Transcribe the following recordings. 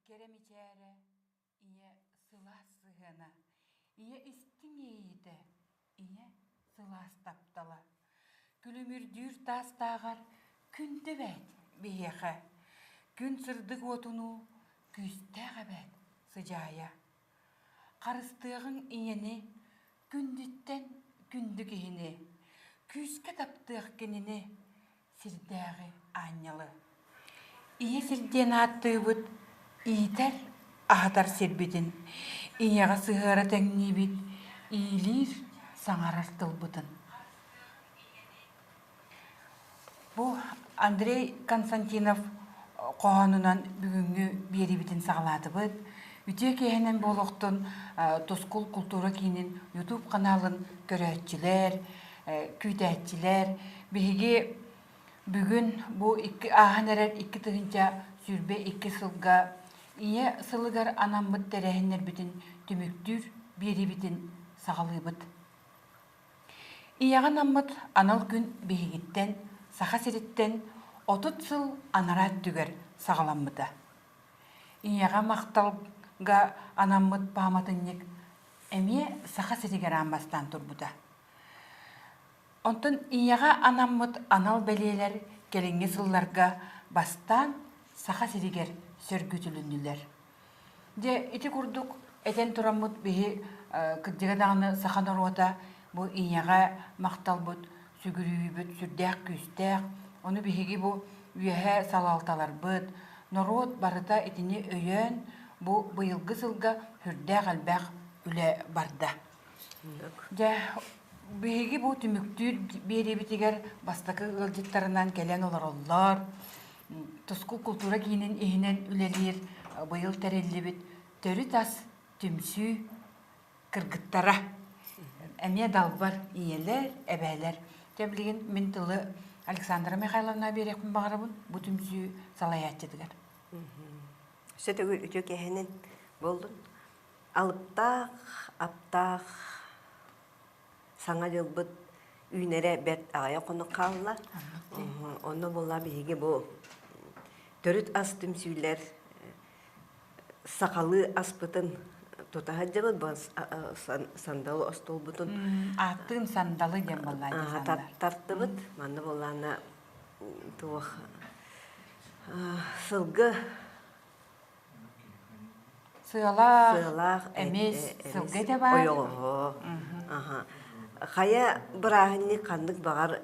Кэрэ мичээрэ, ийэ сылаас сыһыана, ийэ истиҥ иэйиитэ, ийэ сылаас таптала. Күлүмүрдүүр таастааҕар күндү эбээт биһиэхэ, күн сырдык уотунуу күүстээх эбээт сыдьаайа. Харыстыаҕыҥ ийэни, күндүттэн күндү киһини, күүскэ таптыах кинини, сирдээҕи аанньалы. Ийэ сир диэн ааттыыбыт, иитэр, аһатар сирбитин, ийэҕэ сыһыара тэҥниибит, иилиир, саҥарар тылбытын. Бу Андрей Константинов хоһоонунан бүгүҥҥү биэриибитин саҕалаатыбыт. Үтүө киэһэнэн буолуохтун Тускул култуура киинин YouTube ханаалын көрөөччүлэр, күүтээччилэр. Биһиги бүгүн бу икки ааһан эрэр 2022 сылга Ийэ сылыгар анаммыт тэрээһиннэрбитин түмүктүүр биэриибитин саҕалыыбыт. Ийэҕэ анаммыт анал күн биһигиттэн, Саха сириттэн 30 сыл анараа өттүгэр саҕаламмыта. Ийэҕэ махталга анаммыт пааматынньык эмиэ Саха сиригэр аан бастаан турбута. Онтон ийэҕэ анаммыт анал бэлиэлэр кэлиҥҥи сылларга бастаан Саха сиригэр сөргүтүлүннүлэр. Дьэ, ити курдук этэн тураммыт биһи кырдьыга даҕаны саха норуота бу ийэҕэ махталбыт, сүгүрүйүүбүт сүрдээх күүстээх. Ону биһиги бу үөһэ салалталарбыт, норуот барыта итини өйөөн, бу быйылгы сылга сүрдээх элбэх үлэ барда. Дьэ, биһиги бу түмүктүүр биэриибитигэр бастакы ыалдьыттарынан кэлэн олороллор. Тускул култуура киинин иһинэн үлэлиир быйыл тэриллибит Төрүт ас түмсүү кыргыттара эмиэ далбар ийэлэр, эбээлэр. Дьэ билигин мин тылы Александра Михайловна биэриэхпин баҕарабын бу түмсүү салайааччытыгар. Өссө төгүл үтүө киэһэнэн буоллун. Алыптаах, аптаах Саҥа дьылбыт үүнэрэ бэрт аҕыйах хонук хаалла. Онно буолла биһиги бу төрүт ас түмсүүлэр сахалыы аспытын тута сылдьабыт бу сандалы остуолбутун Ааттыын сандалы диэн буоллаа тартыбыт. Манна буоллаана туох сылгы Сыалаах, Сыалаах эмис, сылгы этэ баар. Ойоҕоһо. Хайа бырааһынньык ханнык баҕар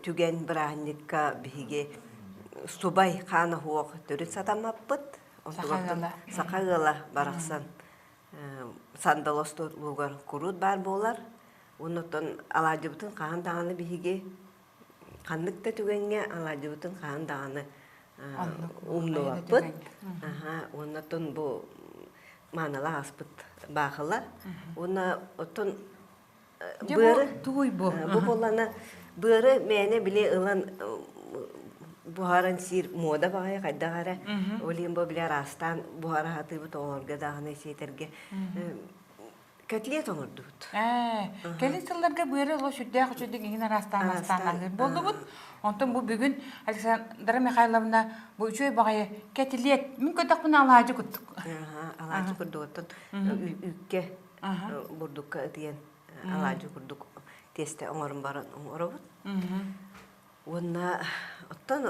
түгэн бырааһынньыкка биһиги субай хаан оһуох төрүт сатаммаппыт. Саха ыала. Саха ыала барахсан сандал остуолугар куруут баар буолар. Оннуттан алаадьыбытын хаһан даҕаны биһиги ханнык да түгэҥҥэ алаадьыбытын хаһан даҕаны умнубаппыт. Уонна оттон бу маанылаах аспыт баахыла. Уонна оттон быары тугуй бу? Бу буоллана быары мээнэ били ылан буһаран сиир муода баҕайы хайдах эрэ. Ол иһин бу били араастаан буһара сатыыбыт оҕолорго даҕаны сиэтэргэ Котлет оҥордубут. Ээ, кэлин сылларга быары олох сүрдээх үчүгэй иҥин араастаан астаан аһыыр буоллубут. Онтон бу бүгүн Александра Михайловна бу үчүгэй баҕайы кэтилиэт, мин көрдөхпүнэ алаадьы курдук. Алаадьы курдук оттон үүккэ бурдукка ытыйан алаадьы курдук тиэстэ оҥорон баран оҥоробут. Уонна оттон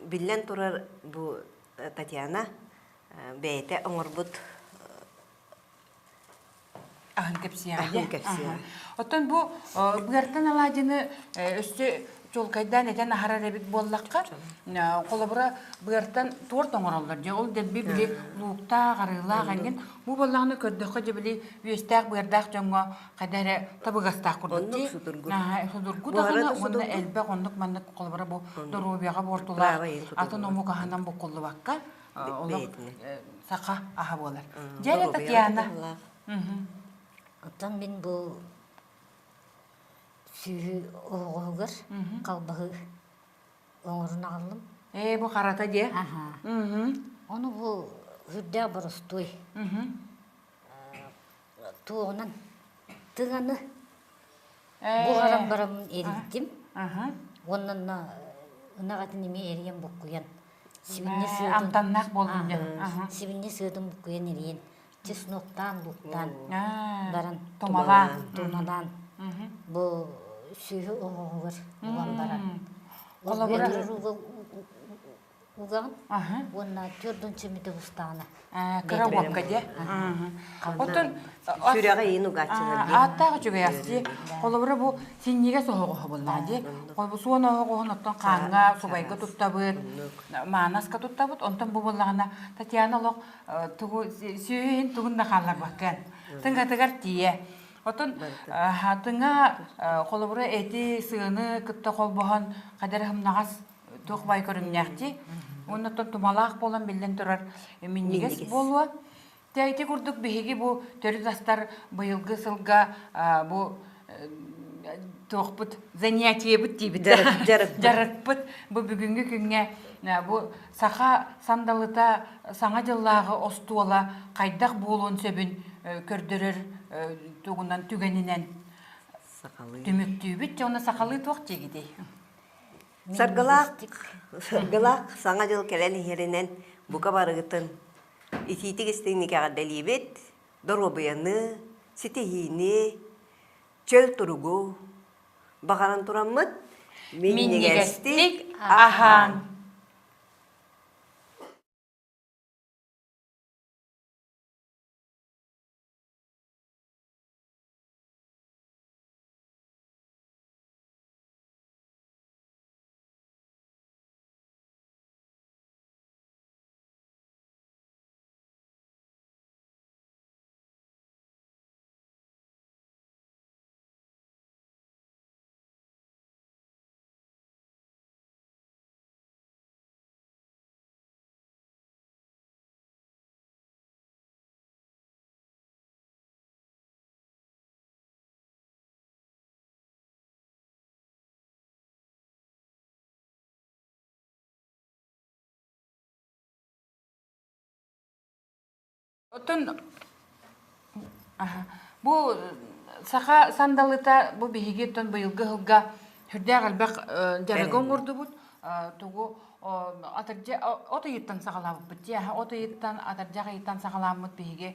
биллэн турар бу Татьяна бэйэтэ оҥорбут Аһын кэпсиэҕэ дии. Оттон бу быартан алаадьыны өссө чуолкайдаан этэн аһарар эбит буоллахха, холобура, быартан торт оҥороллор дии. Ол дэлби били лууктаах, арыылаах эҥин. Бу буоллаҕына көрдөххө дьэ били үөстээх быардаах дьоҥҥо хайда эрэ табыгастаах курдук дии. Судургу. Судургу даҕаны уонна элбэх оннук маннык холобура бу доруобуйаҕа буортулаах атын омук аһынан буккуллубакка олох саха аһа буолар. Дьэ, Татьяна. Оттон мин бу сүүһү оһоҕоһугар халбаһы оҥорун аҕаллым. Ээ, бу харата диэ. Ону бу үрдээх боростуой. Туоҕунан тыҥаны Буһаран бараммын эрийдим. Уонна ынах этин эмиэ эрийэн буккуйан. Сибинньэ сыатын Амтаннаах буоллун дьэ. Сибинньэ сыатын буккуйан эрийэн, чесноктаан, луктаан баран Тумалаан. Тумалаан. Бу сүөһү оһоҕугар уган баран. Холобура угаҕын уонна төрдүн чимити устаҕына. Кыра уокка дьэ. Оттон сүрэҕи иин угааччылар дии. Ааттаах үчүгэй ас дии. Холобура бу синньигэс оһоҕоһо буллаа дии. Бу суон оһоҕоһун оттон хааҥҥа, субайга туттабыт, маанаска туттабыт. Онтон бу буоллаҕына Татьяна олох тугу сүөһү иһин тугун да хаалларбаккын. Тыҥатыгар тиийэ. Оттон тыҥа холобура эти, сыаны кытта холбоһон хадэр хымнаҕас туох бай көрүҥнээхтии. Уонна оттон тумалаах буолан биллэн турар минньигэс буолуо. Тэ ити курдук биһиги бу төрүт астар быйылгы сылга бу туохпут занятиебыт диибит дьарыкпыт бу бүгүҥҥү күҥҥэ бу саха сандалыта саҥа дьыллааҕы остуола хайдах буолуон сөбүн көрдөрөр тугунан түгэнинэн түмүктүүбүт уонна сахалыы туох диэгитий Саргылаах, саргылаах Саҥа дьыл кэлэн иһэринэн бука барыгытын итиитик истиҥник эҕэрдэлиибит, доруобуйаны, ситиһиини, чөл туругу баҕаран тураммыт минньигэстик аһааҥ! Оттон бу саха сандалыта бу биһиги оттон быйылгы сылга сүрдээх элбэх дьарыгы оҥордубут. Тугу атырдьа от ыйыттан саҕалаабыппыт дии. От ыйыттан атырдьах ыйыттан саҕаламмыт биһиги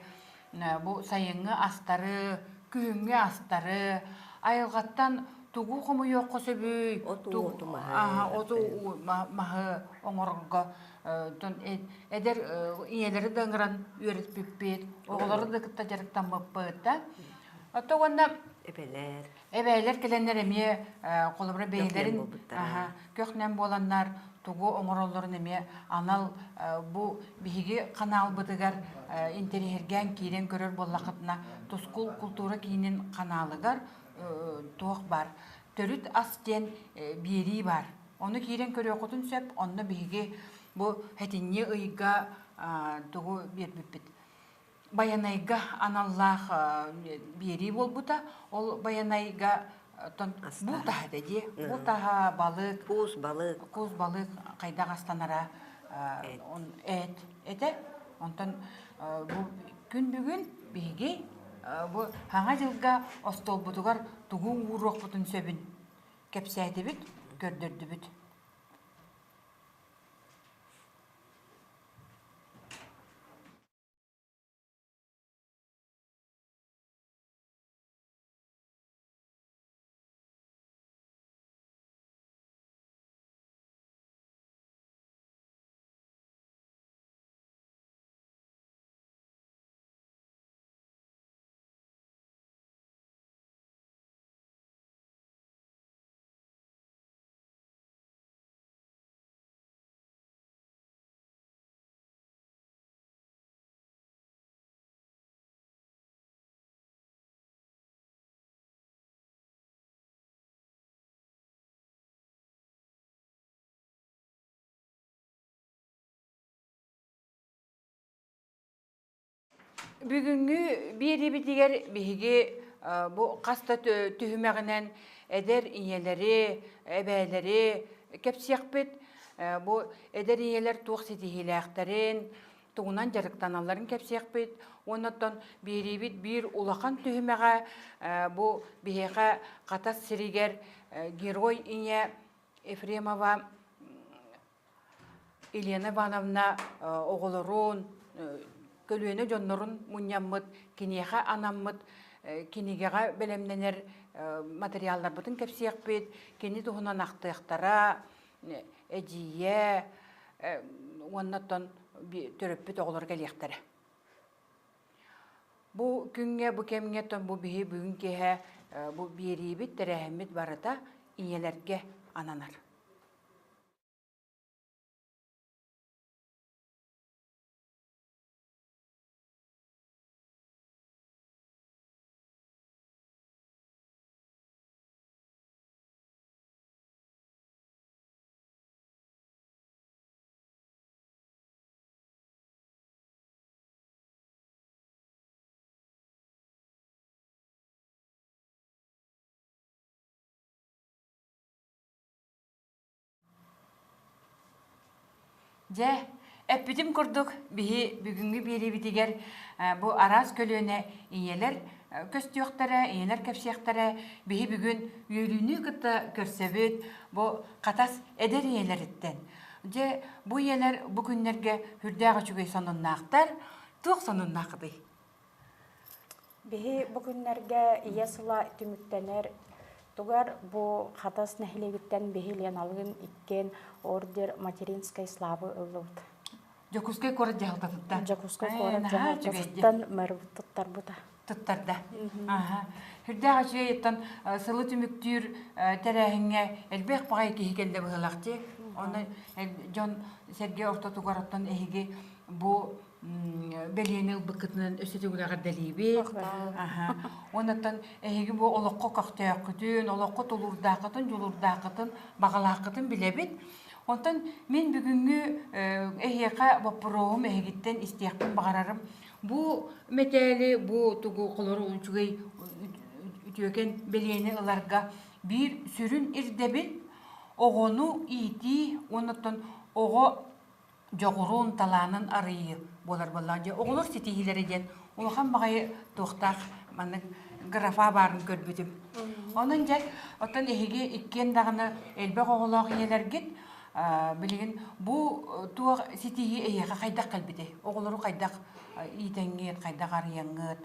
бу сайыҥҥы астары, күһүҥҥү астары, айылҕаттан тугу хомуйуохха сөбүй, Оту маһы, оту маһы оҥорорго эдэр ийэлэри да ыҥыран үөрэппиппит, оҕолору да кытта дьарыктаммыппыт да. Ото уонна эбэлэр эбээлэр кэлэннэр эмиэ холобура бэйэлэрин көх-нэм буоланнар тугу оҥороллорун эмиэ анал бу биһиги ханаалбытыгар интэриэһиргээн киирэн көрөр буоллаххытына Тускул култуура киинин ханаалыгар туох баар төрүт ас диэн биэрии баар. Ону киирэн көрүөххүтүн сөп. Онно биһиги бу сэтинньи ыйга тугу биэрбиппит Байанайга аналлаах биэрии буолбута. Ол Байанайга булт аһа этэ дии. Булт аһа, балык, куус балык, куус балык хайдах астанара эт этэ. Онтон бу күн бүгүн биһиги бу Саҥа дьылга остуолбутугар тугу ууруохпутун сөбүн кэпсээтибит, көрдөрдүбүт. Бүгүҥҥү биэриибитигэр биһиги бу хас да түһүмэҕинэн эдэр ийэлэри, эбээлэри кэпсиэхпит. Бу эдэр ийэлэр туох ситиһиилээхтэрин, тугунан дьарыктаналларын кэпсиэхпит. Уонна оттон биэриибит биир улахан түһүмэҕэ бу биһиэхэ Хатас сиригэр герой ийэ Ефремова. Елена Ивановна оҕолорун, көлүөнэ дьоннорун мунньаммыт, киниэхэ анаммыт кинигэҕэ бэлэмнэнэр материалларбытын кэпсиэхпит, кини туһунан ахтыахтара, эдьиийэ уонна оттон төрөппүт оҕолор кэлиэхтэрэ. Бу күҥҥэ, бу кэмҥэ оттон бу биһи бүгүн киэһэ бу биэриибит, тэрээһиммит барыта ийэлэргэ ананар. Дьэ, эппитим курдук, биһи бүгүҥҥү биэриибитигэр бу араас көлүөнэ ийэлэр көстүөхтэрэ, ийэлэр кэпсиэхтэрэ. Биһи бүгүн үөрүүнү кытта көрсөбүт бу Хатас эдэр ийэлэриттэн. Дьэ, бу ийэлэр бу күннэргэ сүрдээх үчүгэй сонуннаахтар. Туох сонуннааххытый? Биһи бу күннэргэ Ийэ сыла түмүктэнэр тугар бу Хатас нэһилиэгиттэн биһи Леналыын иккиэн ордер материнской славы ыллыбыт. Дьокуускай куорат дьаһалтатыттан. Дьокуускай куорат дьаһалтатыттан мэрбит туттарбыта. Туттарда. Аха. Үрдээх үчүгэйиттэн сылы түмүктүүр тэрээһиҥҥэ элбэх баҕайы киһи кэллэ быһыылаах дии. Онно дьон сэргэ ортотугар оттон эһиги бу бэлиэни ылбыккытынан өссө төгүл эҕэрдэлиибит. Оннуттан эһиги бу олоххо көхтөөххүтүн, олоххо тулуурдааххытын, дьулуурдааххытын, баҕалааххытын билэбит. Онтон мин бүгүҥҥү эһиэхэ боппуруоһум эһигиттэн истиэхпин баҕарарым. Бу мэтээли, бу тугу холору үчүгэй үтүөкэн бэлиэни ыларга биир сүрүн ирдэбил оҕону иитии уонна оҕо дьоҕурун, талаанын арыйыы буолар буоллаҕа. Дьэ, оҕолор ситиһиилэрэ диэн улахан баҕайы туохтаах маннык графа баарын көрбүтүм. Онон дьэ, оттон эһиги иккиэн даҕаны элбэх оҕолоох ийэлэргит билигин бу туох ситиһии эһиэхэ хайдах кэлбитэй? Оҕолору хайдах иитэҥҥит, хайдах арыйаҥҥыт?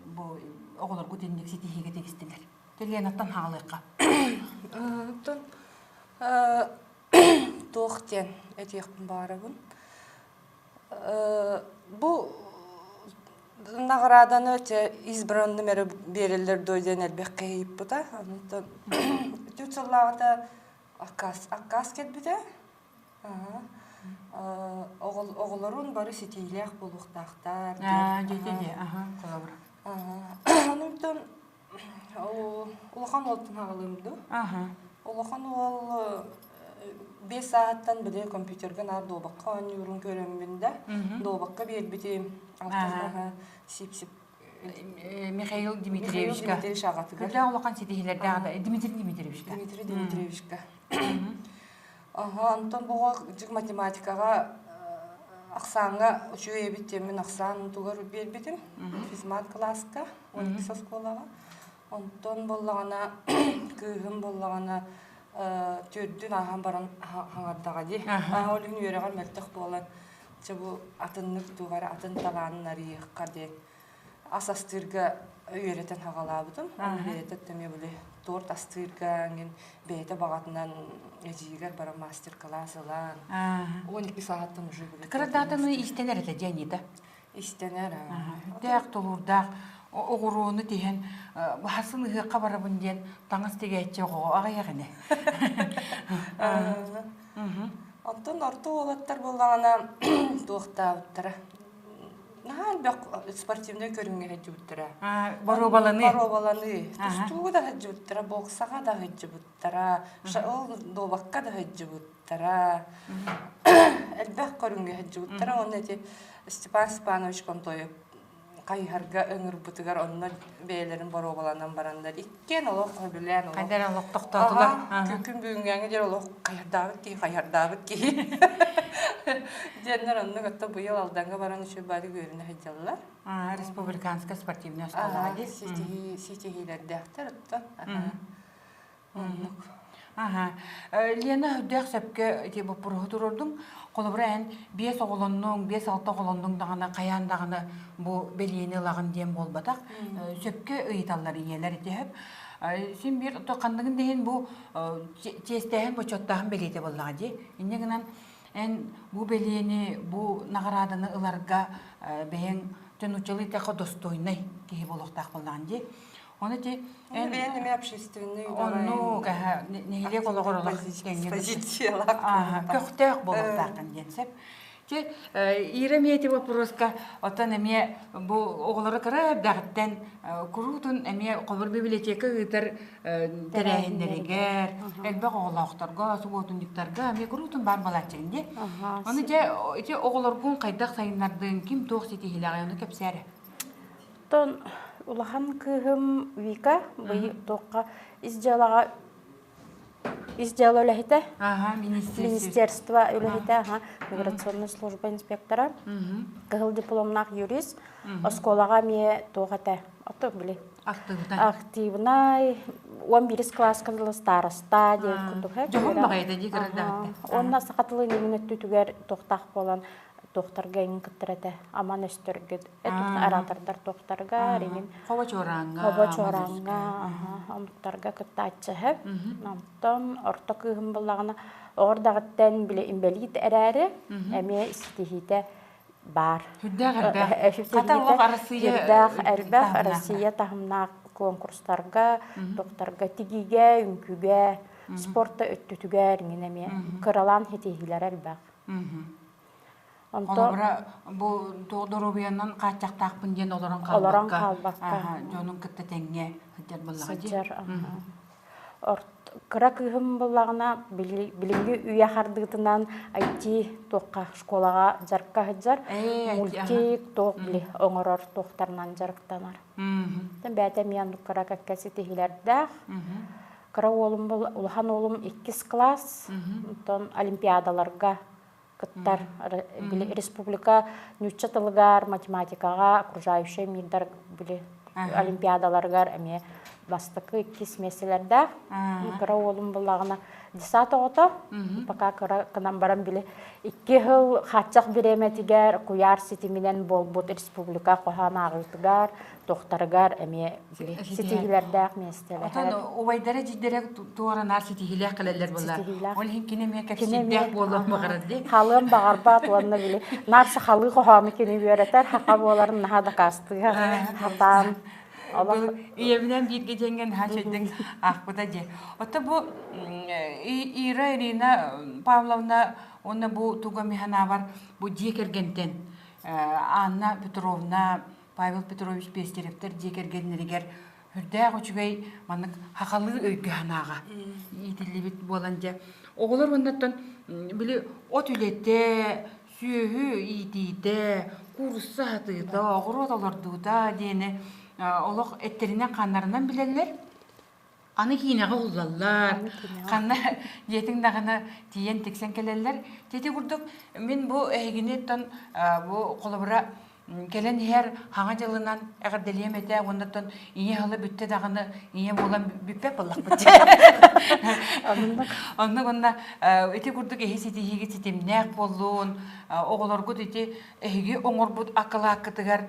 Бу оҕолоргут инник ситиһиигэ тигистилэр. Теленаттан хаалыахха. Оттон туох диэн этиэхпин баҕарабын. Бу наҕарааданы избранным эрэ биэрэллэр дуо диэн элбэх киһи ыйыппыта. Онтон түөрт сыллааҕыта аккаас аккаас кэлбитэ. Оҕолорун бары ситиилээх буолуохтаахтар диэн. Дьэ, аха, холобура. Онтон Улахан уолтан аҕалыым дуу? Улахан уол 5 сааһыттан били компьютерга наар дуобакка оонньуурун көрөммүн да, дуобакка биэрбитим. Сип-сип Михаил Дмитриевичка. Михаил Дмитриевич аҕатыгар. Күрдээх улахан ситиһиилэрдээх да Дмитрий Дмитриевичка. Дмитрий Дмитриевичка. Аха, онтон буга дьик математикаҕа ахсааҥҥа үчүгэй эбит диэммин ахсаан тугар биэрбитим. Физмат кылааска. 12 оскуолаҕа. Онтон буоллаҕына кыыһым буоллаҕына түөрдүн ааһан баран хаҥардаҕа дии. Ол иһин үөрэҕэр мөлтөх буолан чэ бу атыннык туох эрэ атын талаанын арыйыахха диэн ас астыырга үөрэтэн хаҕалаабытым. Оны бэйэтэ эмиэ били торт астыырга эҥин бэйэтэ баҕатынан эдьиийигэр баран мастер-класс ылан 12 саҕаттан уже били Кырадаатаны истэнэр этэ дьэ Анита. Истэнэр. Сүрдээх тулуурдаах оҕуруону тиһэн хасын ыһыахха барабын диэн таҥас тигээччи оҕоҕо аҕыйах ини. Оттон орто уолаттар буоллаҕына туохтаабыттара. Наһаа элбэх спортивнай көрүҥҥэ сылдьыбыттара. Боруобаланыы. Боруобаланыы. Тустууга да сылдьыбыттара, боксаҕа да сылдьыбыттара, ол дуобакка да сылдьыбыттара. Элбэх көрүҥҥэ сылдьыбыттара уонна ити Степан Степанович Контоев хайыһарга ыҥырбытыгар онно бэйэлэрин боруобаланан бараннар иккиэн олох сөбүлээн олох Хайдар олох тохтоотулар. Күн бүгүҥҥээҥи диэри олох хайардаабыт киһи хайардаабыт киһи диэннэр оннук отто быйыл Алдаҥҥа баран үчүгэй баары үөрэнэ сылдьаллар. Республиканскай спортивная оскуолаҕа ситиһиилэрдээхтэр оттон. Оннук. Аха. Лена үрдээх сөпкө ити боппуруоһу туруордуҥ. Холобура эн биэс оҕолоннуҥ, биэс-алта оҕолоннуҥ даҕаны хайаан даҕаны бу бэлиэни ылаҕын диэн буолбатах. Сөпкө ыйыталлар ийэлэр ити сөп. Син биир ханныгын да иһин бу чиэстээһин, бочуоттааһын бэлиэтэ буоллаҕа дии. Инньэ гынан эн бу бэлиэни, бу наҕарааданы ыларга бэйэҥ нууччалыы эттэххэ достойнай киһи буолуохтаах буоллаҕын дии. Ону ити эн бэйэн эмиэ общественный оннук нэһилиэк олоҕор олох позициялаах көхтөөх буолуохтааххын диэн сөп. Ти Ира эмиэ ити вопроска оттон эмиэ бу оҕолору кыра эрдэҕиттэн куруутун эмиэ холбор библиотека ыытар тэрээһиннэригэр элбэх оҕолоохторго субуотунньуктарга эмиэ куруутун баар буолааччыгын дии. Ону дьэ ити оҕолоргун хайдах сайыннардыҥ, ким туох ситиһиилээҕий ону кэпсээ эрэ. Оттон улахан кыыһым Вика быйыл туохха ис дьыалаҕа ис дьыала үлэһитэ, министерство үлэһитэ, аха, миграционная служба инспектора, кыһыл дипломнаах юрист, оскуолаҕа эмиэ туох этэ, ото били активнай, 11 кылааска дылы староста диэн курдук. Дьоһун баҕайыта дии кырырдаҕыттан. Уонна саха тылын иҥин өттүтүгэр туохтаах буолан туохтарга иҥин кыттар этэ, аман өстөргө оратордар туохтарга ригин хобо чуорааҥҥа хобо чуорааҥҥа омуктарга кыттааччы онтон орто кыыһым буллаҕына оҕордаҕыттан били инбэлиит эрээри эмиэ ситиһиитэ баар Үрдээх элбэх. Хата олох Арассыыйа Үрдээх элбэх Россия таһымнаах конкурстарга, туохтарга тигиигэ, үҥкүүгэ, спорта өттүтүгэр иҥин эмиэ кыралаан ситиһиилэрэ элбэх. Холобура, бу доруобуйанан хааччахтаахпын диэн олорон Олорон хаалбакка. дьонун кытта тэҥҥэ сылдьар буоллаҕа дии. Сылдьар. Кыра кыыһым буоллаҕына, билиҥҥи үйэ хардыытынан IT туохха школаҕа дьарыкка сылдьар, мультик туох били оҥорор туохтарынан дьарыктанар. Бэйэтэ эмиэ оннук кыра кэккэ ситиһиилэрдээх. Кыра уолум улахан уолум иккис класс, онтон олимпиадаларга кыттар. Били республика нуучча тылыгар, математикаҕа, окружающий мирдар били олимпиадаларыгар эмиэ бастакы иккис миэстэлэрдээх. Кыра уолум буллаҕына десант оҕото, пока кыра гынан баран били икки сыл хааччах бириэмэтигэр куйаар ситиминэн буолбут республика хоһоон ааҕыытыгар, туохтарыгар эмиэ ситиһиилэрдээх миэстэлэһэр. Отон убайдара дьиддэрэ туоранаар ситиһиилээх кэлэллэр буолла. Ол иһин кини эмиэ кэпсиирдээх буолуох баҕарар дии. Халыан баҕарбат уонна били наар сахалыы хоһоону кини үөрэтэр, хаха буоларын наһаа дакаастыыр хатаан. Ийэбинэн бииргэ диэҥҥэ наһаа үчүгэйдик аахпыта дии. Ото бу Ира Ирина Павловна уонна бу туга миһанаабар бу дьиэ кэргэнтэн Анна Петровна Павел Петрович Пестеревтэр дьиэ кэргэннэригэр үрдээх үчүгэй маннык хахалыы өйгө санааҕа иитиллибит буолан дьэ оҕолор уоннаттан били от үлэтэ сүөһү иитиитэ куурусса аһатыыта оҕуруот олордуута диэни олох эттэринэн хааннарынан билэллэр Аны киинэҕэ уһуллаллар, ханна диэтиҥ даҕаны тиийэн тиксэн кэлэллэр. Ити курдук мин бу эһигиниттэн бу холобура кэлэн иһэр хаҥа дьылынан эҕэрдэлиэм этэ уоннаттан ийэ ыла бүттэ даҕаны ийэ буолан бүппэт буоллахпыт. Оннук уонна ити курдук эһи ситиһиигит ситимнээх буоллун, оҕолоргут ити эһиги оҥорбут акылааккытыгар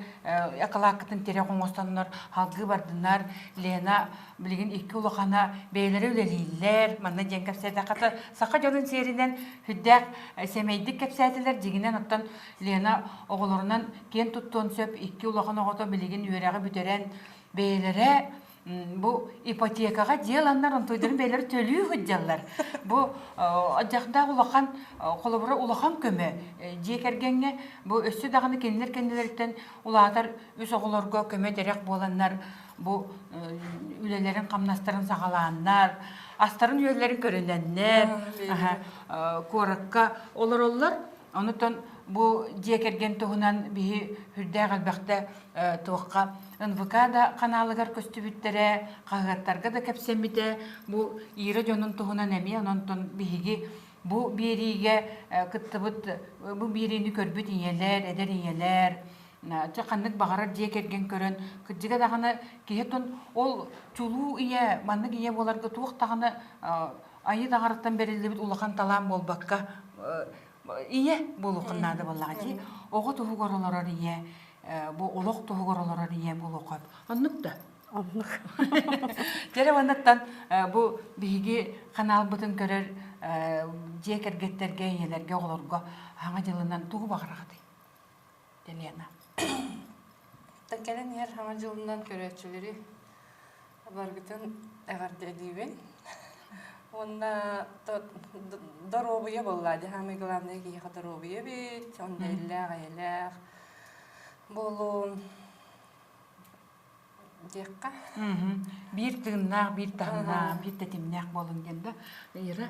акылааккытын тирэх оҥостоннор салгыы бардыннар Лена билигин икки улахана бэйэлэрэ үлэлииллэр манна диэн кэпсээтэххэ саха дьонун сиэринэн сүрдээх сэмэйдик кэпсээтилэр дьиҥинэн оттон Лена оҕолорунан киэн туттуон сөп икки улахан оҕото билигин үөрэҕи бүтэрэн бэйэлэрэ бу ипотекаҕа дьиэ ыланнар онтуйдарын бэйэлэрэ төлүү сылдьаллар. Бу дьахтаах улахан холобура улахан көмө дьиэ кэргэҥҥэ бу өссө даҕаны кинилэр кэннилэриттэн улаатар үс оҕолорго көмө-тирэх буоланнар бу үлэлэрин хамнастарын саҕалааннар астарын үөллэрин көрүнэннэр куоракка олороллор Онутон бу дьиэ кэргэн туһунан биһи үрдээх элбэхтэ туохха НВК да ханаалыгар көстүбүттэрэ, хаһыаттарга да кэпсэммитэ. Бу Ира дьонун туһунан эмиэ ононтон биһиги бу биэриигэ кыттыбыт, бу биэриини көрбүт ийэлэр, эдэр ийэлэр, чэ ханнык баҕарар дьиэ кэргэн көрөн, кырдьыга даҕаны киһи тун ол чулуу ийэ, маннык ийэ буоларга туох даҕаны. айыы таҥараттан бэриллибит улахан талаан буолбакка ийэ буолуоххун наада буоллаҕа дии. Оҕо туһугар олорор ийэ, бу олох туһугар олорор ийэ буолуохха. Оннук да? Оннук. Дьэ уоннаттан бу биһиги ханаалбытын көрөр дьиэ кэргэттэргэ, ийэлэргэ, оҕолорго хаҥа дьылынан тугу баҕараҕытый? Елена. Кэлэн иһэр хаҥа дьылынан көрөөччүлэри баргытын эҕэрдэлиибин. Уонна доруобуйа буолла дии самый главное киһиэхэ доруобуйа эбит, онно иллээх-эйэлээх буолуун диэххэ. Биир тыыннаах, биир таһымнаах, биир тэтимнээх буолун диэн да Ира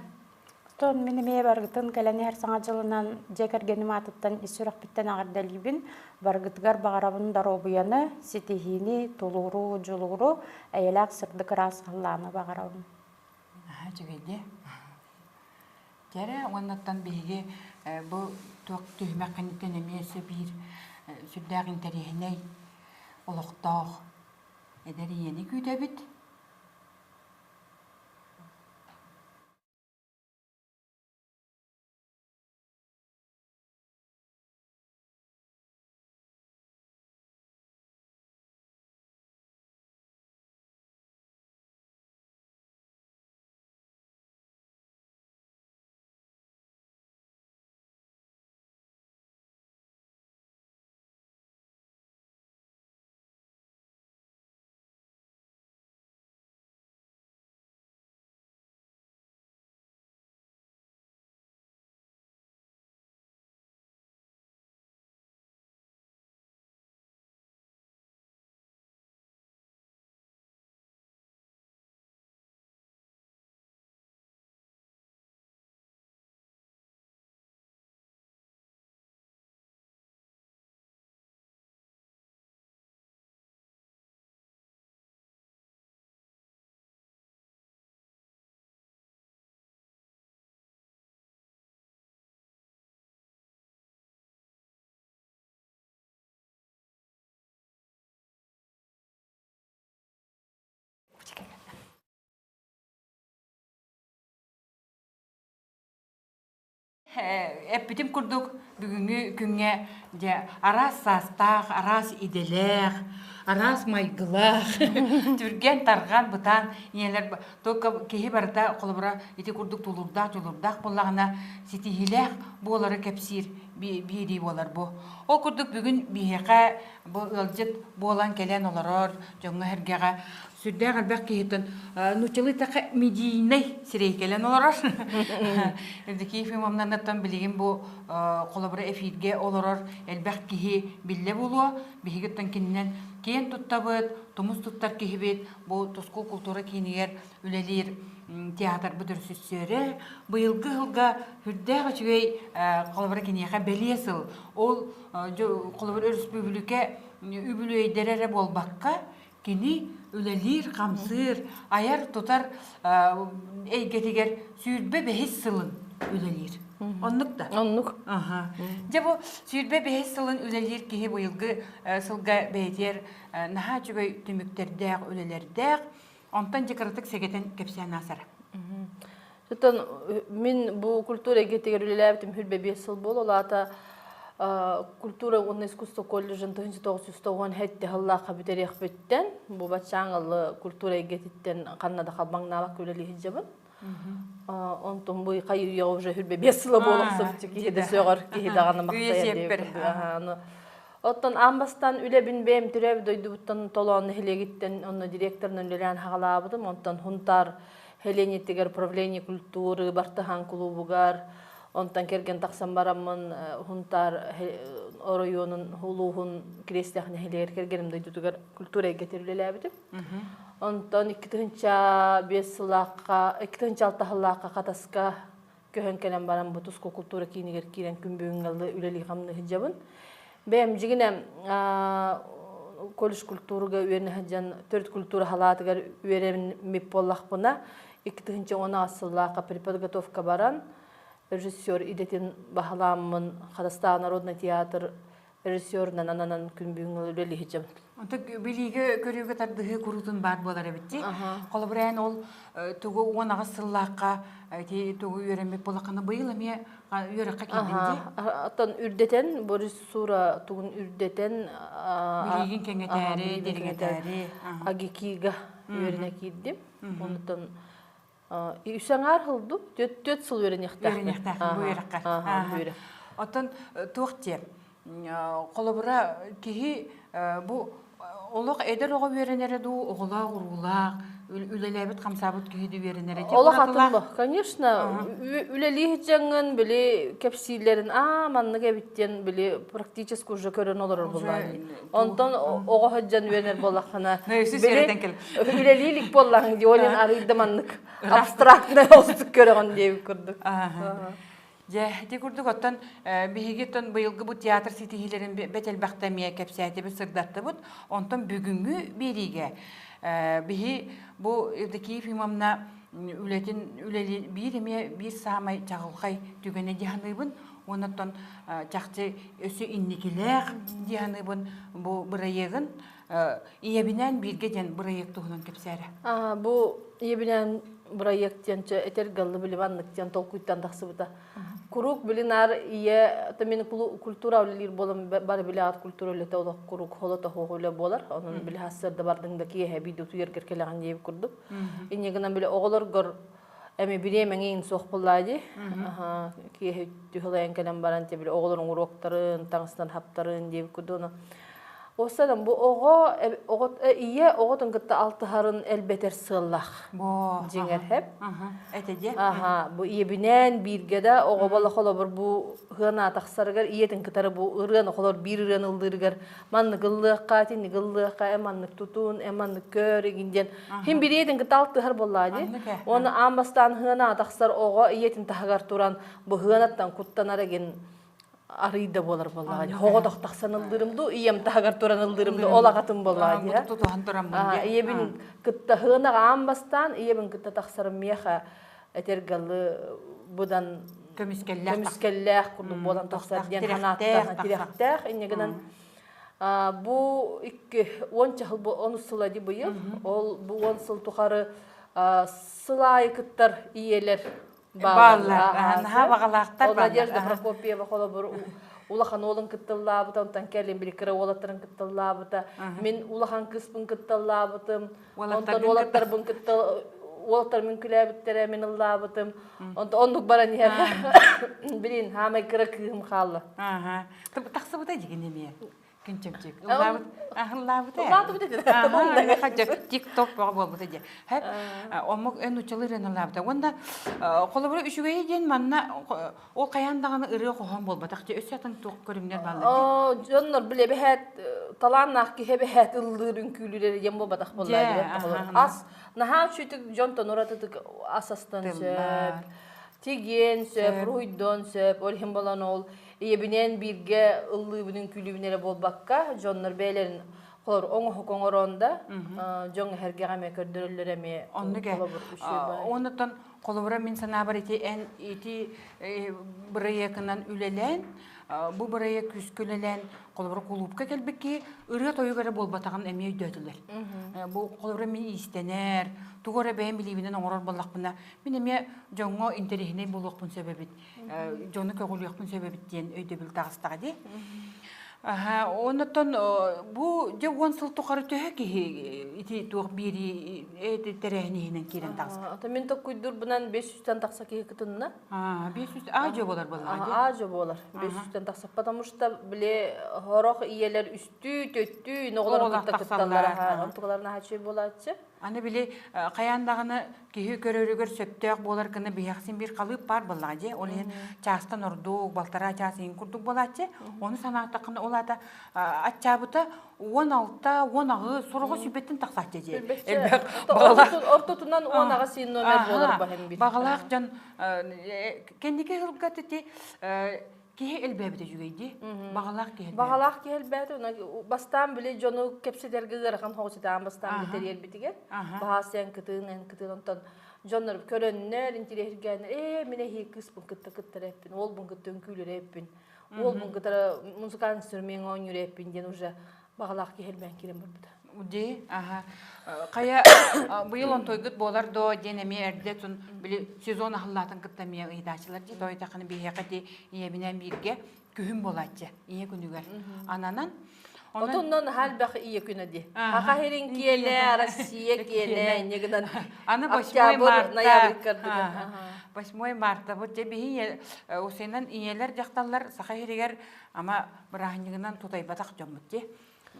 Оттон мин эмиэ барыгытын кэлэн иһэр Саҥа дьылынан дьиэ кэргэним аатыттан ис сүрэхпиттэн эҕэрдэлиибин. Барыгытыгар баҕарабын доруобуйаны, ситиһиини, тулууру, дьулууру, эйэлээх сырдык ыраас халлааны баҕарабын. Наһаа үчүгэй Кэрэ уоннаттан биһиги бу туох түһүмэх кэнниттэн эмиэ өссө биир сүрдээх интэриэһинэй олохтоох эдэр ийэни күүтэбит. Эппитим курдук, бүгүҥҥү күҥҥэ дьэ араас саастаах, араас идэлээх, араас майгылаах, түргэн-тарҕан, бытаан ийэлэр только киһи барыта холобура ити курдук тулуурдаах, дьулуурдаах буоллаҕына ситиһиилээх буолары кэпсиир биэрии буолар бу. Ол курдук бүгүн биһиэхэ бу ыалдьыт буолан кэлэн олорор дьоҥҥо-сэргэҕэ сүрдээх элбэх киһиттэн нууччалыы эттэххэ медийнэй сирэй кэлэн олорор. Евдокия Ефимовнанаттан билигин бу холобура эфиргэ олорор элбэх киһи биллэ буолуо. Биһигиттэн кининэн киэн туттабыт, тумус туттар киһибит бу Тускул култуура киинигэр үлэлиир театрбыт режиссерэ быйылгы сылга сүрдээх үчүгэй холобура киниэхэ бэлиэ сыл. Ол холобура өрөспүүбүлүкэ үбүлүөйдэрэ эрэ буолбакка Кини үлэлиир-хамсыыр, айар-тутар эйгэтигэр 25 сылын үлэлиир. Оннук да? Оннук. Дьэ бу 25 сылын үлэлиир киһи быйылгы сылга бэйэтигэр наһаа үчүгэй түмүктэрдээх, үлэлэрдээх. Онтон дьэ кыратык сэгэтэн кэпсээн аасара. Оттон мин бу культура эйгэтигэр үлэлээбитим 25 сыл буол, ол аата культура уонна искусство колледжын 1997 сыллаахха бүтэриэхпиттэн бу баччааҥылы культура эйгэтиттэн ханна да халбаҥнаабакка үлэлии сылдьабын. Онтон бу хайы уже 25 сыла буолахсыбыт киһи да сөҕөр, киһи даҕаны махтайар диэбит. Оттон аан бастаан үлэбин бэйэм төрөөбүт дойдубуттан Толоон нэһилиэгиттэн онно директорынан үлэлээн хаҕалаабытым. Онтон Хунтаар Хеленитигэр управление культуры Бартыһаан кулуубугар, онтон кэргэн тахсан бараммын Хунтаар оройуонун улууһун Кириэстээх нэһилиэгэр кэргэним дойдутугар культура эйгэтигэр үлэлээбитим. Онтон 2005 сыллаахха, 2006 сыллаахха Хатаска көһөн кэлэн баран бу Туску култуура киинигэр киирэн күн бүгүҥҥэ үлэлии-хамныы сылдьабын. Бэйэм дьигинэ колледж культурага үөрэнэ сылдьан төрүт культура халаатыгар үөрэммит буоллахпына 2016 сыллаахха преподготовка баран режиссер идэтин баһылааммын Хатастаах народный театр режиссерунан ананан күн бүгүн үлэлиһичем. Онто билиигэ көрүүгэ тардыһыы куруутун баар буолар эбит дии. Холобур эн ол тугу 18 сыллаахха ити тугу үөрэммит буолаххына быйыл эмиэ үөрэххэ киирдин дии. Оттон үрдэтэн бу режиссура тугун үрдэтэн билиигин кэҥэтээри, дириҥэтээри. АГИКИга үөрэнэ киирдим. Онтон Үс аҥаар сылду, түөрт сыл үөрэниэхтээхпин. Үөрэниэхтээхпин бу үөрэххэ. Оттон туох диэ, холобура киһи бу олох эдэр оҕо үөрэнэрэ дуу, оҕолоох уруулаах, үлэлээбит хамсаабыт киһи да үөрэнэрэ дии. Олох атын конечно, үлэлии сылдьаҥҥын били кэпсииллэрин аа маннык эбит диэн били практически уже көрөн олорор буоллаҕын. Онтон оҕо сылдьан үөрэнэр буоллаххына Үлэлии илик буоллаҕыҥ дии, ол иһин арыйда маннык абстрактнай оҕустук көрөҕүн диэбит курдук. Дьэ, ити курдук оттон биһиги оттон быйылгы бу театр ситиһиилэрин бэт элбэхтэ эмиэ кэпсээтибит, сырдаттыбыт. Онтон бүгүҥҥү биэриигэ биһи бу Евдокия Ефимовна үлэтин үлэли биир эмиэ биир саамай чаҕылхай түгэнэ дии саныыбын. Уонна оттон чахчы өссө инникилээх дии саныыбын бу бырайыагын Ийэбинээн бииргэ диэн бырайыак туһунан кэпсээрэ. Бу ийэбинээн бырайыак диэн этэр галлы били маннык диэн толкуйтан тахсыбыта. Куруук били наар ийэ мин культура үлэлиир буолан бары билэҕит культура үлэтэ олох куруук холото хоох үлэ буолар. Онон били хассыарда бардыҥ да киэһэ биирдэ утуйаргар кэлэҕин диэбит курдук. Инньэ гынан били оҕолоргор эми бириэмэҥ суох буоллаа дии. Киэһэ түһэлэйэн кэлэн баран те били оҕолорун уруоктарын, таҥастан хаптарын диэбит курдук. Осадан бу оҕо оҕо ийэ оҕотун кытта алтыһарын элбэтэр сыаллаах дьиҥэр хэп. Этэ дии. Аха, бу ийэбинээн бииргэ да оҕо бола холобур бу ыһыана тахсарыгар ийэтин кытары бу ырыаны холор биир ырыаны ыллыырыгар маннык ыллыахха, итинник ыллыахха, э маннык тутун, э маннык көр игин диэн хин бир ийэтин кытта алтыһар буоллаа дии. Уонна аан бастаан ыһыана тахсар оҕо ийэтин таһыгар туран бу ыһыанаттан куттанар игин арый да буолар буоллаҕа дии. Хоҕотох тахсан ыллыырым дуу, ийэм таһыгар туран ыллыырым дуу, ол аҕатын буоллаҕа дии. Тутуһан тураммын дии. Ийэбин кытта ыһыанаҕа аан бастаан ийэбин кытта тахсарым миэхэ этэргэлы быдан көмүскэллээх көмүскэллээх курдук буолан тахсар диэн санааттан тирэхтээх инньэ гынан бу икки уонча сыл онус сыла дии быйыл ол бу уон сыл тухары сыл аайы кыттар ийэлэр бааллар наһаа баҕалаахтар ол Надежда Прокопьева холобур улахан уолун кыттыллаабыта онтон кэлин били кыра уолаттарын кыттыллаабыта мин улахан кыыспын кытталлаабытым онтон уолаттарбын кытта уолаттар мүҥкүлээбиттэрэ мин ыллаабытым онтон оннук баран иһэр билин хаамай кыра кыыһым хаалла тахсыбыта дигин эмиэ күн чөмчүк ыллаабыт ыллаабыта ыллаабыт этэ тик-ток бөҕө буолбута дии хэп омук эн учалы ырыаны ыллаабыта уонна холобура үчүгэйи диэн манна ол хайаан даҕаны ырыа хоһоон буолбатах дии өссө атын туох көрүҥнэр бааллар дии дьоннор били эбэһээт талааннаах киһи эбэһээт ыллыыр үҥкүүлүүр диэн буолбатах буоллаа ас наһаа үчүгэй дьонтон уратытык ас астан сөп тигиэн сөп уруһуйдуон сөп ол иһин болон ол ийэбинээн бииргэ ыллыыбын үҥкүүлүүбүн эрэ буолбакка дьоннор бэйэлэрин холор оҥоһук оҥорон да дьон эһэргэҕэ эмиэ көрдөрөллөр эмиэ оннук оннуттан холобура мин санаабар ити эн ити бырайыакынан үлэлээн бу бырайыак күүскэ үлэлээн холобура кулуупка кэлбит киһи ырыа тойук эрэ буолбатаҕын эмиэ өйдөөтүлэр бу холобура мин иистэнэр тугу эрэ бэйэм билиибинэн оҥорор буоллахпына мин эмиэ дьоҥҥо интэриэһинэй буолуохпун сөп эбит дьону көҕүлүөхпүн сөп эбит диэн өйдөбүл таҕыстаҕа дии. Оннуттан бу дьэ уон сыл тухары төһө киһи ити туох биэрии тэрээһин иһинэн киирэн таҕыста? Ата мин токкуйдурбунан 500-тэн тахса киһи кытынна. 500 аа-дьо буолар буоллаҕа дии. Аа-дьо буолар. 500-тэн тахса. Потому что били хорох ийэлэр үстүү, төттүү, оҕолорун кытта кытталлар. Онтукаларын аһаччы буолааччы. Аны били хайаан даҕаны киһи көрөрүгэр сөптөөх буолар гына биһиэхсин биир халыып баар буоллаҕа дии. Ол иһин чаастан ордук, балтараа чаас иһин курдук буолааччы. Ону санаатаххына ол аата аччаабыта 16, 18, сороҕо сүбэттэн тахсааччы дии. Элбэх баҕалаах. Ортотунан 18 син номер буолар баһын бир. Баҕалаах дьон кэнники сылга ити Киһи элбээбитэ үчүгэй дии. Баҕалаах киһи элбээбит. Баҕалаах киһи элбээтэ. Бастаан били дьону кэпсэтэргэ ыарахан соҕус этэ бастаан бүтэрийэрбитигэр. Баһаас эн кытыын, эн кытыын онтон дьоннор көрөннөр, интириэһиргээннэр, ээ мин эһии кыыспын кытта кыттар эппин, уолбун кытта үҥкүүлэр эппин. Уолбун кытары музыкальный инструмент оонньуур эппин диэн уже баҕалаах киһи элбээн киирэн барбыта. Ди, аха. Хайа быйыл онтойгут буолар доо диэн эмиэ эрдэ тун били сезон аһыллаатын кытта эмиэ ыйдаачылар дии тойтаханы биһиэхэ ти ийэбинэн бииргэ күһүн буолааччы ийэ күнүгэр ананан Отуннан халбах ийэ күнэ ди. Хаха хирин киэнэ, Россия киэнэ, инне гынан. Аны 8 марта, ноябрь 8 марта бу те биһи усенан ийэлэр дьахталлар саха хиригэр ама бырааһынньыгынан тутайбатах дьоммут ти.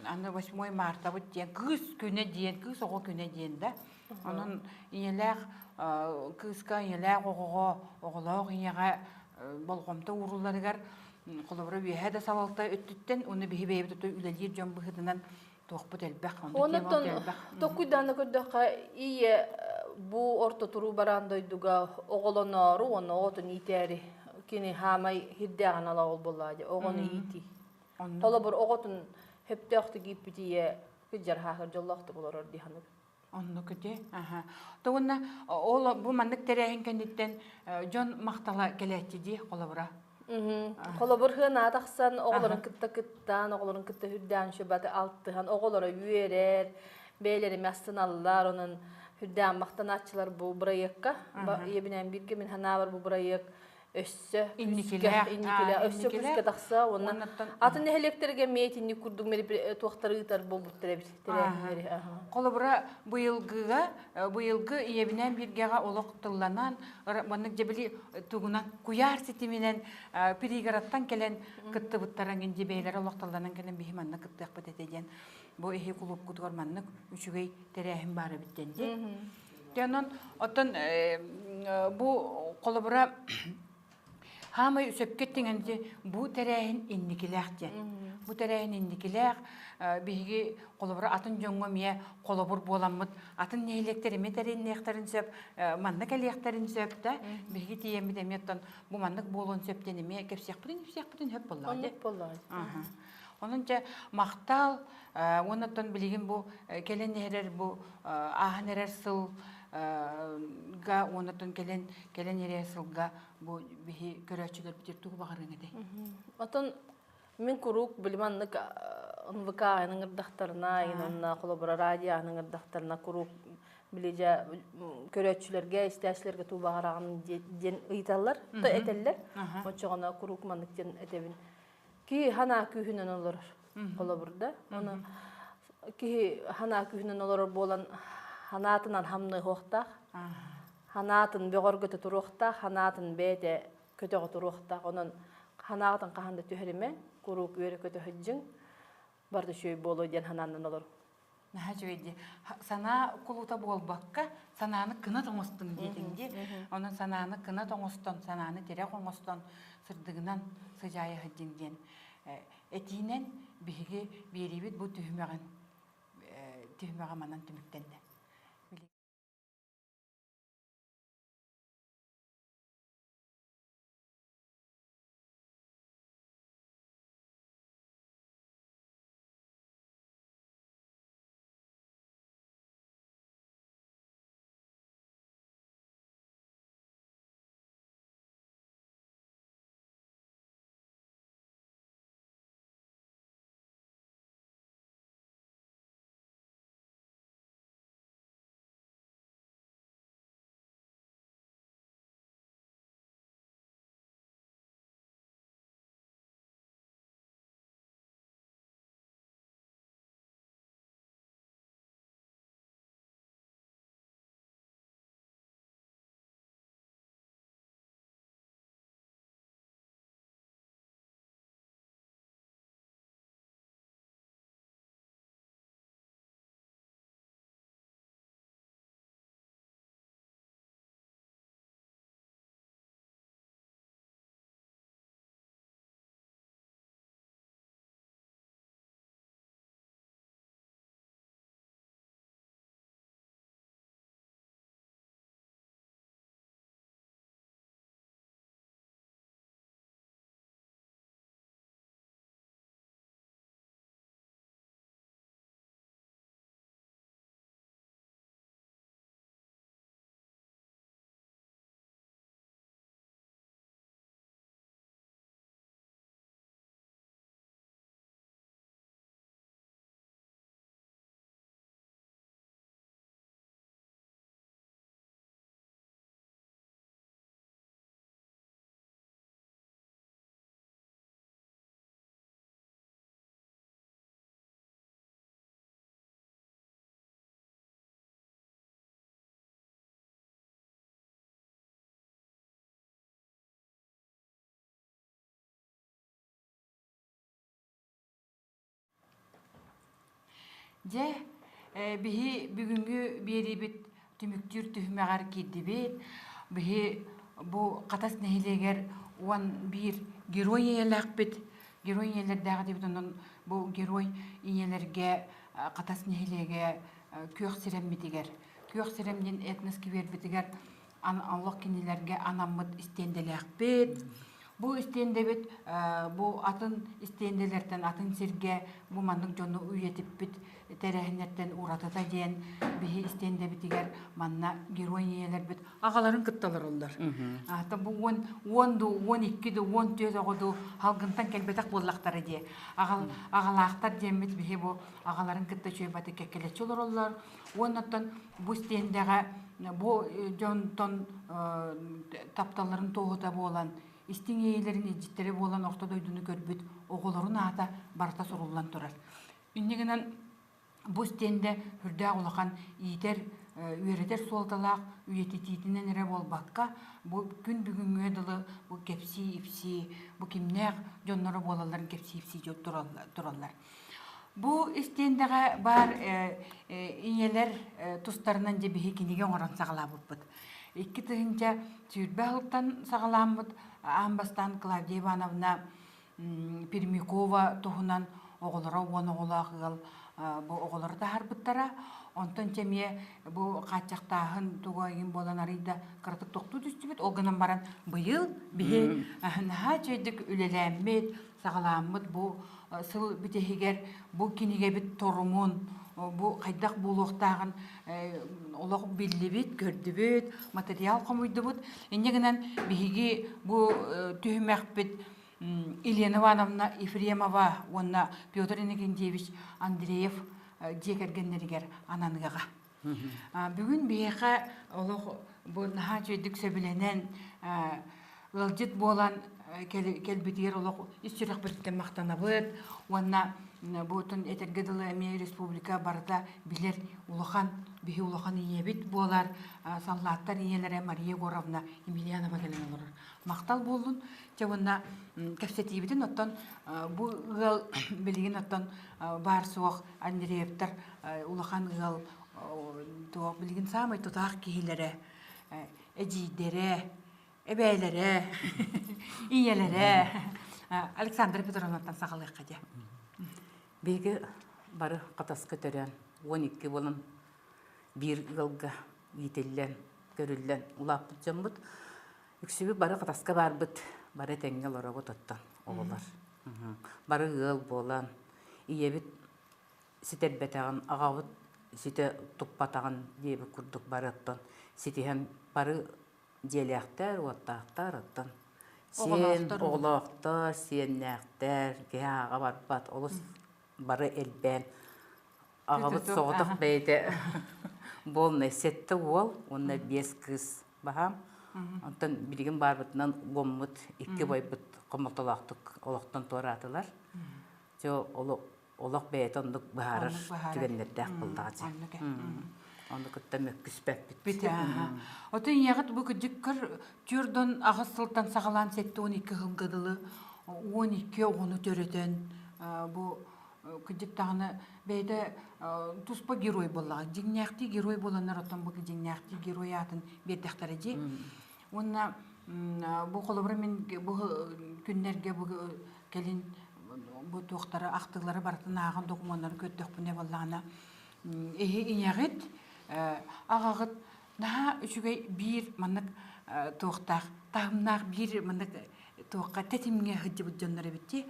Аны 8 марта бут диэн кыыс күнэ диэн, кыыс оҕо күнэ диэн да. Онон ийэлээх кыыска, ийэлээх оҕоҕо, оҕолоох ийэҕэ болҕомто уурулларыгар холобура үөһэ да салалта өттүттэн уонна биһи бэйэбит оту үлэлиир дьон быһыытынан туохпут элбэх Оннуттан токкуйдаана көрдөххө ийэ бу орто туруу бараан дойдуга оҕолоноору уонна оҕотун иитээри кини хаамай хирдээҕин ала ол буоллаа дии оҕону иитии. Холобур оҕотун хөптөөхтүк ииппит ийэ кыдьар хаахыр дьоллоохтук олорор дии саныыбын. Оннук ити. Аха. То уонна ол бу маннык тэрээһин кэнниттэн дьон махтала кэлээччи дии холобура. Холобур хыанаа тахсан оҕолорун кытта кыттаан, оҕолорун кытта үрдээн шөбаты алтыһан, оҕолоро үөрэр, бэйэлэрин астыналлар, онон үрдээн махтанааччылар бу бырайыакка. Ийэбинээн бииргэ мин ханаабар бу бырайыак өссө инникилээх инникилээх өссө күүскэ тахса уонна атын нэһилиэктэргэ эмиэ итинник курдук туохтары ыытар буолбуттар эбит тэрээһиннэри холобура быйылгыга быйылгы ийэбинээн бииргэҕэ олох тылланан маннык дьэбили тугунан куйаар ситиминэн пригородтан кэлэн кыттыбыттара иҥин бэйэлэрэ олох тылланан кэлэн биһи манна кыттыахпыт этэ диэн бу эһи кулуупкутугар маннык үчүгэй тэрээһин баар эбит диэн дии Дьэ, онон оттон бу холобура хаамай сөпкө эттиҥэн бу тэрээһин инникилээх диэн. Бу тэрээһин инникилээх биһиги холобура атын дьоҥҥо эмиэ холобур буоламмыт атын нэһилиэктэр эмиэ тэринниэхтэрин сөп, манна кэлиэхтэрин сөп да биһиги тиийэммит эмиэ оттон бу маннык буолуон сөп диэн эмиэ кэпсиэхпитин кэпсиэхпитин сөп буоллаҕа дии. Оннук буоллаҕа. Онон дьэ махтал уонна оттон билигин бу кэлэн иһэрэр бу ааһан эрэр сыл га уонна оттон кэлэн кэлэн эрэр сылга бу биһи көрөөччүлэрбитигэр тугу баҕарыаҥ этэй? Отон мин куруук били маннык НВК айан ыҥырдахтарына, онно холобура радио аһын ыҥырдахтарына куруук били дьэ көрөөччүлэргэ, истээччилэргэ туу баҕараҕын диэн ыйыталлар, то этэллэр. Оччоҕуна куруук маннык диэн этэбин. Киһи ханаа күүһүнэн олорор холобурда. Оны киһи ханаа күүһүнэн олорор буолан ханаатынан хамныһуохтаах. Ханаатын бөҕөргөтө туруохтаах, ханаатын бэйэтэ көтөҕө туруохтаах. Онон ханаатын хаһан да түһэримэ, куруук үөрэ көтө сылдьыҥ, барыта үчүгэй буолуо диэн ханааннан олору. Наһаа үчүгэй дии. Санаа кулута буолбакка, санааны кынат оҥостуҥ диэтиҥ дии. Онон санааны кынат оҥостон, санааны тирэх оҥостон, сырдыгынан сыдьаайа сылдьыҥ диэн этиинэн биһиги биэриибит бу түһүмэҕин түһүмэҕэ манан түмүктэннэ. Дьэ, биһи бүгүҥҥү биэриибит түмүктүүр түһүмэҕэр киирдибит. Биһи бу Хатас нэһилиэгэр 11 герой ийэлээхпит. Герой ийэлэрдээх диэбит онон бу герой ийэлэргэ Хатас нэһилиэгэ күөх сирэммитигэр, күөх сирэм диэн этнос кибиэрбитигэр олох кинилэргэ анаммыт истиэндэлээхпит. Бу истиэндэбит бу атын истиэндэлэртэн атын сиргэ бу маннык дьону үйэтиппит тэрээһиннэртэн уратыта диэн биһи истиэндэбитигэр манна герой ийэлэрбит аҕаларын кытта олороллор. Ата бу уон уон ду 12 ду 14 оҕо ду халгынтан кэлбэтэх буоллахтара диэ. Аҕалаахтар диэммит биһи бу аҕаларын кытта үчүгэй кэккэлэччи олороллор. Уоннаттан бу истиэндэҕэ бу дьонтон тапталларын туоһута буолан, истиҥ иэйиилэрин илдьиттэрэ буолан орто дойдуну көрбүт оҕолорун аата барыта суруллан турар. Инньэ гынан бу истиэндэ сүрдээх улахан иитэр, үөрэтэр суолталаах үйэтитиитинэн эрэ буолбакка, бу күн бүгүҥҥүгэ дылы бу кэпсии-ипсии, бу кимнээх дьонноро буолалларын кэпсии-ипсии тураллар. Бу истиэндэҕэ баар ийэлэр тустарынан дьэ биһи кинигэ оҥорон саҕалаабыппыт. 2020 сылтан саҕалааммыт аан бастаан Клавдия Ивановна Пермякова туһунан оҕолоро уон оҕолоох ыал бу оҕолору таһаарбыттара. Онтон чэ эмиэ бу хааччахтааһын туга иһин буолан арый да кыратык тохтуу түстүбүт. Ол гынан баран быйыл биһи наһаа үчүгэйдик үлэлээммит, саҕалааммыт бу сыл бүтэһигэр бу кинигэбит торумун бу хайдах буолуохтааҕын олох биллибит, көрдүбүт, материал хомуйдубут. Инньэ гынан биһиги бу түһүмэхпит Елена Ивановна Ефремова уонна Петр Иннокентьевич Андреев дьиэ кэргэннэригэр ананыаҕа. Бүгүн биһиэхэ олох бу наһаа үчүгэйдик сөбүлэнэн ыалдьыт буолан кэлбитигэр олох ис сүрэхпититтэн махтанабыт уонна бу этэргэ дылы эмиэ республика барыта билэр улахан биһи улахан ийэбит буолар саллааттар ийэлэрэ Мария Егоровна Емельянова кэлэн олорор. Махтал буоллун. Чэ уонна кэпсэтиибитин оттон бу ыал билигин оттон баар суох Андреевтар улахан ыал туох билигин саамай тутаах киһилэрэ эдьиийдэрэ эбээлэрэ ийэлэрэ Александра Петровнаттан саҕалыахха дьэ. Биһиги бары Хатаска төрөөн 12 буолан биир ыалга иитиллэн, көрүллэн улааппыт дьоммут. Үксүбүт бары Хатаска баарбыт, бары тэҥҥэ олоробут оттон оҕолор. Бары ыал буолан, ийэбит ситэрбэтэҕин, аҕабыт ситэ туппатаҕын диэбит курдук бары оттон ситиһэн бары дьиэлээхтэр, уоттаахтар оттон сиэн оҕолоохтор, сиэннээхтэр, киһи ааҕа барбат, олус бары элбээн аҕабыт соҕотох бэйэтэ буолнай сэттэ уол уонна биэс кыыс баһаам. Онтон билигин баарбытынан уоммут икки бойбут хомолтолоохтук олохтон туораатылар. Дьэ олох бэйэтэ оннук быһаарар түгэннэрдээх буоллаҕа дии. Ону кытта мөккүспэппит. Бит Оту ийэҕит бу кырдьыккар түөрдон аҕыс сылтан саҕалаан 72 сылга дылы 12 оҕону төрөтөн бу кырдьык даҕаны бэйэтэ туспа герой буоллаҕа. Дьиҥнээхтии герой буоланнар оттон бу дьиҥнээхтии герой аатын биэрдэхтэрэ дии. Уонна бу холобура мин бу күннэргэ бу кэлин бу туохтары ахтыылары барытын ааҕан докумуоннары көрдөхпүнэ буоллаҕына эһи ийэҕит аҕаҕыт наһаа үчүгэй биир маннык туохтаах таһымнаах биир маннык туохха тэтимҥэ сылдьыбыт дьоннор эбит дии.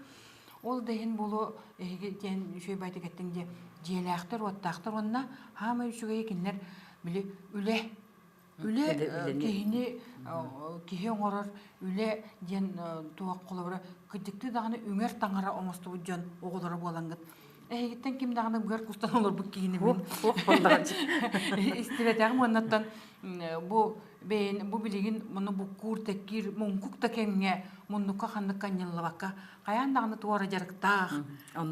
Ол да иһин буолуо эһиги диэн үчүгэй байтык эттиҥ диэ дьиэлээхтэр уоттаахтар уонна хаамай үчүгэйи кинилэр били үлэ Үлэ киһини киһи оҥорор үлэ диэн туох холобура кырдьыктыы даҕаны үҥэр таҥара оҥостубут дьон оҕолоро буолаҥҥыт эһигиттэн ким даҕаны быар кустан олорбут киһини мин истибэтэҕим уоннаттан бу бэйэн бу билигин муну буккуур тэккиир муҥкук да кэмҥэ муннукка ханнык анньыллыбакка хайаан даҕаны туора дьарыктаах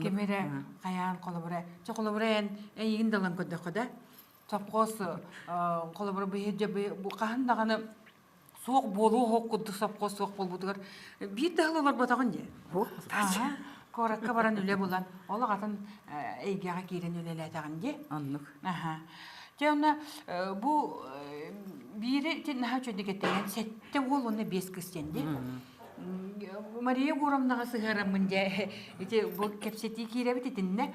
ким эрэ хайаан холобура чэ холобура эн эйигин далан көрдөххө да Совхоз холобура быһа бу хаһан даҕаны суох буолуо суох курдук совхоз суох буолбутугар биир да сыл олорботоҕун дии. Куоракка баран үлэ булан, олох атын эйгэҕэ киирэн үлэлээтэҕин дии. Оннук. Аха. Дьэ онно бу биири наһаа үчүгэйдик эттэҥин сэттэ уол уонна биэс кыыс диэн дии. Мария Егоровнаҕа сыһыараммын дьэ ити бу кэпсэтии киирэбит итиннэ.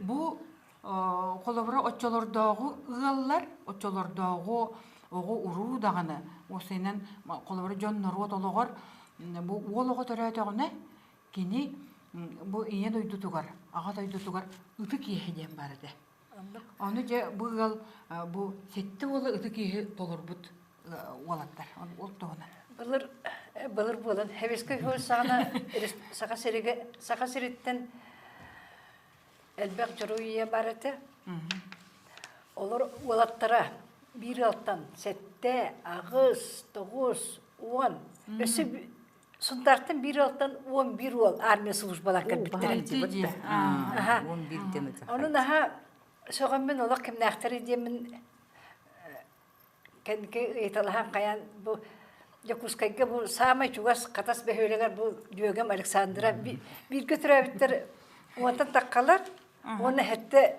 Бу холобура оччолордооҕу ыаллар, оччолордооҕу оҕо уруу даҕаны уопсайынан холобура дьон норуот олоҕор бу уол оҕо төрөөтөҕүнэ кини бу ийэ дойдутугар, аҕа дойдутугар ытык иэһэ диэн баар этэ. Ону дьэ бу ыал бу сэттэ уола ытык иэһи толорбут уолаттар. Ол туһунан. Былыр былыр буолан Хэвискэй Хөл саҕана Саха сиригэ Саха сириттэн элбэх дьоруой ийэ бар этэ. Олор уолаттара биир ыалтан сэттэ, аҕыс, тоҕус, уон. Өссө Сунтаартан биир ыалтан 11 уол армия службалаах кэлбиттэрэ. Ону наһаа сөҕөммүн олох кимнээхтэрий диэммин кэнники ыйыталаһан хайаан бу Дьокуускайга бу саамай чугас Хатас бөһүөлэгэр бу дьүөгэм Александра бииргэ төрөөбүттэр уонтан таххалар уонна сэттэ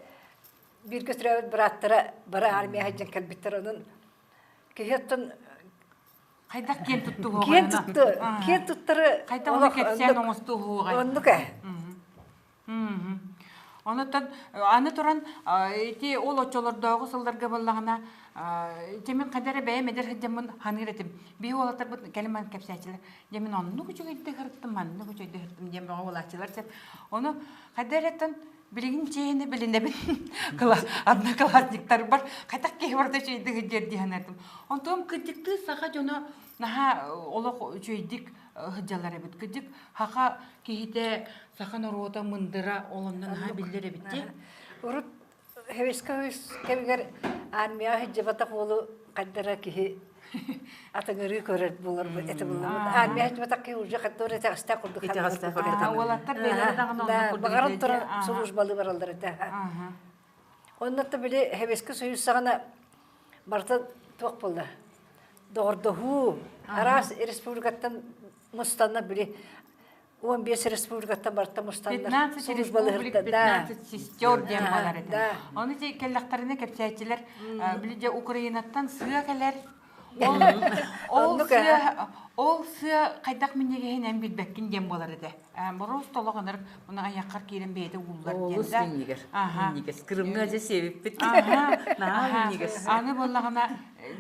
бииргэ төрөөбүт бырааттара бары армия сылдьан кэлбиттэр онон киһи оттон Хайдах киэн туттуһуоҕай? Киэн тутту, киэн туттары Хайдах ону кэпсээн оҥостуһуоҕай? Оннук ээ. Онуттан аны туран ити ол оччолордооҕу сылларга буоллаҕына ити мин хайда эрэ бэйэм эдэр сылдьаммын ханыыр этим. Биһи уолаттарбыт кэлин ман кэпсээччилэр. Дьэ мин оннук үчүгэйдик ырыттым, маннык үчүгэйдик ырыттым диэн бөҕө буолааччылар сеп. Ону хайда эрэттэн билигин чиэһинэ билинэбин одноклассниктарбар хайдах киһи барыта үчүгэйдик сылдьар дии санаатым. Онтон кырдьыктыы саха дьоно наһаа олох үчүгэйдик сылдьаллар эбит. Кырдьык саха киһитэ, саха норуота мындыра ол онно наһаа биллэр эбит дии. Урут Хэвискэ кэмигэр армияҕа сылдьыбатах уолу хайдара киһи атыҥырыы көрөр буолар этэ буллубут. Армия сылдьыбатах киһи уже хаттор итэҕэстээх курдук Итэҕэстээх курдук. Уолаттар бэйэлэрэ даҕаны оннук курдук Баҕаран туран службалыы бараллар этэ. Онно били Хэвискэ Союз саҕана барыта туох буолла? Доҕордоһуу, араас республикаттан мустанна били 15 республикаттан барыта мустаннар 15 республик, 15 сестер диэн буолар этэ. Ону ти кэллэхтэринэ кэпсээччилэр били дьэ Украинаттан сыа кэлэр. Ол ол сыа ол сыа хайдах минньигэһин эн билбэккин диэн буолар этэ. Боруос толох ынырык муна айаххар киирэн бэйэтэ ууллар диэн Олус да. минньигэс. Аха. Минньигэс. Крымҥа дьэ сиэбиппит. Наһаа минньигэс. Аны буоллаҕына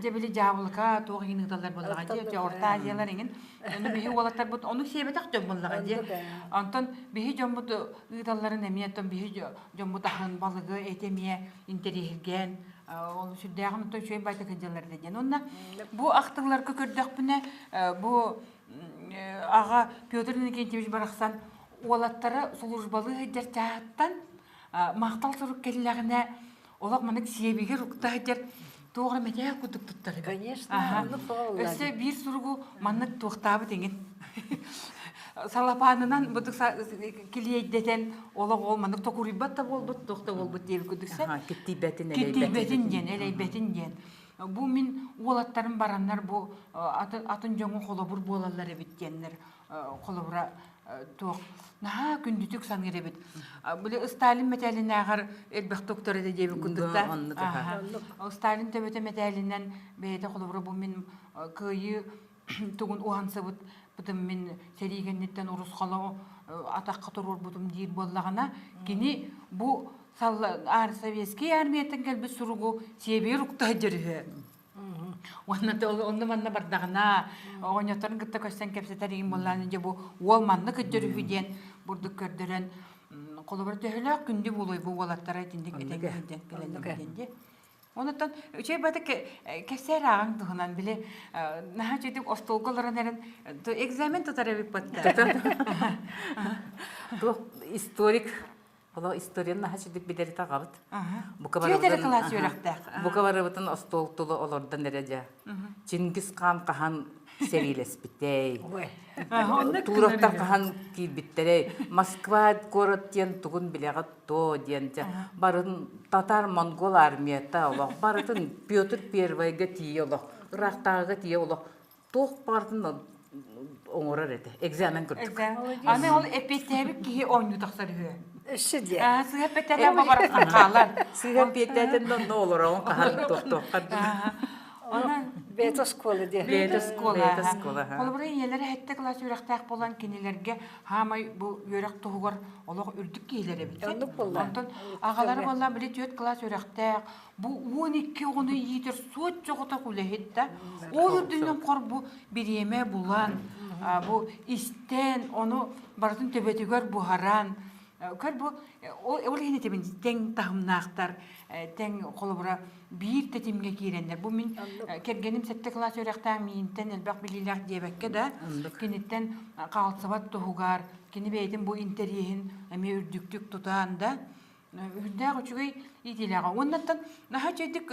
дьэ били дьаабылыка туох иһин ыыталлар буоллаҕа дьэ Орто Азиялар иҥин Ону биһи уолаттарбыт ону сиэбэтэх дьон буоллаҕа дии. Онтон биһи дьоммут ыыталларын эмиэ оттон биһи дьоммут аһын, балыгы, эти эмиэ интэриэһиргээн ол сүрдээҕин оттон үчүгэй байтык сылдьаллар этэ диэн. Онно бу ахтылларга көрдөхпүнэ бу аҕа Петр Иннокентьевич барахсан уолаттара службалыы сылдьар чааһыттан махтал сурук кэллэҕинэ олох маннык сиэбигэр укта сылдьар туох эрэ мэтээх курдук туттар эбит. Конечно, оннук Өссө биир суругу маннык туохтаабыт иҥин. Салапаанынан бутук килиэйдэтэн олох ол маннык токуруйбат да буолбут, туох да буолбут диэбит курдук Киттийбэтин, Киттийбэтин диэн, элэйбэтин диэн. Бу мин уолаттарым бараннар бу атын дьоҥҥо холобур буолаллар эбит диэннэр холобура туох наһаа күндүтүк саныыр эбит. Били Сталин мэтээлинээҕэр элбэх доктор этэ диэбит курдук да. Сталин төбөтө мэтээлинэн бэйэтэ холобура бу мин кыайыы тугун уһансыбыт бытым мин сэрии кэнниттэн урусхала атахха туруорбутум диир буоллаҕына кини бу советский армияттан кэлбит суругу сиэбигэр укта сылдьар үһү. Уонна онно манна бардаҕына оҕонньотторун кытта көрсөн кэпсэтэр игин буоллаан дьэ бу уол манна көрдөр үһү диэн бурдук көрдөрөн холобур төһөлөөх күндү буолуой бу уолаттара итинник этэҥҥэ сылдьан кэлэллэр диэн дии. Онуттан үчүгэй бата кэпсээр ааҕаҥ туһунан били наһаа үчүгдүк остуолга олорон эрэн экзамен тутар эбит батта. Туох историк Оло историяны наһаа үчүгдүк билэри таҕабыт. Бука Түөтэрэ кылаас үөрэхтээх. Бука барыбытын остуол тула олордон эрэ дьэ. Чингис хаан хаһан сэриилэспитэй. Туроктар хаһан киирбиттэрэй. Москва куорат диэн тугун билэҕит то диэн дьэ. Барын татар монгол армията олох барытын Петр Первойга тиийэ олох ыраахтааҕыга тиийэ олох туох барытын. оҥорор этэ. Экзамен курдук. Аны ол эппиэттээбит киһи оонньуу тахсар үһү. Өссө диэ. Сыыһа эппиэттээтэн бабарахсан хаалар. Сыыһа эппиэттээтин да онно олороҕун хаһан тохтуоххар. Онон бэйэтэ оскуола диэ. Бэйэтэ оскуола. Бэйэтэ оскуола. Холобура ийэлэрэ сэттэ кылаас үөрэхтээх буолан кинилэргэ хаамай бу үөрэх туһугар олох үрдүк киһилэр эбит. Оннук буолла. Онтон аҕалара буолла били түөрт кылаас үөрэхтээх, бу 12 оҕону иитэр суот соҕотох үлэһит да ол үрдүнэн хор бу бириэмэ булан бу истэн ону барытын төбөтүгэр буһаран көр бу ол иһин этэбин тэҥ таһымнаахтар тэҥ холобура биир тэтимҥэ киирэннэр бу мин кэргэним сэттэ кылаас үөрэхтээх миинтэн элбэх билиилээх диэбэккэ да киниттэн хаалсыбат туһугар кини бэйэтин бу интэриэһин эмиэ үрдүктүк тутан да үрдээх үчүгэй иитиилээҕэ. Уоннаттан наһаа үчүгэйдик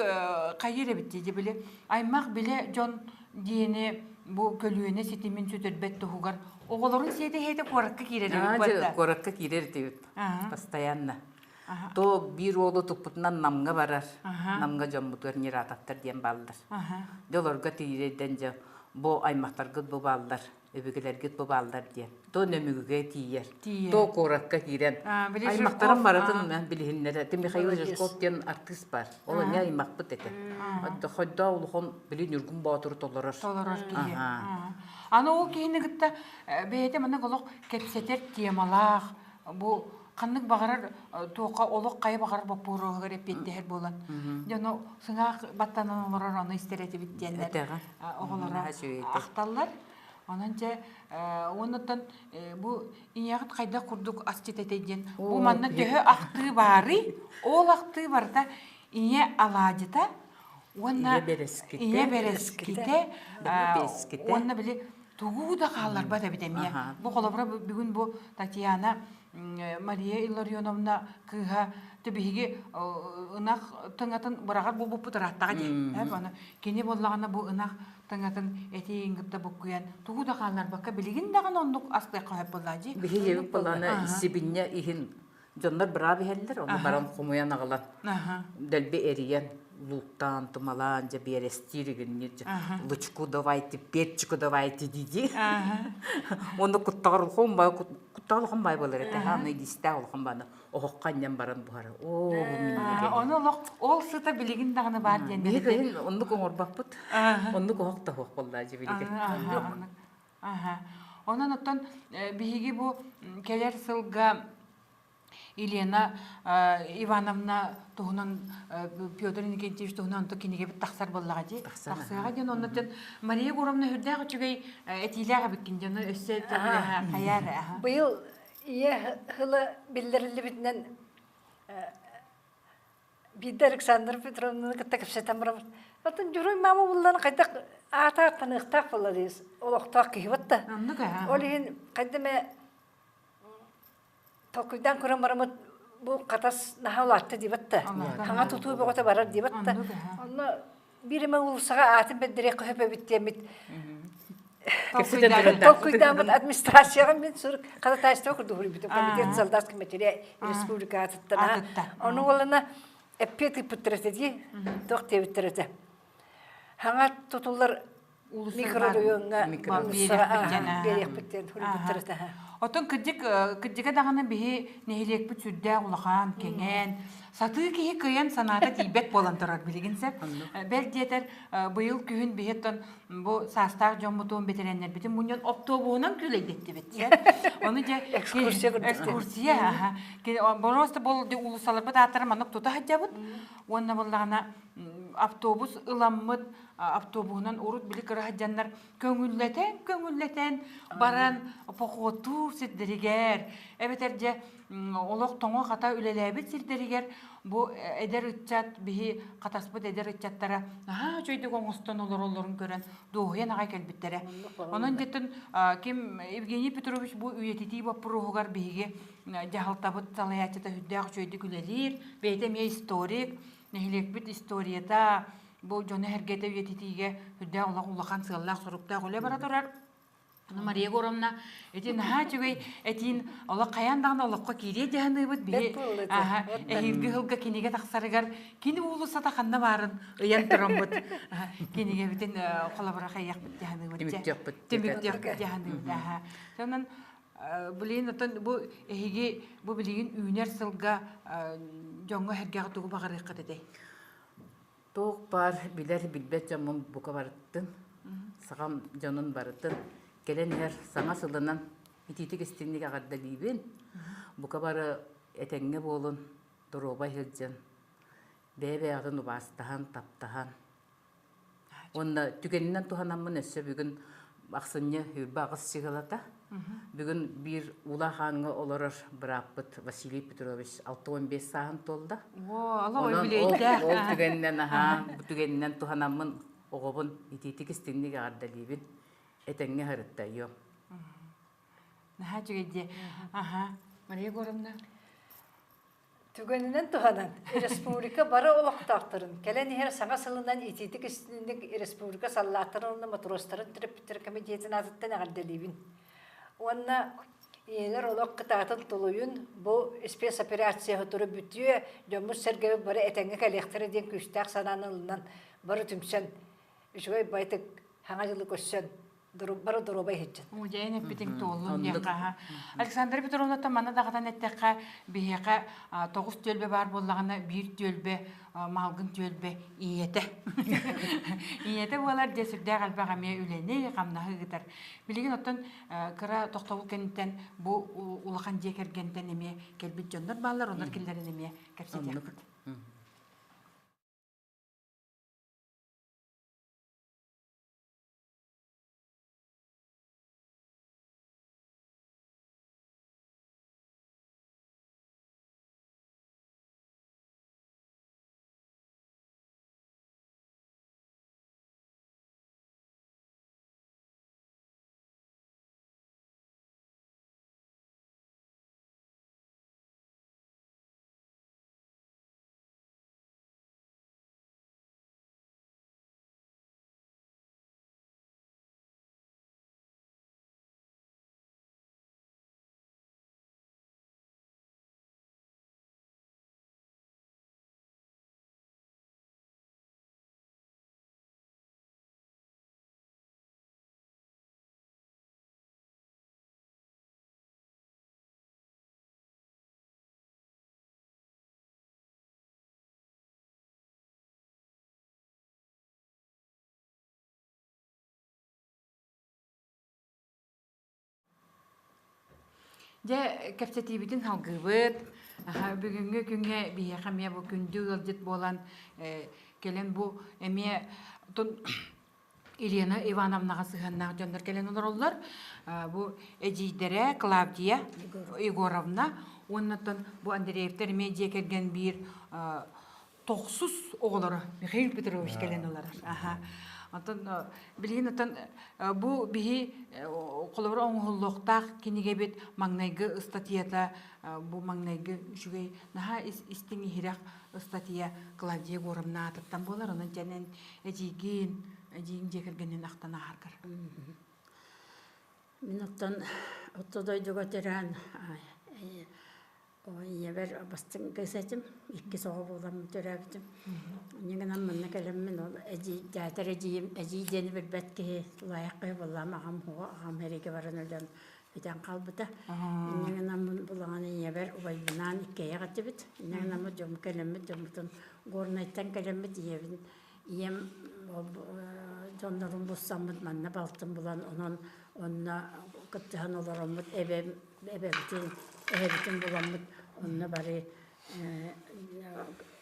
хайыыр эбит дии били аймах билэ дьон диэни бу көлүөнэ ситимин сүтэрбэт туһугар оҕолорун сиэтэ-сиэтэ куоракка киирэр эбит буолла. Куоракка киирэр этибит постоянно. То биир уолу туппутунан Намҥа барар. Намҥа дьоммутугар Нератовтар диэн бааллар. Дьэ олорго тиийэрдэн дьэ бу аймахтаргыт бу бааллар. өбүгэлэргит бу бааллар диэн. То Нөмүгүгэ тиийэр, то куоракка киирэн. Аймахтарым барытын билиһиннэрэ. Ты Михаил Жирков диэн артыыс бар. Ол эмиэ аймахпыт этэ. Хойдоо улахан били Ньургун Боотуру толорор. Толорор киһи. Аны ол киһини кытта бэйэтэ маннык олох кэпсэтэр темалаах, бу ханнык баҕарар туохха олох хайа баҕарар боппуруоһугар эппиэттэһэр буолан дьону сыҥаах баттанан олорор ону истэр этибит диэннэр оҕолоро ахталлар онон дьэ уоннаттан бу ийэҕит хайдах курдук асчыт этэй диэн бу манна төһө ахтыы баарый ол ахтыы барыта ийэ алаадьыта уонна ийэ бэрэскитэ уонна били тугу да хаалларбат эбит эмиэ. Бу холобура бүгүн бу Татьяна Мария Илларионовна кыыһа биһиги ынах тыҥатын быраҕар буолбуппут ырааттаҕа дии. Аны кини буоллаҕына бу ынах тыҥатын этиин кытта буккуйан тугу да хаалларбакка билигин даҕаны оннук астыахха сөп буоллаа дии. Биһиги эбит буоллаҕына сибинньэ иһин Дьоннор быраап иһэллэр, ону баран хомуйан аҕалан, дэлби эрийэн, лууктаан, тумалаан, дьэ биэрэстиир игиннир, лучку давайте, перчику давайте дии-дии. Уонна куттаҕар улахан бай, куттаҕар улахан бай буолар этэ, аны илиистээх улахан бааны оһоххо анньан баран буһара. Оо, бу минньигэһэ. Ону олох ол сыта билигин даҕаны баар диэн. Биһиги кыһын оннук оҥорбоппут. Оннук оһох да суох буоллаа дьэ билигин. Аха. Онон оттон биһиги бу кэлэр сылга Елена Ивановна туһунан Петр Иннокентьевич туһунан онто кинигэбит тахсар буоллаҕа дии. Тахсыаҕа диэн оннуттан Мария Егоровна үрдээх үчүгэй этиилээх эбиккин дьону өссө хайаар Быйыл ийэ сыла биллэриллибитинэн Биирдэ Александра Петровнаны кытта кэпсэтэн барабыт. Атын Дьоруой маама буллан хайдах аата ааттаныахтаах буолла дии олохтоох киһи батта. Оннук ээ. Ол иһин хайда эмэ толкуйдаан көрөн бараммыт бу хатас наһаа улаатта диэбэт да. Хаҥа тутуу бөҕөтө барар диэбэт да. Онно биир эмэ уулуссаҕа аатын бэрдэриэххэ сөп эбит диэммит толкуйдааммыт администрацияҕа мин сурук ходатайство курдук суруйбутум комитет солдатской материя республика аатыттан ону уолана эппиэт ыыппыттар этэ дии туох диэбиттэр этэ хаҥа тутуллар микрорайоҥҥа биэриэхпит диэн суруйбуттар этэ Оттон кырдьык кырдьыга даҕаны биһи нэһилиэкпит сүрдээх улахан, кэҥээн, сатыы киһи кыайан санаата тиийбэт буолан турар билигин сөп. Бэл диэтэр быйыл күһүн биһи оттон бу саастаах дьоммутун, бэтэрээннэрбитин мунньан оптуобуһунан күүлэйдэттибит. Ону дьэ экскурсия экскурсия Просто бол уулуссаларбыт ааттара маннык тута сылдьабыт. Уонна буоллаҕына автобус ыламмыт автобуһунан урут били кыра сылдьаннар көҥүллэтэн көҥүллэтэн баран походтуур сирдэригэр эбэтэр дьэ олох тоҥо-хата үлэлээбит сирдэригэр бу эдэр ыччат биһи хатаспыт эдэр ыччаттара наһаа үчүгэйдик оҥостон олороллорун көрөн дуоһуйан аҕай кэлбиттэрэ. Онон дьэтин ким Евгений Петрович бу үйэтитии боппуруоһугар биһиги дьаһалтабыт салайааччыта сүрдээх үчүгэйдик үлэлиир, бэйэтэ эмиэ историк, нэһилиэкпит историята бу дьону-сэргэтэ үйэтитиигэ сүрдээх улахан сыаллаах-соруктаах үлэ бара турар. Ну, Мария Егоровна, ити наһаа үчүгэй этиин олох хайаан даҕаны олоххо киириэ дьаһаныыбыт биһи эһиилги сылга кинигэ тахсарыгар кини уулуссата ханна баарын ыйан тураммыт кинигэбитин холобура хайыахпыт дьаһаныыбыт түмүктүөхпүт түмүктүөхпүт дьаһаныыбыт аха сонон билигин оттон бу эһиги бу билигин үүнэр сылга дьоҥҥо сэргэҕэ тугу баҕарыаххыт этэй Туох баар билэр билбэт дьоммун бука барыттын, саҕам дьонун барытын кэлэн иһэр саҥа сылынан итиитик истиҥник эҕэрдэлиибин. Бука бары этэҥҥэ буолун, доруобай сылдьан, бэйэ-бэйэҕитин убаастаһан, таптаһан. Уонна түгэнинэн туһанаммын өссө бүгүн ахсынньы 28 сыһылата. Бүгүн биир Уулаах Ааҥҥа олорор бырааппыт Василий Петрович 65 сааһын туолла. Онон ол, ол түгэнинэн аһаа, бу түгэнинэн туһанаммын оҕобун итиитик истиҥник эҕэрдэлиибин. Этэҥҥэ сырыттайыам. Наһаа үчүгэй дии. Аха. Мария Егоровна. Түгэнинэн туһанан, республика бары олохтоохторун кэлэн иһэр саҥа сылынан итиитик истинник республика саллааттарын уонна матростарын төрөппүттэр комитетин аатыттан эҕэрдэлиибин. Уонна ийэлэр олох кытаатын тулуйун, бу спецоперация сотору бүтүө, дьоммут-сэргэбит бары этэҥҥэ кэлиэхтэрэ диэн күүстээх санааны ылынан, бары түмсэн, үчүгэй байтык хаҥа дьылы көрсөн бары доруобай иһиччин. Дьэйэн эппитиҥ туоллун диэххэ. Александра Петровна манна даҕатан эттэххэ, биһиэхэ тоҕус түөлбэ баар буоллаҕына, биир түөлбэ Маалгын түөлбэ ийэтэ. Ийэтэ буолар дьэ сүрдээх элбэх эмиэ үлэни, хамнаһы ыытар. Билигин оттон кыра тохтобул кэнниттэн бу улахан дьиэ кэргэнтэн эмиэ кэлбит дьоннор бааллар, оннор кинилэрин эмиэ кэпсэтиэхпит. Дьэ, кэпсэтиибитин салгыыбыт. Бүгүҥҥү күҥҥэ биһиэхэ эмиэ бу күндү ыалдьыт буолан кэлэн бу эмиэ Елена Ивановнаҕа сыһыаннаах дьоннор кэлэн олороллор. Бу эдьиийдэрэ Клавдия Егоровна уонна бу Андреевтар эмиэ дьиэ кэргэн биир тохсус оҕолоро Михаил Петрович кэлэн олорор. Аха. Онтон билигин оттон бу биһи холобура оҥоһуллуохтаах кинигэбит маҥнайгы ыстатыйата бу маҥнайгы үчүгэй наһаа истиҥ иһирэх ыстатыйа Клавдия Егоровна аатыттан буолар. Онон дьэнэн эдьиийгин, эдьиийиҥ дьиэ кэргэнин ахтан ааһаргар. Мин оттон отто дойдуга төрөөн Ийэбэр бастыҥ кыыс этим, иккис оҕо буоламмын төрөөбүтүм. Инньэ гынан манна кэлэммин ол эдьиий, тээтэр эдьиийим, эдьиий диэни билбэт киһи, тулаайах киһи буоллаҕым, аҕам оҕо, аҕам сэриигэ баран өлөн бүтэн хаалбыта. Инньэ гынаммын булаҕан ийэбэр убайбынаан иккиэйэх этибит. Инньэ гынаммыт дьоммут кэлэммит, дьоммутун Горнайтан кэлэммит ийэбин ийэм дьоннорун булсаммыт манна балтым булан онон онно кыттыһан олороммут эбэм эбэбитин эһэбитин буламмыт онно бары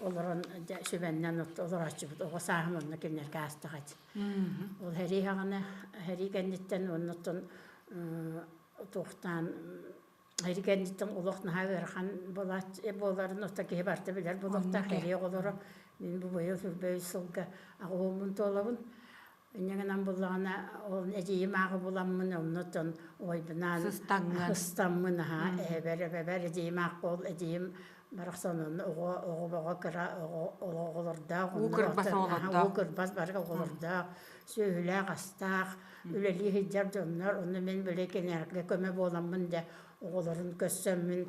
олорон сүбэннэн олорооччубут оҕо сааһым онно кинилэргэ аастаҕа ити ол сэрии саҕана сэрии кэнниттэн оннуттан туохтаан сэрии кэнниттэн олох наһаа ыарахан буоларын оттон киһи барыта билэр буолуохтаах сэрии оҕолоро мин бу быйыл сүүрбэ үс сылга аҕыһуоммун туолабын Инньэ гынан буллаҕына, ол эдьиийим ааҕы буламмын, оннуттан убайбынаан Сыстаҥҥын. сыстаммын аһаа эһэбэр, эбэбэр эдьиийим аахха ол эдьиийим Барахсан онно оҕо оҕо кыра оҕолордоох, Уу кырбас оҕолордоох. Уу кырбас бары оҕолордоох, сүөһүлээх, астаах, үлэлии сылдьар дьоннор. Онно мин били кинилэргэ көмө буоламмын дьэ оҕолорун көрсөммүн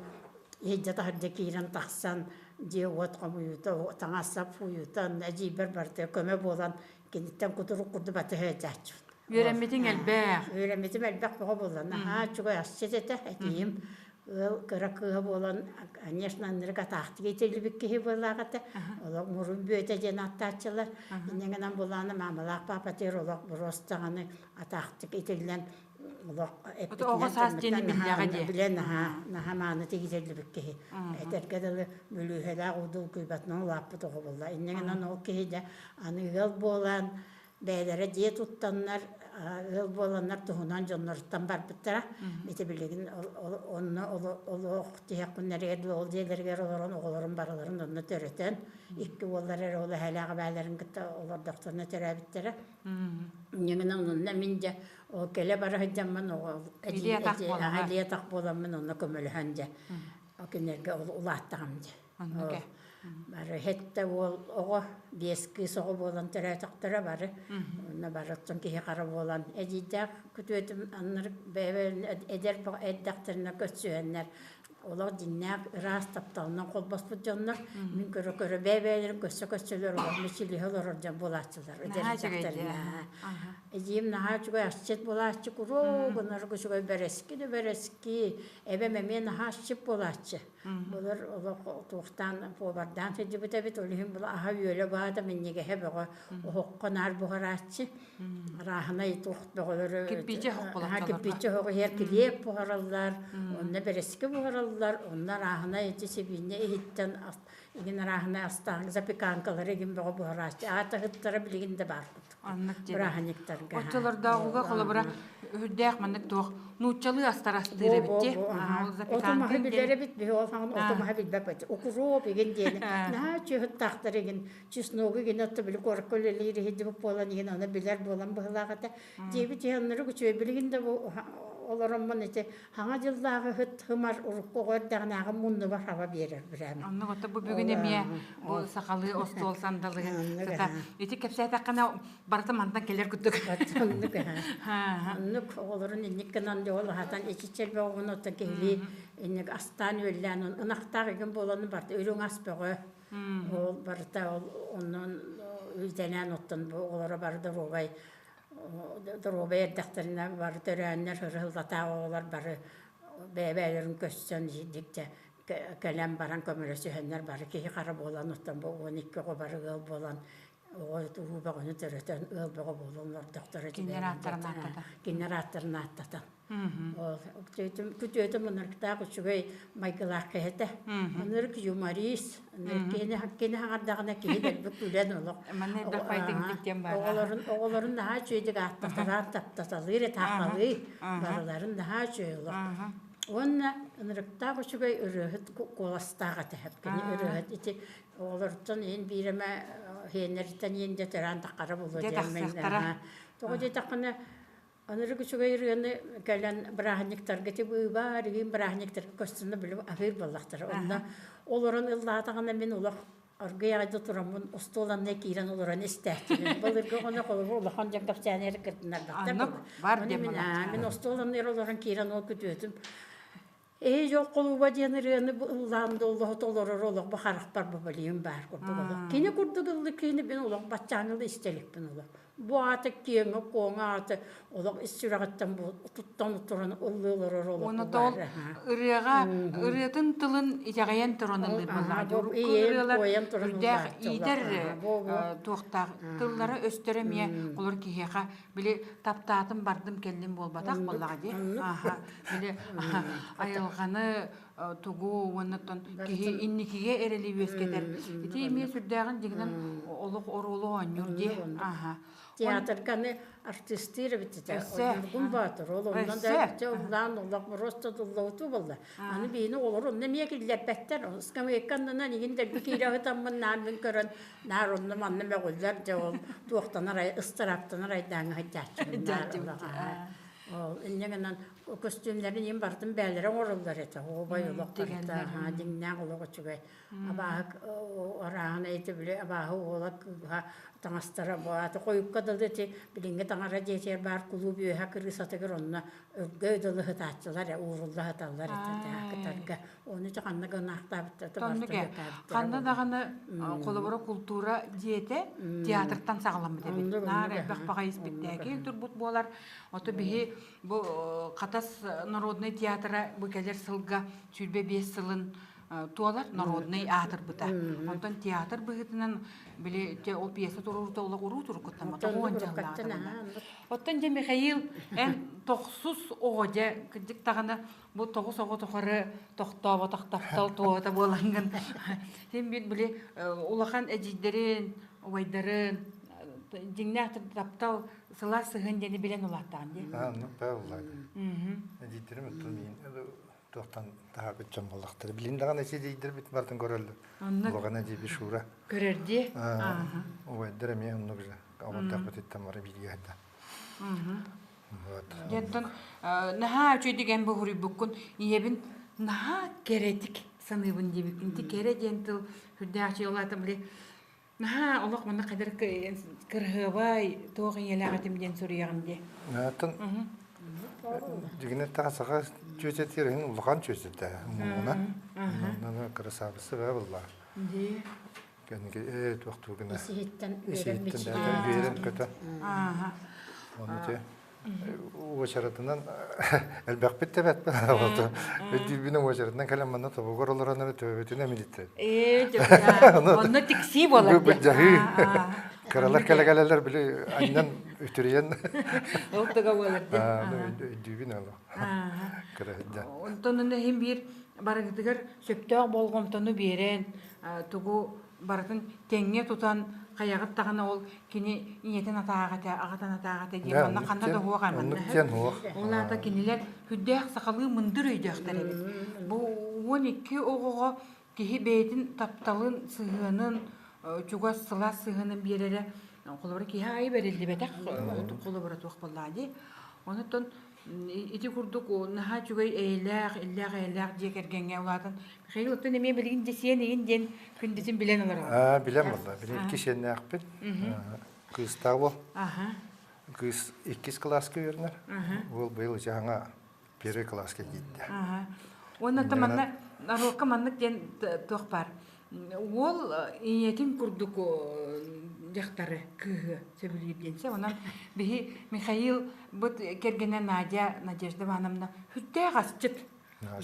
иһирдьэ таһырдьа киирэн тахсан дьиэ-уот хомуйуута, таҥас-сап сууйуута, онно эдьиийбэр барытыгар көмө буолан киниттэн кутурук курдук батыһа сылдьааччыбын. Үөрэммитиҥ элбэх. Үөрэммитим элбэх бөҕө буолла. Наһаа үчүгэй асчыт этэ, этиим. Ыал кыра кыыһа буолан, конечно, ынырык атаахтык иитиллибит киһи буоллаах этэ. Олох мурун бүөтэ диэн ааттааччылар. Инньэ гынан булааны маамалаах паапатыгар олох боруос даҕаны атаахтык итиллэн олох Оҕо саас диэни биллэҕэ дии. Билэн наһаа, наһаа мааны тигитиллибит киһи. Этэргэ дылы бүлүүһэлээх уу долгуйбатынан улааппыт оҕо буолла. Инньэ гынан ол киһи дьэ аны ыал буолан бэйэлэрэ дьиэ туттаннар, ыал буоланнар туһунан дьонноруттан барбыттара. Ити билигин онно олох тиһэх күннэригэр дылы ол дьиэлэригэр олорон оҕолорун барыларын онно төрөтөн, икки уоллара эрэ ол эһээлээх эбээлэрин кытта олордохторуна төрөөбүттэрэ. Инньэ гынан онно мин дьэ ол кэлэ бара сылдьаммын оҕо илии-атах буоламмын онно көмөлөһөн дьэ кинилэргэ ол улааттаҕым дьэ. Оннук ээ. Бары хэттэ уол оҕо, биэс кыыс оҕо буолан төрөөтөхтөрө бары. Онно бары оттон киһи хара буолан эдьиийдээх күтүөтүм аннары бэйэ эдэр эрдэхтэринэ көрсүһэннэр олох дьиҥнээх ыраас тапталынан холбоспут дьоннор мин көрө-көрө бэйэ-бэйэлэрин көрсө-көрсөлөр олох мичилиһэ олорор дьон буолааччылар эдэр эрдэхтэринэ. Эдьиийим наһаа үчүгэй асчыт буолааччы куруук ынырык үчүгэй бэрэски да бэрэски эбэм эмиэ наһаа асчыт буолааччы. Былыр олох туохтаан повардаан сылдьыбыт эбит, ол иһин була аһа-үөлэ баата минньигэһэ бөҕө оһоххо наар буһарааччы. Арааһынай туох бөҕөлөрү Кирпиичэ оһох буолар. Кирпиичэ оһоҕу иһэр килиэп буһараллар, онно бэрэски буһараллар, онно арааһынай ити сибиинньэ иһиттэн игин арааһынай астаан запеканкалары игин бөҕө буһарааччы. Аата ыһыттара билигин да баар курдук. Оннук диэн. Бырааһынньыктарга. Оччолордооҕуга холобура үрдээх маннык туох нууччалыы астар астыыр эбит дии. Оту маһы билэр эбит, биһи ол хаҥын оту маһы билбэппит. Укроп игин диэни. Наһаа чүһүттаахтар игин, чесногу игин отто били куоракка үлэлиир иһидибит буолан игин аны билэр буолан быһылаах этэ. Диэбит иһэннэрик үчүгэй билигин да бу олороммун ити хаҥа дьыллааҕы ыһыт хымар урукку оҕо эрдэҕинээҕи муннубар хаба биэрэр бирээмэ. Оннук ото бу бүгүн эмиэ бу сахалыы остуол сандалыгы сата ити кэпсээтэххинэ барыта мантан кэлэр курдук. Оннук Оннук оҕолорун инник гынан ол аһатан ичиччэл бөҕөҕүн оттон киһилии инник астаан үөллээн ынахтаах игин буолан барыта үрүҥ ас бөҕө ол барыта ол онон үтэнээн оттон бу оҕолоро бары доруобай доруобай эрдэхтэринэ бары төрөөннөр ырыһыллатаах оҕолор бары бэйэ-бэйэлэрин көссөн дьэ кэлэн баран көмөлөсүһэннэр бары киһи хара буолан оттон бу 12 оҕо бары ыал буолан оҕо уруу бөҕөнү төрөтөн ыал бөҕө буолан олордохторо кинилэр ааттарын ааттатан кинилэр ааттарын ааттатан Күтүөтүм ынырыктаах үчүгэй майгылаах киһи этэ. Ынырык юморист, ынырык киһини кини хаҥардаҕына киһи дэлби күлэн олох. Манна элбэх байтыҥдык диэн баар. Оҕолорун оҕолорун наһаа үчүгэйдик ааттаталаан таптаталыыр этаахалыы барыларын наһаа үчүгэй олох. Уонна ынырыктаах үчүгэй ырыаһыт куоластаах этэ. Кини ырыаһыт ити оҕолортон иһин биир эмэ иһиэннэриттэн иһин дьэ төрөөн таххара буолуо диэн. Тоҕо диэтэххинэ Ынырык үчүгэй ырыаны кэлэн бырааһынньыктарга ити быыбар игин бырааһынньыктарга көстөнө били аһыыр буоллахтара. Онно олорон ыллаатаҕына мин олох аргый аҕай да тураммын остуол анныгар киирэн олорон истээччибин. Былыргы оҕону холобур улахан дьон кэпсээнэ эрэ кырдынарбаттар. Оннук бар диэн Мин, мин остуол анныгар олорон киирэн ол күтүөтүм Ээ дьол холууба диэн ырыаны бу ыллаан да олоһу толорор олох бу харахпар бабалиым баар курдук олох. Кини курдук ыллык киһини мин олох баччааҥҥы да истэ иликпин олох. Бу аата киэҥэ-куоҥа аата олох ис сүрэҕиттэн бу туттан туран ыллыы олорор олох Уонна бу тоол баар. ырыаҕа ырыатын тылын итэҕэйэн туран ыллыыр буоллаҕа. Урукку ырыалар үрдээх иитэр туохтаах тыллара өстөрө эмиэ олор киһиэхэ били таптаатым бардым кэллим буолбатах буоллаҕа дии. Аха Били айылҕаны тугу уонна киһи инникигэ эрэли үөскэтэр. Ити эмиэ сүрдээҕин дьиҥинэн олох оруолу оонньуур дии. Аха. Театрга аны артистыыр эбит этэ. Ньургун Боотур ол онно да ыллаан олох просто дуллаутуу буолла. Аны биһини олор онно эмиэ киллэрбэттэр. Скамейка аннынан игин дэлби киирэ сытаммын наар мин көрөн наар онно манна мөҕүллэр дьэ ол туохтанар ыстарааптанар айдааҥҥа сылдьааччыбын наар олох. Ол инньэ гынан көстүүмнэрин иин барытын бээлэрэ оҥороллор этэ. Оҕобой олох барыта дьиҥнээх олох үчүгэй. Абааһы арааһын эти били абааһы уола кыыһа таҥастара бу аата хойукка дылы ити билиҥҥи таҥара дьиэтигэр баар кулууп үөһэ кырыысатыгар онно өргө дылы сытааччылар уурулла сыталлар этэ кытарга Ону ити ханна гынаахтаабыттара Тоннук ханна даҕаны холобура култуура дьиэтэ театртан саҕаламмыт эбит. Наар элбэх баҕайы испиктээкил турбут буолар. Ото биһи бу Хатас народнай театра бу кэлэр сылга 25 сылын туолар народнай аатырбыта. Онтон театр быһыытынан били ол пьеса туруорута олох уруу турукуттан тоҕуон дьаллаатабына. Оттон дьэ Михаил эн тохсус оҕо дьэ кырдьык даҕаны Бу тоҕус оҕо тухары тохтооботох таптал туоһута буолаҥҥын син биир били улахан эдьиийдэрин, убайдарын дьиҥнээх таптал сылаас сыһыан диэни билэн улааттаҕын дии. Оннук баа буллаады. Эдьиийдэрим оттон миин туохтан таһаарбыт дьон буоллахтара. Билин даҕаны ити эдьиийдэрбит барытын көрөллөр. Улахан эдьиийбит Шура. Көрөр дии. Убайдар эмиэ оннук же. Оҕордохпутуттан бары бииргэ сылдьан. Дьэ, наһаа үчүгэйдик эн буһуруйбуккун ийэбин наһаа кэрэтик саныыбын диэбиккин. Ити кэрэ диэн тыл сүрдээх үчүгэй. Ол аата били наһаа олох манна хадыр кырыһыабай туох ийэлээх этим диэн суруйаҕын дии. Оттон дьигинэ таха саха чүөчэтигэр иһин улахан чүөчэтэ муҥуна. Онно кырасаабысса баа булла. Дии. Кэнники ээ туохтуу гына Ис-иһиттэн ис-иһиттэн үөрэн үөрэн көтөн. Ону те уочаратынан элбэхпит да бэт өйдүүбүнэ уочаратынан кэлэн манна тобугар олорон эрэ төбөбүтүн эмилиттэр. Ээ, онно тиксии буолар. Былдьаһыы. Кыралар кэлэ-кэлэлэр били анньан үтүрүйэн. Ол тыга буолар дии. Өйдүүбүн ол. Кыра сылдьан. Онтон иһин биир барыгытыгар сөптөөх болҕомтону биэрэн, тугу барытын тэҥҥэ тутан хайаҕыт даҕаны ол кини ийэтин атааҕа этэ, аҕатын атааҕа этэ диэн манна ханна да уһуох манна Ол аата кинилэр сүрдээх сахалыы мындыр өйдөөхтөр эбит. Бу 12 оҕоҕо киһи бэйэтин тапталын, сыһыанын, чугас сылаас сыһыанын биэрэрэ холобура киһи аайы бэриллибэтэх холобура туох буоллаҕа дии. Онон Ити курдук наһаа үчүгэй эйэлээх, иллээх эйэлээх дьиэ кэргэҥҥэ улаатан Михаил оттон эмиэ билигин дьэ сиэн игин диэн күндүтүн билэн олороҕун. Аа, билэн буолла. Билин икки сиэннээхпин. Кыыстаах уол. Кыыс иккис кылааска үөрэнэр. Уол быйыл ичи хаҥа первый кылааска киирдэ. Уонна манна норуокка маннык диэн туох баар. Уол ийэтин курдук дьахтары, кыыһы сөбүлүүр диэн сөп. Онон биһи Михаил быт кэргэнэ Надя, Надежда Ивановна сүрдээх асчыт.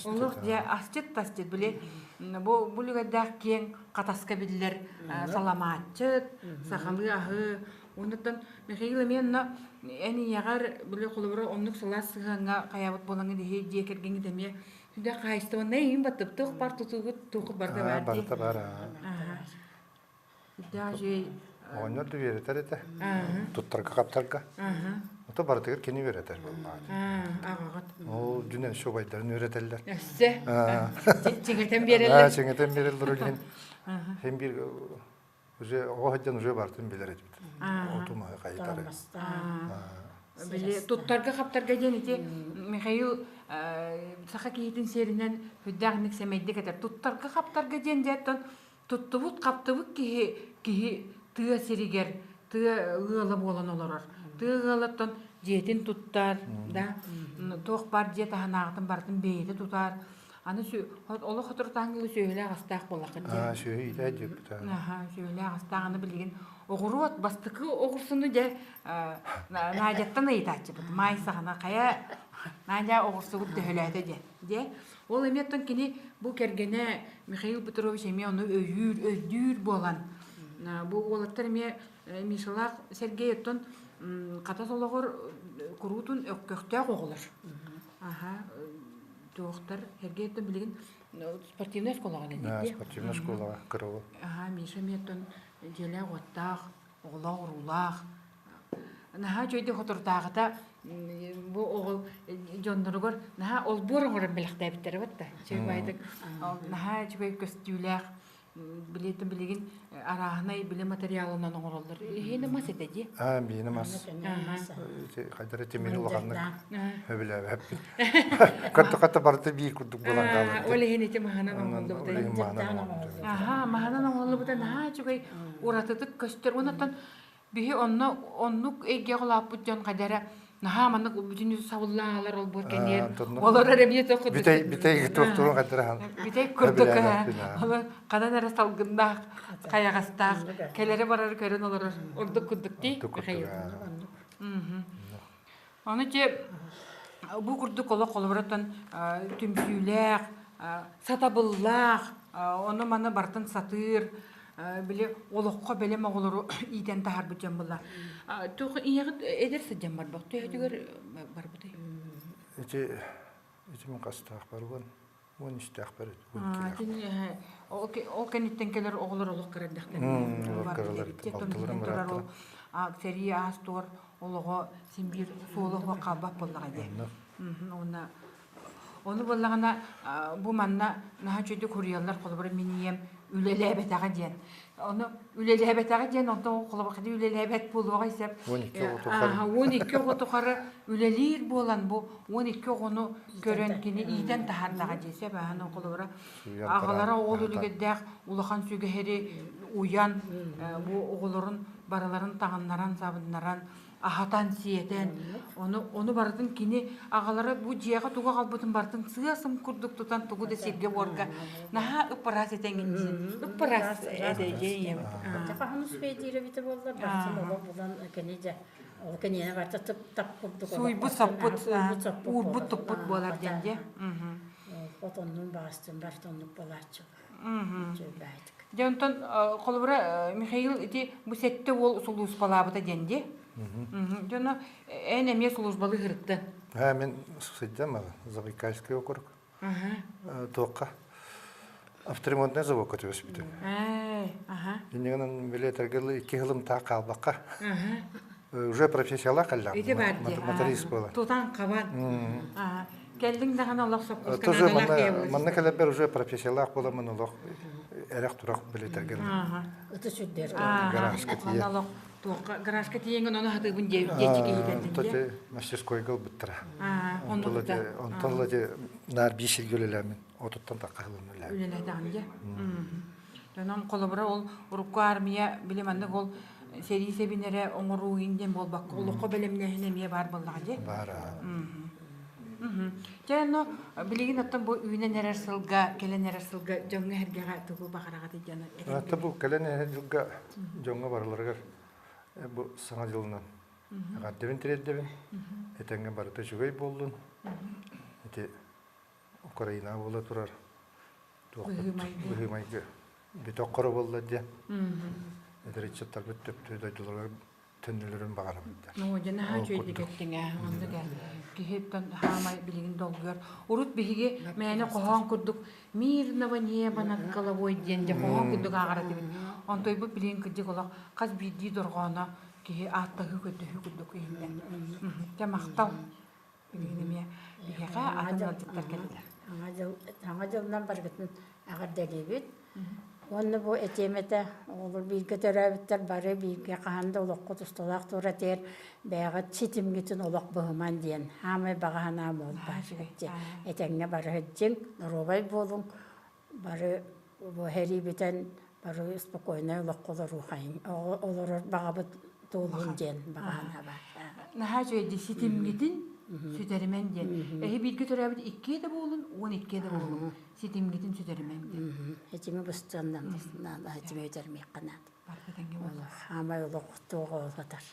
Олох дьэ асчыт тасчыт. Били бу бу үлүгэрдээх киэҥ хатаска биллэр саламаатчыт, сахалыы аһы. Оннуттан Михаил эмиэ онно эн ийэҕэр били холобура оннук сылаас сыһыаҥҥа хайаабыт буолаҥҥын иһи дьиэ кэргэҥҥит эмиэ Сүдэ хаһайыстыбаннай иһин баттыптых бар тутуугут туохут барда баар дии. Барыта бар. Даже Оҕонньор да үөрэтэр этэ. Туттарга-хаптарга. Ото барытыгар кини үөрэтэр буоллаҕа. Аҕаҕыт. Ол дьүнэн шубайдарын үөрэтэллэр. Өссө. Чиҥэтэн биэрэллэр. Чиҥэтэн биэрэллэр ол иһин. Һин биир Уже оҕо сылдьан уже барытын билэр этибит. Оту маһы хайытары. Били туттарга-хаптарга диэн ити Михаил саха киһитин сиэринэн сүрдээх сэмэйдик этэр. Туттарга-хаптарга диэн дьэттэн туттубут-хаптыбыт киһи киһи тыа сиригэр тыа ыала буолан олорор. Тыа ыалаттан дьиэтин туттар, да туох баар дьиэ таһынааҕытын барытын бэйэтэ тутар. Аны олох соторутааҥҥы сүөһүлээх астаах буоллаххын дии. Сүөһү иитээ диэбит. Аха, сүөһүлээх астаах аны билигин оҕуруот бастакы оҕурсуну дьэ Надяттан ыйытааччыбыт. Маай саҕана хайа Надя оҕурсугут төһөлөөтө диэн. Дьэ, ол эмиэ оттон кини бу кэргэнэ Михаил Петрович эмиэ ону өйүүр, өйдүүр буолан бу уолаттар эмиэ Мишалаах Сергей оттон хатас олоҕор куруутун көхтөөх оҕолор. Аха, туохтар Сергей оттон билигин спортивнай школаҕа үлэлиир спортивнай школаҕа кыра Аха, Миша эмиэ оттон дьиэлээх-уоттаах, оҕолоох-уруулаах. Наһаа үчүгэйдик хоторутааҕыта бу оҕо дьонноругар наһаа олбуор оҥорон бэлэхтээбиттэрэ батта. Үчүгэй баайдык наһаа үчүгэй көстүүлээх. Билетин билигин арааһынай били материалынан оҥороллор. Иһиэнэ мас этэ дии. Аа, биини мас. Хайдара тимири улаханнык хөбүлээбэппит. Кытта-кытта барыта биир курдук буолан хаалар. Ол иһин ити маһынан оҥоһуллубута. Ол иһин маһынан оҥоһуллубута. Аха, маһынан оҥоһуллубута наһаа үчүгэй уратытык көстөр. Онон Биһи онно оннук эйгэҕэ улааппыт дьон хайдара наһаа маннык бүтүнү сабыллаалар олбуор кэниэр олор эрэ эмиэ туох курдук бүтэй бүтэй туохтуурун хайдара бүтэй курдук олор ханан эрэ салгыннаах хайаҕастаах кэлэри барары көрөн олорор ордук курдук дии Михаил Ону те бу курдук олох холобураттан түмсүүлээх, сатабыллаах, ону маны барытын сатыыр, били олоххо бэлэм оҕолору иитэн таһаарбыт дьон буолла. Туох ийэҕит эдэр сылдьан барбах төһөтүгэр барбытай? Ити ити мин хастаах барбын 13-тээхпэр Ол кэнниттэн кэлэр оҕолор олох кыра эрдэхтэринэ турар ол сэрии аас-туор олоҕо син биир суола суох хаалбат буоллаҕа дии. Уонна ону буоллаҕына бу манна наһаа үчүгэйдик суруйаллар холобура мин ийэм үлэлээбэтэҕэ диэн. Ону үлэлээбэтэҕэ диэн онтон холобура үлэлээбэт буолуоҕай сөп. 12 оҕо тухары 12 оҕо тухары үлэлиир буолан бу 12 оҕону көрөн кини иитэн таһаардаҕа дии сөп аһан холобура аҕалара оҕол үлүгэрдээх улахан сүгэһэри уйан бу оҕолорун барыларын таҥыннаран сабыннаран аһатан сиэтэн ону ону барытын кини аҕалара бу дьиэҕэ тугу аҕалбытын барытын сыа-сым курдук тутан тугу да сиргэ-буорга наһаа ып-ыраас этэҥин ып-ыраас этэ дьиэ ийэм Хаһан успейдиир эбитэ буоллар барытын олох булан кини дьэ ол киниэнэ барыта тып-тап курдук сууйбут-соппут уурбут-туппут буолар диэн дьэ Отоннун баҕастын барыта оннук буолааччы Дьэ онтон холобура Михаил ити бу сэттэ уол сулууспалаабыта диэн дии. Дьоно эн эмиэ сулууспалыы сырыттын. Аа мин сылдьам Забайкальский округ. Туохха авторемонтный заводка түбэспитим. Иннигинэн билетэргэ икки сылым таах хаалбакка. Уже профессияла кэллэҕим. Ити бар дии. Моторист буолан. Тутан хабан. Кэллиҥ даҕаны олох сопхуоска Тоже наадалаах киһи манна манна кэлэрбэр уже профессиялаах буоламмын олох эрэх-турах билетэргэ Ыты сүрдэр. Гаражка тиийэн. Манна олох туохха гаражка тиийэҥҥин ону хатыыбын диэччи киһи Тоти мастерскойга ылбыттара. Оннук да. Онтон ыла наар биир сиргэ үлэлээммин отуттан тахха сылын үлэлээбит. Үлэлээтэҕин дьэ. Онон холобура ол урукку армия били маннык ол сэрии сэбин эрэ оҥоруу иһин диэн буолбакка олоххо бэлэмнээһин эмиэ баар буоллаҕа дии. Баар. Дьэ онно билигин оттон бу үүнэн эрэр сылга, кэлэн эрэр сылга дьоҥҥо-сэргэҕэ тугу баҕараҕытый диэн Ата бу кэлэн эрэр дьылга дьоҥҥо барыларыгар бу саҥа дьылынан эҕэрдэбин тириэрдэбин. Этэҥҥэ барыта үчүгэй буоллун. Ити Украина буола турар быһыы-майгы бүтэх хоро буолла диэн эдэр ыччаттарбыт төптүү дойдуларыгар төннөлөрүн баҕарабын да. Ну, дьэ наһаа үчүгэйдик эттиҥ ээ. Оннук ээ. Киһиттэн хаамай билигин долгуйар. Урут биһиги мээнэ хоһоон курдук мирного неба над головой диэн дьэ хоһоон курдук ааҕар этибит. Онтойбут билигин кырдьык олох хас биирдии дорҕооно киһи ааттаһыы көрдөһүү курдук иһиллэр. Дьэ махтал. Билигин эмиэ биһиэхэ атын ыалдьыттар кэллилэр. Саҥа дьыл Саҥа дьылынан барыгытын эҕэрдэлиибит. Уонна бу этиэм этэ, оҕолор бииргэ төрөөбүттэр бары бииргэ хаһан да олоххут усталаах туора тиэр бэйэҕит ситимҥитин олох быһыман диэн хаамай баҕа санаам буолбат. Этэҥҥэ бары сылдьыҥ, доруобай буолуҥ, бары бу сэрии бүтэн бары спокойнай олоххо олоруохайын олорор баҕабыт туоллун диэн баҕа санаа баар. Наһаа үчүгэй дии ситимҥитин сүтэримэн диэн. Эһи бииргэ төрөөбүт иккиэ да буолун, 12 да буолун ситимҥитин сүтэримэн диэн. Ситими быстыан наада, ситими үтэрмиэххэ наада. Олох, хаамай олох туоҕа олотар.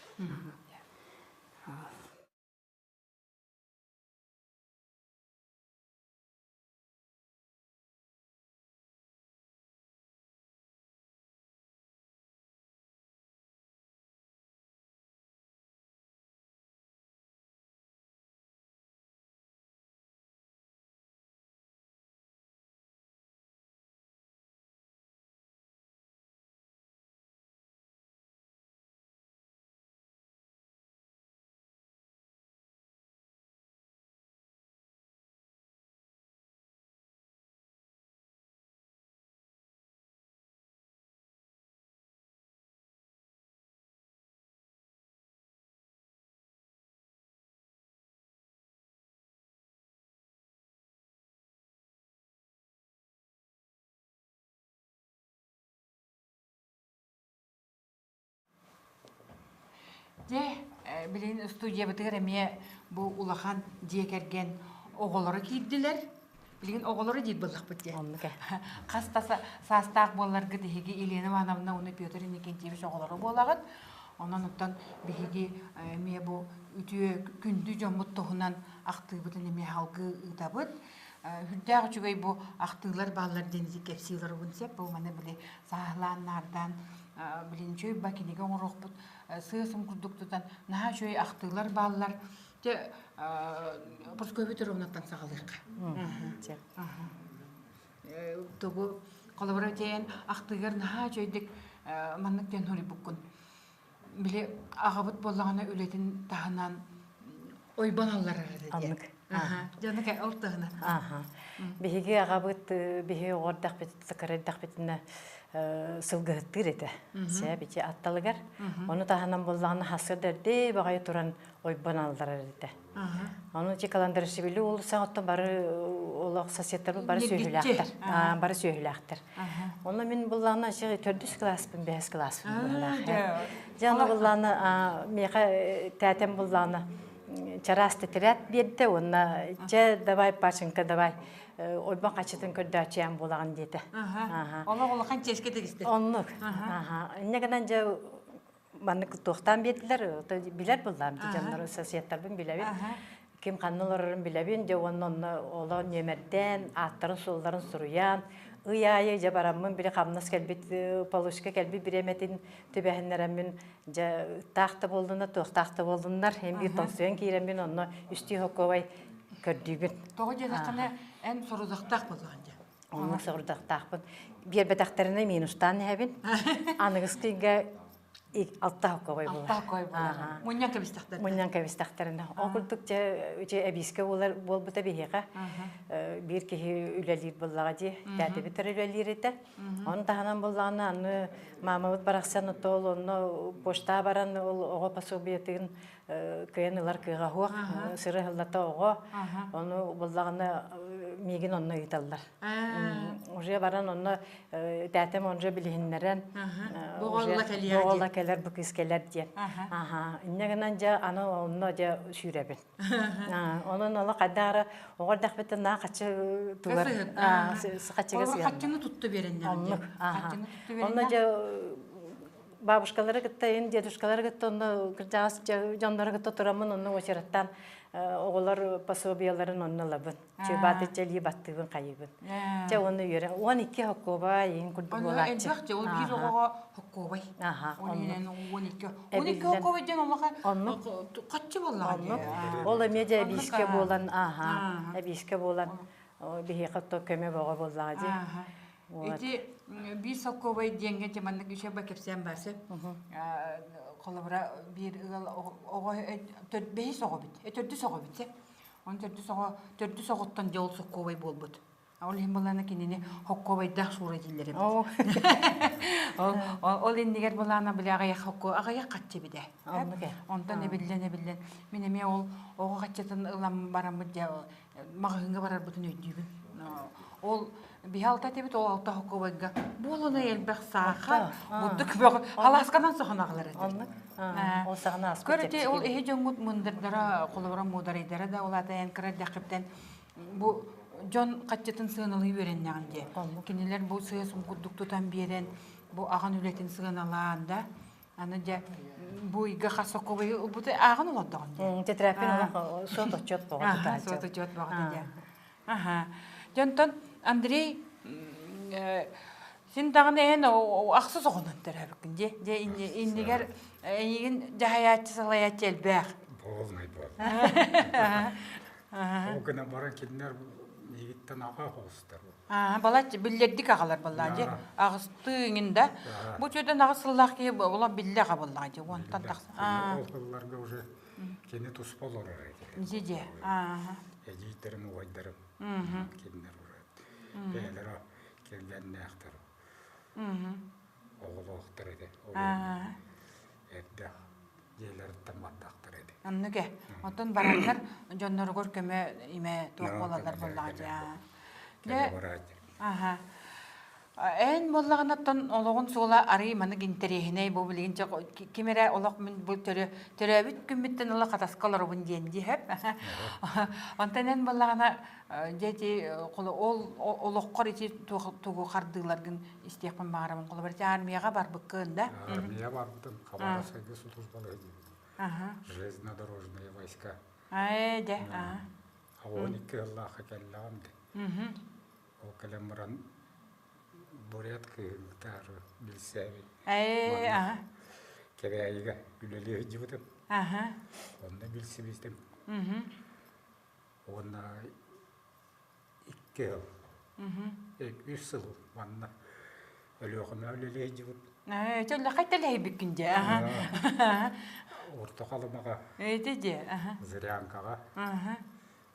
Дьэ, билигин студиябытыгар эмиэ бу улахан дьиэ кэргэн оҕолоро киирдилэр. Билигин оҕолоро диир буоллахпыт дии. Оннук ээ. Хас да саастаах буолларгыт эһиги Елена Ивановна уонна Петр Иннокентьевич оҕолоро буолаҕыт. Онон оттон биһиги эмиэ бу үтүө күндү дьоммут туһунан ахтыыбытын эмиэ салгыы ыытабыт. Үрдээх үчүгэй бу ахтыылар бааллар диэн ити кэпсии олоробун сөп. Бу маны били сааһылаан наардаан билин үчүгэй ба кинигэ оҥоруохпут сыа-сым курдук тутан наһаа үчүгэй ахтыылар бааллар. Дьэ, Прасковья Петровнаттан саҕалыахха. Тугу холобура тиэйэн ахтыыгар наһаа үчүгэйдик маннык диэн суруйбуккун. Били аҕабыт буоллаҕына үлэтин таһынан ойбон алларар этэ диэн. Дьону ол таһынан. Биһиги аҕабыт биһи оҕо эрдэхпит кыра эрдэхпитинэ сылгыһыттыыр этэ. Сэ бити атталыгар. Ону таһынан буоллаҕына хасыр дэрдээ баҕайы туран ойбон алларар этэ. Ону ити Каландарашвили уулусса оттон бары олох соседтарбыт бары сүөһүлээхтэр. Бары сүөһүлээхтэр. Онно мин буллаана төрдүс кылааспын, бэһис кылааспын быһылаах. Дьэ ону буллаана миэхэ тээтэм буллаана чараас тетрадь биэрдэ уонна чэ давай Пашенька давай ойбон хачытын көрдөөччүйэн буолаҕын диэтэ. Олох улахан чиэскэ тигистэ. Оннук. Инньэ гынан дьэ маннык туохтаан биэрдилэр, билэр буллаам дьоннору соседтарбын билэбин. Ким ханна олорорун билэбин, дьэ уонна онно оло нүөмэрдээн, ааттарын-суолларын суруйан, ый аайы дьэ бараммын били хамнас кэлбит получка кэлбит бириэмэтин түбэһиннэрэммин дьэ ыттаах да буоллунар, туохтаах да буоллуннар, эн биир тоҥсуйан киирэммин онно үстүү хоккуобай көрдүүбүн. Тоҕо диэтэххинэ, эн сорудахтаах буоллаҕын дьэ. Оннук сорудахтаахпын. Биэрбэтэхтэринэ минустаан иһэбин. Аныгыскы ыйга алта хоккуобай буолар. Алта хоккуобай буолар. Мунньан кэбистэхтэринэ. Мунньан кэбистэхтэринэ. Ол курдук дьэ эбиискэ буолар буолбута биһиэхэ. Биир киһи үлэлиир буоллаҕа дии. Тээтэбит үлэлиир этэ. Ону таһынан буоллаҕына аны маамабыт барахсан ол онно почта баран ол оҕо пособиетын кыайан ылар кыаҕа суох сыры ыллата оҕо ону буллаҕына миигин онно ыыталлар уже баран онно тээтэм онжо билиһиннэрэн оҕола кэлэр бу кыыс кэлэр диэн инньэ гынан дьэ аны онно дьэ сүүрэбин онон ола хайдаара оҕо эрдэхпиттэн наа хаччы тугар хаччыга хаччыны тутта биэрэннэр онно дьэ бабушкалары кытта ин дедушкалары кытта онно кырдьаҕас дьоннору кытта тураммын онно уочараттаан оҕолор пособиеларын онно ылабын чуйбааты чэлии баттыыбын хайыыбын чэ уонна үөрэ 12 хоккуобай иин курдук буолааччы элбэх дьэ ол биир оҕоҕо хоккуобай 12 12 хоккуобай диэн олоха хаччы буоллаҕа ол эмиэ дьэ эбиискэ буолан аха эбиискэ буолан биһиэхэ көмө бөҕө буоллаҕа дии Ити биир солкуобай диэҥҥэ дьэ маннык үчүгэй кэпсээн баар сөп. Холобура биир ыал оҕо бэһис оҕо эбит, төрдүс оҕо эбит сөп. Оны төрдүс оҕо төрдүс оҕоттон дьэ ол соккуобай буолбут. Ол иһин былаана кинини хоккуобайдаах шуура дииллэр эбит. Ол иннигэр былаана били аҕыйах хокку аҕыйах хаччы эбит Онтон эбиллэн эбиллэн мин эмиэ ол оҕо хаччытын ылан бараммыт дьэ маҕаһыыҥҥа барарбытын өйдүүбүн. Ол биһи алта этибит, ол алта хоккуобайга буолунай элбэх саахар, бурдук бөҕө халаасканан соһон аҕалар этэ. Ол саҕана аспыт Көрүтэ ол эһи дьоҥҥут мындырдара, холобура муударайдара да ол аата эн кыра эрдэххиттэн бу дьон хаччытын сыаналыы үөрэннэҕин дии. Кинилэр бу сыа сум курдук тутан биэрэн, бу аҕан үлэтин сыаналаан да, Аны дьэ бу ыйга хас сокуобайы ылбыты ааҕан олордоҕун дии. Тетрадьпин олох суот отчет боҕо тутааччы. Суот отчет боҕо дии. Аха. Дьонтон Андрей син даҕаны эн ахсыс оҕонон төрөөбүккүн дии. Дьэ иннигэр эйигин дьаһайааччы салайааччы элбэх. Полный был. Ол гынан баран кинилэр миигиттэн аҕа оҕустар. Балач биллэрдик аҕалар буоллаа дьэ. Аҕыстыы иҥин да. Бу чөдөн аҕыс сыллаах киһи була биллэ аҕа буоллаҕа дьэ. Уонтан тахса. Ол сылларга уже кини туспа олорор этэ. Дьэ дьэ. Эдьиийдэрим, убайдарым кинилэр уже бэйэлэрэ кэргэннээхтэр. Оҕолоохтор этэ. Эрдэ дьиэлэриттэн бардахтар этэ. Оннук ээ. Оттон бараннар дьонноругар көмө имэ туох буолаллар буоллаҕа дьэ. Дьэ. Аха. Эн буоллаҕынаттан олоҕун суола арый маннык интэриэһинэй бу билигин ким эрэ олох мин бу төрөөбүт күммүттэн ыла хатаска олоробун диэн диэһэп. Онтон эн буоллаҕына дьэ ити ол олоххор ити тугу хардыыларгын истиэхпин баҕарабын. Холобур ити армияҕа барбыккын да? Армия барбытым, Хабаровскайга службалыы диэбитим. Железнодорожные войска. Ээ дьэ. 12 сыллаахха кэллэҕим дии. Ол кэлэн баран бурят кыыһын кытары билсээбит. Ээ, аха. Кэбээйигэ үлэлии сылдьыбытым. Аха. Онно билсибитим. Уонна икки сыл. Үс сыл манна Өлүөхүмэ үлэлии сылдьыбыт. Ээ, чөллөххө тэлэһийбиккин дьэ. Аха. Орто Халымаҕа. Эти дьэ. Аха. Зырянкаҕа. Аха.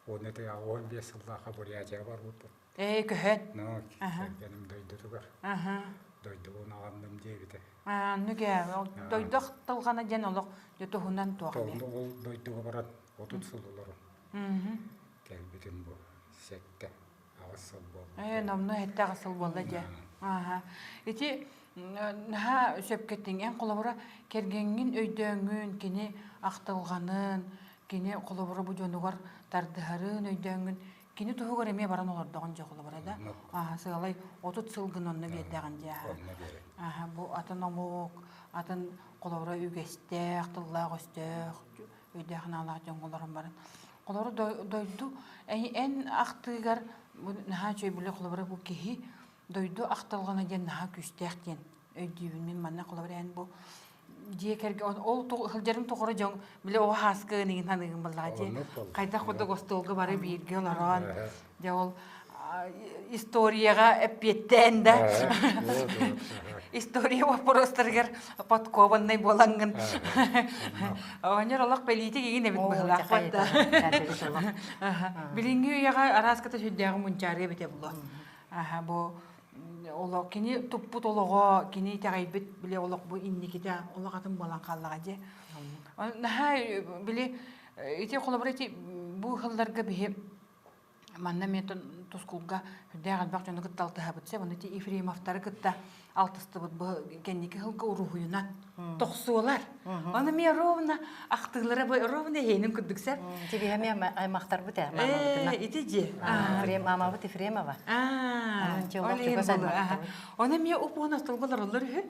Уонна ити 15 сыллаахха Бурятияҕа барбыппыт. Ээ, көһөн. Ну, кэргэним дойдутугар. Аха. Дойдубун аҕанным диэбитэ. Оннук ээ, дойду ахтылҕана диэн олох дьэ туһунан туох эмэ. Ол дойдуга баран 30 сыл олорон. Кэлбитим бу сэттэ аҕыс сыл буолла. Ээ, номнуо сэттэ аҕыс сыл буолла дьэ. Аха. Ити наһаа сөпкө эттиҥ. Эн холобура кэргэҥҥин өйдөөҥҥүн, кини ахтылҕанын, кини холобура бу дьонугар тардыһарын өйдөөҥҥүн кини туһугар эмиэ баран олордоҕун дьэ холобура да ааһа сыалай 30 сылгын онно биэрдэҕин дьэ аха бу атын омук атын холобура үгэстээх тыллаах өстөөх өйдөөх санаалаах дьоҥҥо олорон баран холобура дойду эн ахтыыгар бу наһаа үчүгэй били холобура бу киһи дойду ахтылҕана диэн наһаа күүстээх диэн өйдүүбүн мин манна холобура эн бу дьиэ кэргэн ол сылдьарым тухары дьон били оҕо хааска ыныгын ханыгын баллаҕа дии хайдах курдук остуолга бары бииргэ олорон дьэ ол историяҕа эппиэттээн да история вопростарыгар подкованный буолаҥҥын оҕонньор олох бэлиитик игин эбит быһылаах да билиҥҥи үйэҕэ арааската сүрдээҕин мунчаарыа эбитэ буолуо бу олох кини туппут олоҕо кини итэҕэйбит били олох бу инникитэ олох атын буолан хааллаҕа дии наһаа били ити холобура ити бу ыһылларга биһи манна эмиэ тускулга үрдээх элбэх дьону кытта алтыһабыт сеп ону ити Ефремовтары кытта алтыстыбыт бу кэнники сылга уруһуйунан тохсуолар Ону эмиэ ровно ахтыылара бу ровно эһиэнин курдук сэр. Тиби эмиэ аймахтарбыт ээ маамабытына. Ити дьи. Ефрем маамабыт Ефремова. Ону эмиэ уп-уон остолго олороллор үһү.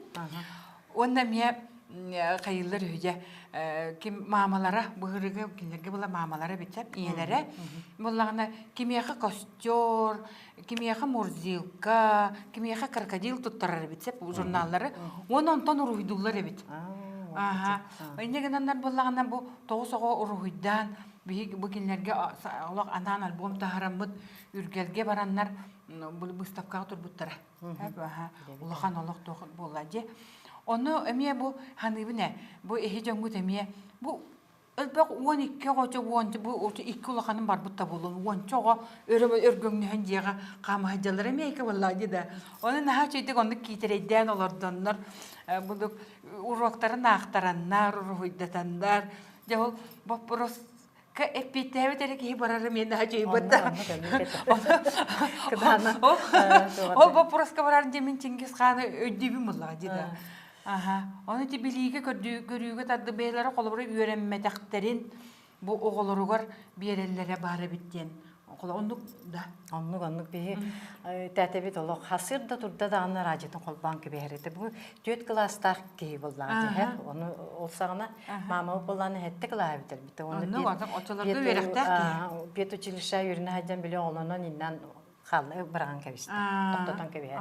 Уонна эмиэ хайыллар үһү дьэ ким маамалара быһырыга кинилэргэ була маамалара битсэп ийэлэрэ буоллаҕына кимиэхэ костер кимиэхэ мурзилка, кимиэхэ крокодил туттарар эбит сеп журналлары. Уонна онтон уруһуйдууллар эбит. Аха. Инньэ гынаннар буоллаҕына бу тоҕус оҕо уруһуйдаан биһиги бу кинилэргэ олох анаан альбом таһараммыт үргэлгэ бараннар бу выставкаҕа турбуттара. Улахан олох туох буолла дьэ. Ону эмиэ бу ханыыбын ээ бу эһи дьоҥҥут эмиэ бу Элбэх 12 оҕочо уонча бу икки улаханым барбыт да буолуон уонча оҕо өрө өргөҥнөһөн дьиэҕэ хаама сылдьаллар эмиэ эйгэ буоллаҕа дии да. Ону наһаа үчүгэйдик оннук киитэрэйдээн олордоннор будук уруоктарын аахтараннар, уруһуйдатаннар. Дьэ ол боппуруоска эппиэттээбит эрэ киһи барара эмиэ наһаа үчүгэй да. Ол боппуруоска барар дьэ мин Чингис хааны өйдүүбүн буоллаҕа дии да. Аха. Ону ити билиигэ көрүүгэ тарды бэйэлэрэ холобура үөрэммэтэхтэрин бу оҕолоругар биэрэллэрэ баар эбит диэн. Оннук да. Оннук оннук биһи тээтэбит олох хасыр да турда даҕаны раадьытын холбоон кэбиһэр этэ. Бу түөрт кылаастаах киһи буоллаҕа дьиһэр. Ону ол саҕана маама буоллааны сэттэ кылааһы бүтэрбитэ. Оннук оччолорго үөрэхтээх киһи. Педучилище үөрэнэ сылдьан били оҕолонон иннан хаалла быраҕан кэбистэ тохтотон кэбиһэр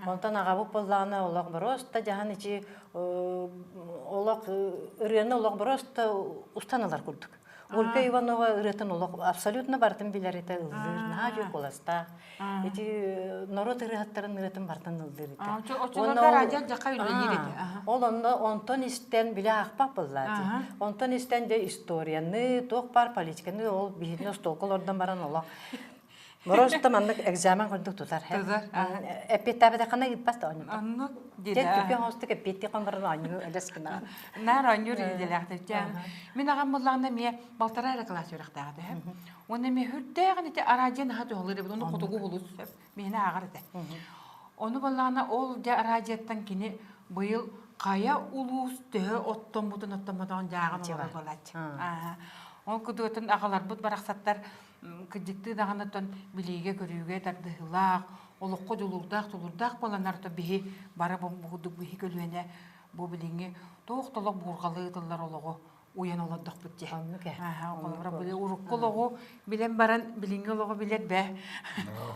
онтон аҕабыт буоллаҕына олох боруоста дьаһан ичи олох ырыаны олох боруоста устан ылар курдук Ольга Иванова ырыатын олох абсолютно барытын билэр этэ ыллыыр наһаа үчүгэй куоластаах ити норуот ырыаһыттарын ырыатын барытын ыллыыр этэ ол онно онтон истэн билэ аахпат буоллаати онтон истэн дьэ историяны туох баар политиканы ол биһигини остуолга олордон баран олох Просто маннык экзамен курдук тутар. Тутар. Эппиэттээбэтэххинэ ыыппат да оонньуу. Оннук Дьэ түргэн оҥостук эппиэттии хонборон оонньуу элэс гына. Наар оонньуур идэлээхтэр. Мин аҕам буллаҕына эмиэ балтараа эрэ кылаас үөрэхтээх этэ. Уонна эмиэ үрдээҕин ити араадьыйа наһаа туһалыыр эбит. Ону хотугу улус миэнэ ааҕар этэ. Ону баллаана ол дьэ араадьыйаттан кини быйыл хайа улуус төһө оттоммутун оттоммотоҕун дьааҕын олорор буолааччы. Ол кудуотун аҕаларбыт барахсаттар кырдьыктыы даҕаны оттон билиигэ-көрүүгэ тардыһыылаах, олоххо дьулуурдаах, тулуурдаах буоланнар то биһи бары бу курдук биһи көлүөнэ бу билиҥҥи туох да олох буурҕалыы ытыллар олоҕу уйан олордохпут дии. Оннук ээ. Холобура били урукку олоҕу билэн баран билиҥҥи олоҕу билэр бээ.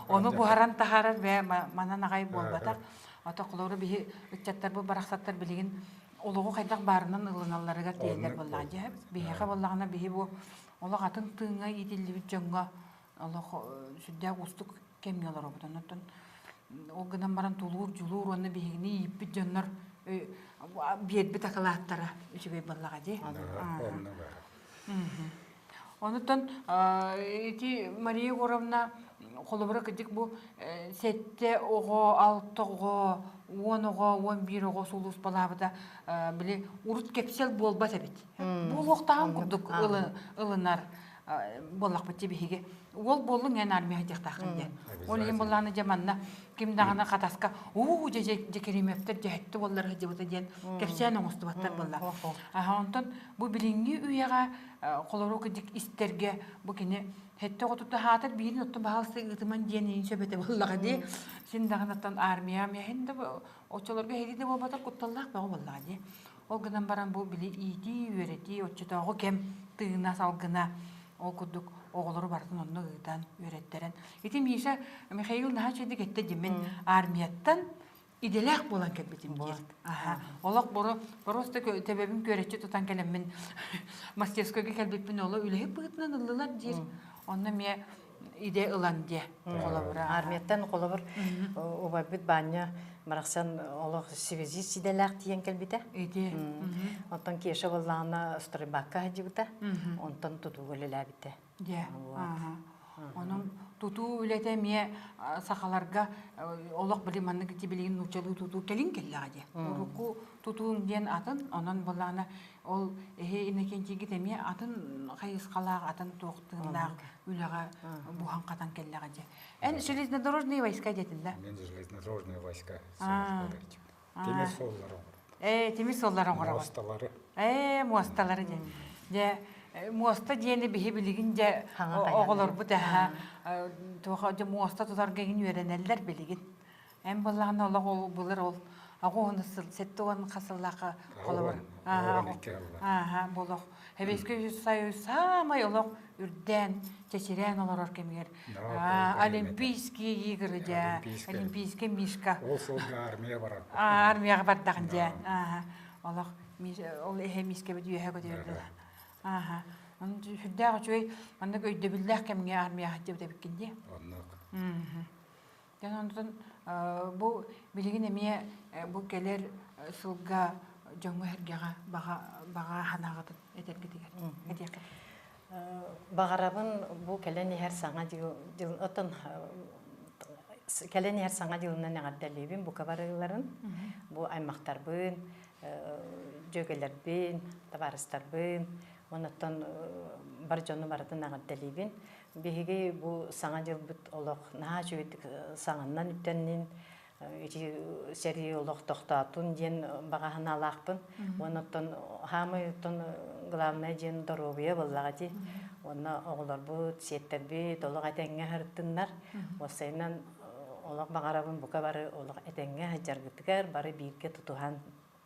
Ону буһаран таһаарар бээ манан аҕай буолбатах. Ото холобура биһи ыччаттарбыт барахсаттар билигин олоҕу хайдах баарынан ылыналларыгар тиийэллэр буоллаҕа дии. Биһиэхэ буоллаҕына биһи бу олох атын тыыҥҥа иитиллибит дьоҥҥо олох сүрдээх уустук кэмҥэ олоробут. Онон ол гынан баран тулуур, дьулуур уонна биһигини ииппит дьоннор биэрбит акылааттара үчүгэй буоллаҕа дии. Онутан ити Мария Егоровна холобура кырдьык бу сэттэ оҕо, алта оҕо, 10 оҕо, 11 оҕо сулууспалаабыта били урут кэпсэл буолбат эбит. Буолуохтааҕын курдук ылынар буоллахпыт дии биһиги. Уол буоллуҥ эн армия диэхтааххын диэн. Ол иһин буллааны дьэ манна ким даҕаны хатаска уу дьэ дьэ Керимовтар дьэһэтти уоллар сылдьыбыта диэн кэпсээн оҥостубаттар буолла. Аха онтон бу билиҥҥи үйэҕэ холорук кырдьык истэргэ бу кини хэттэ оҕотутта хаатар биирин оттон баһаалыста ыытыман диэн иин сөбөтө буоллаҕа дии. Син даҕаны оттон армия миэхин да оччолорго эһиги да буолбатар кутталлаах бөҕө буоллаҕа дии. Ол гынан баран бу били иитии, үөрэтии оччотооҕу кэм тыына, салгына ол курдук оҕолору барытын онно ыытан, үөрэттэрэн. Ити Миша Михаил наһаа үчүгэйдик эттэ дии мин армияттан идэлээх буолан кэлбитим диир. Аха. Олох бору просто төбөбүн күөрэччи тутан кэлэммин мастерскойга кэлбиппин оло үлэһит быһыытынан ыллылар диир. Онно эмиэ идэ ылан диэ холобура. Армияттан холобур убайбыт Баанньа барахсан олох связист идэлээх тиийэн кэлбитэ. Ити. Онтон Кеша буоллаҕына стройбакка сылдьыбыта. Онтон тутууга үлэлээбитэ. Дьэ. Онон тутуу үлэтэ эмиэ сахаларга олох били маннык ити билигин нууччалыы тутуу кэлин кэллэҕэ дии. Урукку тутуун диэн атын, онон буоллаҕына ол эһи Иннокентийгит эмиэ атын хайысхалаах, атын туох тыыннаах үлэҕэ буһан-хатан кэллэҕэ дии. Эн железнодорожные войска диэтин да? Мен железнодорожные войска Тимир суоллары оҥоробут. Ээ, тимир суоллары оҥоробут. Муосталары. Ээ, муосталары диэн. Дьэ, муоста диэни биһи билигин дьэ оҕолорбут аһа туох дьэ муоста тутарга игин үөрэнэллэр билигин. Эн буоллаҕына олох ол былыр ол аҕуһун сыл 70 хас сыллаахха холобур ааха болох Сэбиэскэй Союз саамай олох үрдээн чэчирээн олорор кэмигэр Олимпийские игры дьэ Олимпийский мишка ол сылга армия барар армияҕа бардаҕын дьэ олох ол эһэ мискэбит үөһэ көтүөрдү ааха сүрдээх үчүгэй маннык өйдөбүллээх кэмҥэ армияҕа сылдьыбыт эбиккин дии оннук Дьон онтон бу билигин эмиэ бу кэлэр сылга дьоҥҥо-сэргэҕэ баҕа баҕа санааҕытын этэргитигэр этиэххит. Баҕарабын бу кэлэн иһэр саҥа дьыл дьыл оттон кэлэн иһэр саҥа дьылынан эҕэрдэлиибин бука барыыларын бу аймахтарбын дьүөгэлэрбин табаарыстарбын оннуттан бар дьону барытын эҕэрдэлиибин Биһиги бу Саҥа дьылбыт олох наһаа үчүгэйдик саҥаннан үктэннин, ити сэрии олох тохтоотун диэн баҕа санаалаахпын. Уонна оттон хаамай оттон главное диэн доруобуйа буоллаҕа дии. Уонна оҕолорбут, сиэттэрбит олох этэҥҥэ сырыттыннар. Уопсайынан олох баҕарабын бука бары олох этэҥҥэ сылдьаргытыгар бары бииргэ тутуһан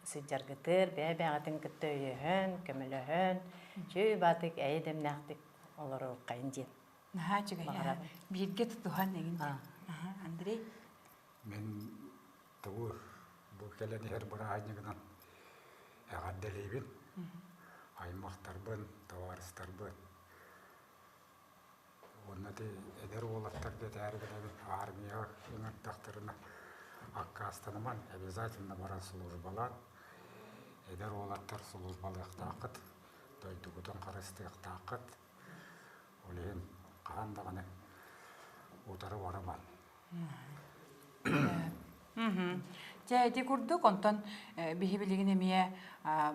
сылдьаргытыгар бэйэ-бэйэҕитин кытта өйөһөн, көмөлөһөн, үчүгэй баатык эйэ-дэмнээхтик олоруоххайын диэн. Наһаа үчүгэй. Бииргэ тутуһан эҥин диэн. Андрей? Мин тугу бу кэлэн иһэр бырааһынньыгынан эҕэрдэлиибин. Аймахтарбын, табаарыстарбын. Уонна ити эдэр уолаттарга этээри гынабын, армияҕа ыҥырдахтарына аккаастаныман, обязательно баран службалаан, эдэр уолаттар службалыахтааххыт. Дойдугутун харыстыахтааххыт. Ол иһин хаһан даҕаны утары барыман. Дьэ, ити курдук, онтон биһи билигин эмиэ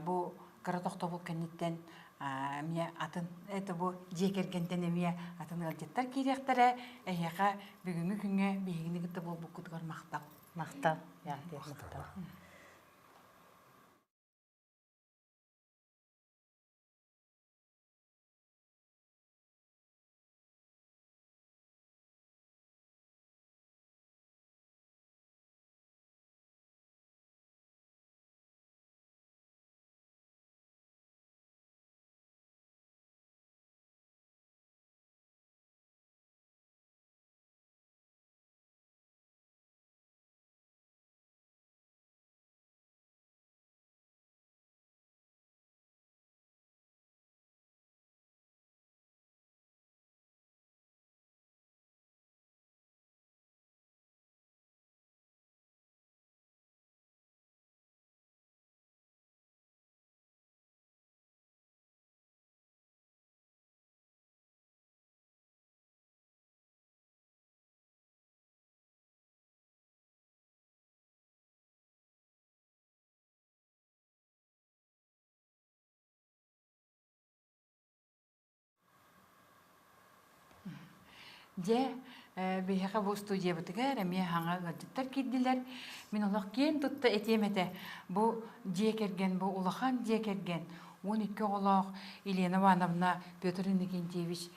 бу кыра тохтобул кэнниттэн эмиэ атын, это бу дьиэ кэргэнтэн эмиэ атын ыалдьыттар киириэхтэрэ. Эһиэхэ бүгүҥҥү күҥҥэ биһигини кытта буолбуккутугар махтал. Махтал. Махтал. Дьэ, биһиэхэ бу студиябытыгар эмиэ хаҥа ыалдьыттар киирдилэр. Мин олох киэн тутта этиэм этэ. Бу дьиэ кэргэн, бу улахан дьиэ кэргэн 12 оҕолоох Елена Ивановна, Петр Иннокентьевич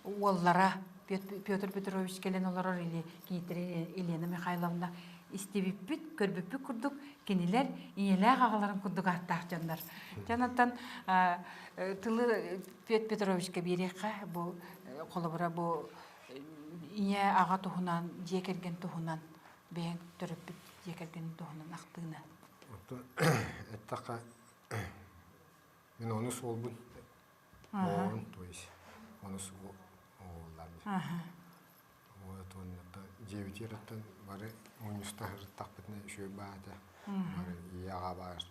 уоллара Петр Петрович кэлэн олорор или киниттэрэ Елена Михайловна истибиппит, көрбүппүт курдук кинилэр ийэлээх аҕаларын курдук ааттаах дьоннор. Дьонтон тылы Петр Петровичка биэриэххэ бу холобура бу ийэ аҕа туһунан, дьиэ кэргэн туһунан бэйэҥ төрөппүт дьиэ кэргэнин туһунан ахтыыны. Эттэххэ мин онус уолбун оҕон то есть онус уоллар Вот уонна дьиэбитигэр бары мунньуста сырыттахпытына үчүгэй баа этэ. Бары ийэ аҕа баар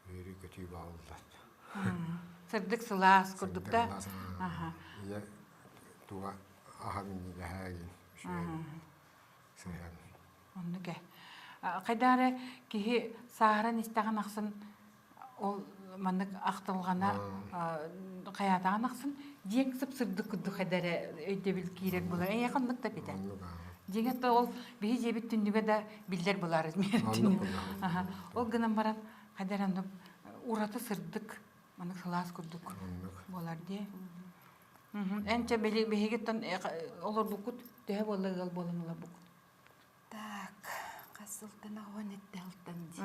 үөрүү-көтүү баҕаллар. Сырдык сылаас курдук да? Ийэ туга аһа минньигэһэ үчүгэй сыһыан. Оннук ээ. Хайдах эрэ киһи сааһыран истэҕин ахсын ол маннык ахтылҕана хайаатаҕын ахсын дьиэҥ сып-сырдык курдук хайда эрэ өйдөбүл киирэр буолар. Эйиэхэ оннук да этэ. Дьиҥэ то ол биһи дьиэбит түннүгэ да биллэр булар Ол гынан баран хайда эрэ оннук ураты сырдык маннык сылаас курдук буолар дии. Эн чэ биһигиттэн олорбуккут төһө буолла ыал буолан олорбуккут? Так, хас сылтан аҕуан этте алтан дии.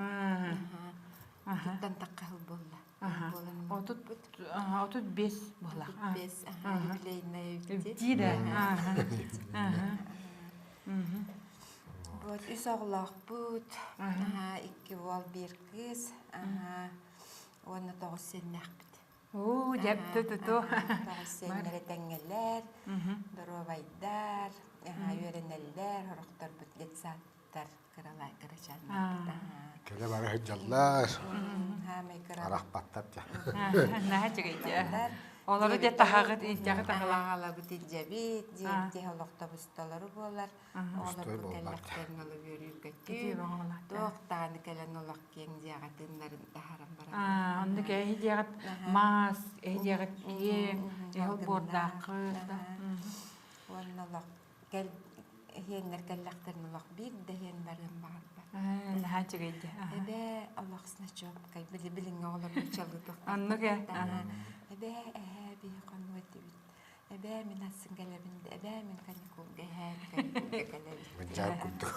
Отуттан тахха сыл буолла. 35 буолла. 35, аха, юбилейная үтти. да. Вот үс оҕолоохпут, аха, икки уол, биир кыыс, аха, уонна тоҕус сиэннээхпит. Оо, дьэп ту-ту-ту. Тоҕус сиэннэрэ тэҥҥэлэр, доруобайдар, үөрэнэллэр, сорохторбут детсадтар кыралай кырачааннарбыт. Кэлэ бара сылдьаллар. Арахпаттар дьэ. Наһаа үчүгэй дьэ. Олору дьэ таһаҕыт, илдьэҕит аҕалаҕыт. Аҕалабыт илдьэбит, дьиэбит иһэ олохтобустолору буолар. Оҕолорбут кэллэхтэрин олох үөрүү-көтүү, туох даҕаны кэлэн олох киэҥ дьиэҕэ тыыннарын таһааран баран. Оннук эһи дьиэҕит маас, эһи дьиэҕит киэҥ, эһи олбуордааххыт. Уонна олох кэл иһиэннэр кэллэхтэрин олох биир да иһиэн барыан баҕарбат. Наһаа үчүгэй дии. Эбээ олох значоккай били билиҥҥи оҕолор нууччалыы Оннук ээ. Эбээ эһээ биһи хонуу этибит. Эбээ мин атын кэлэбин эбээ мин каникулга эһээ каникулга кэлэбин. Мындьаан курдук.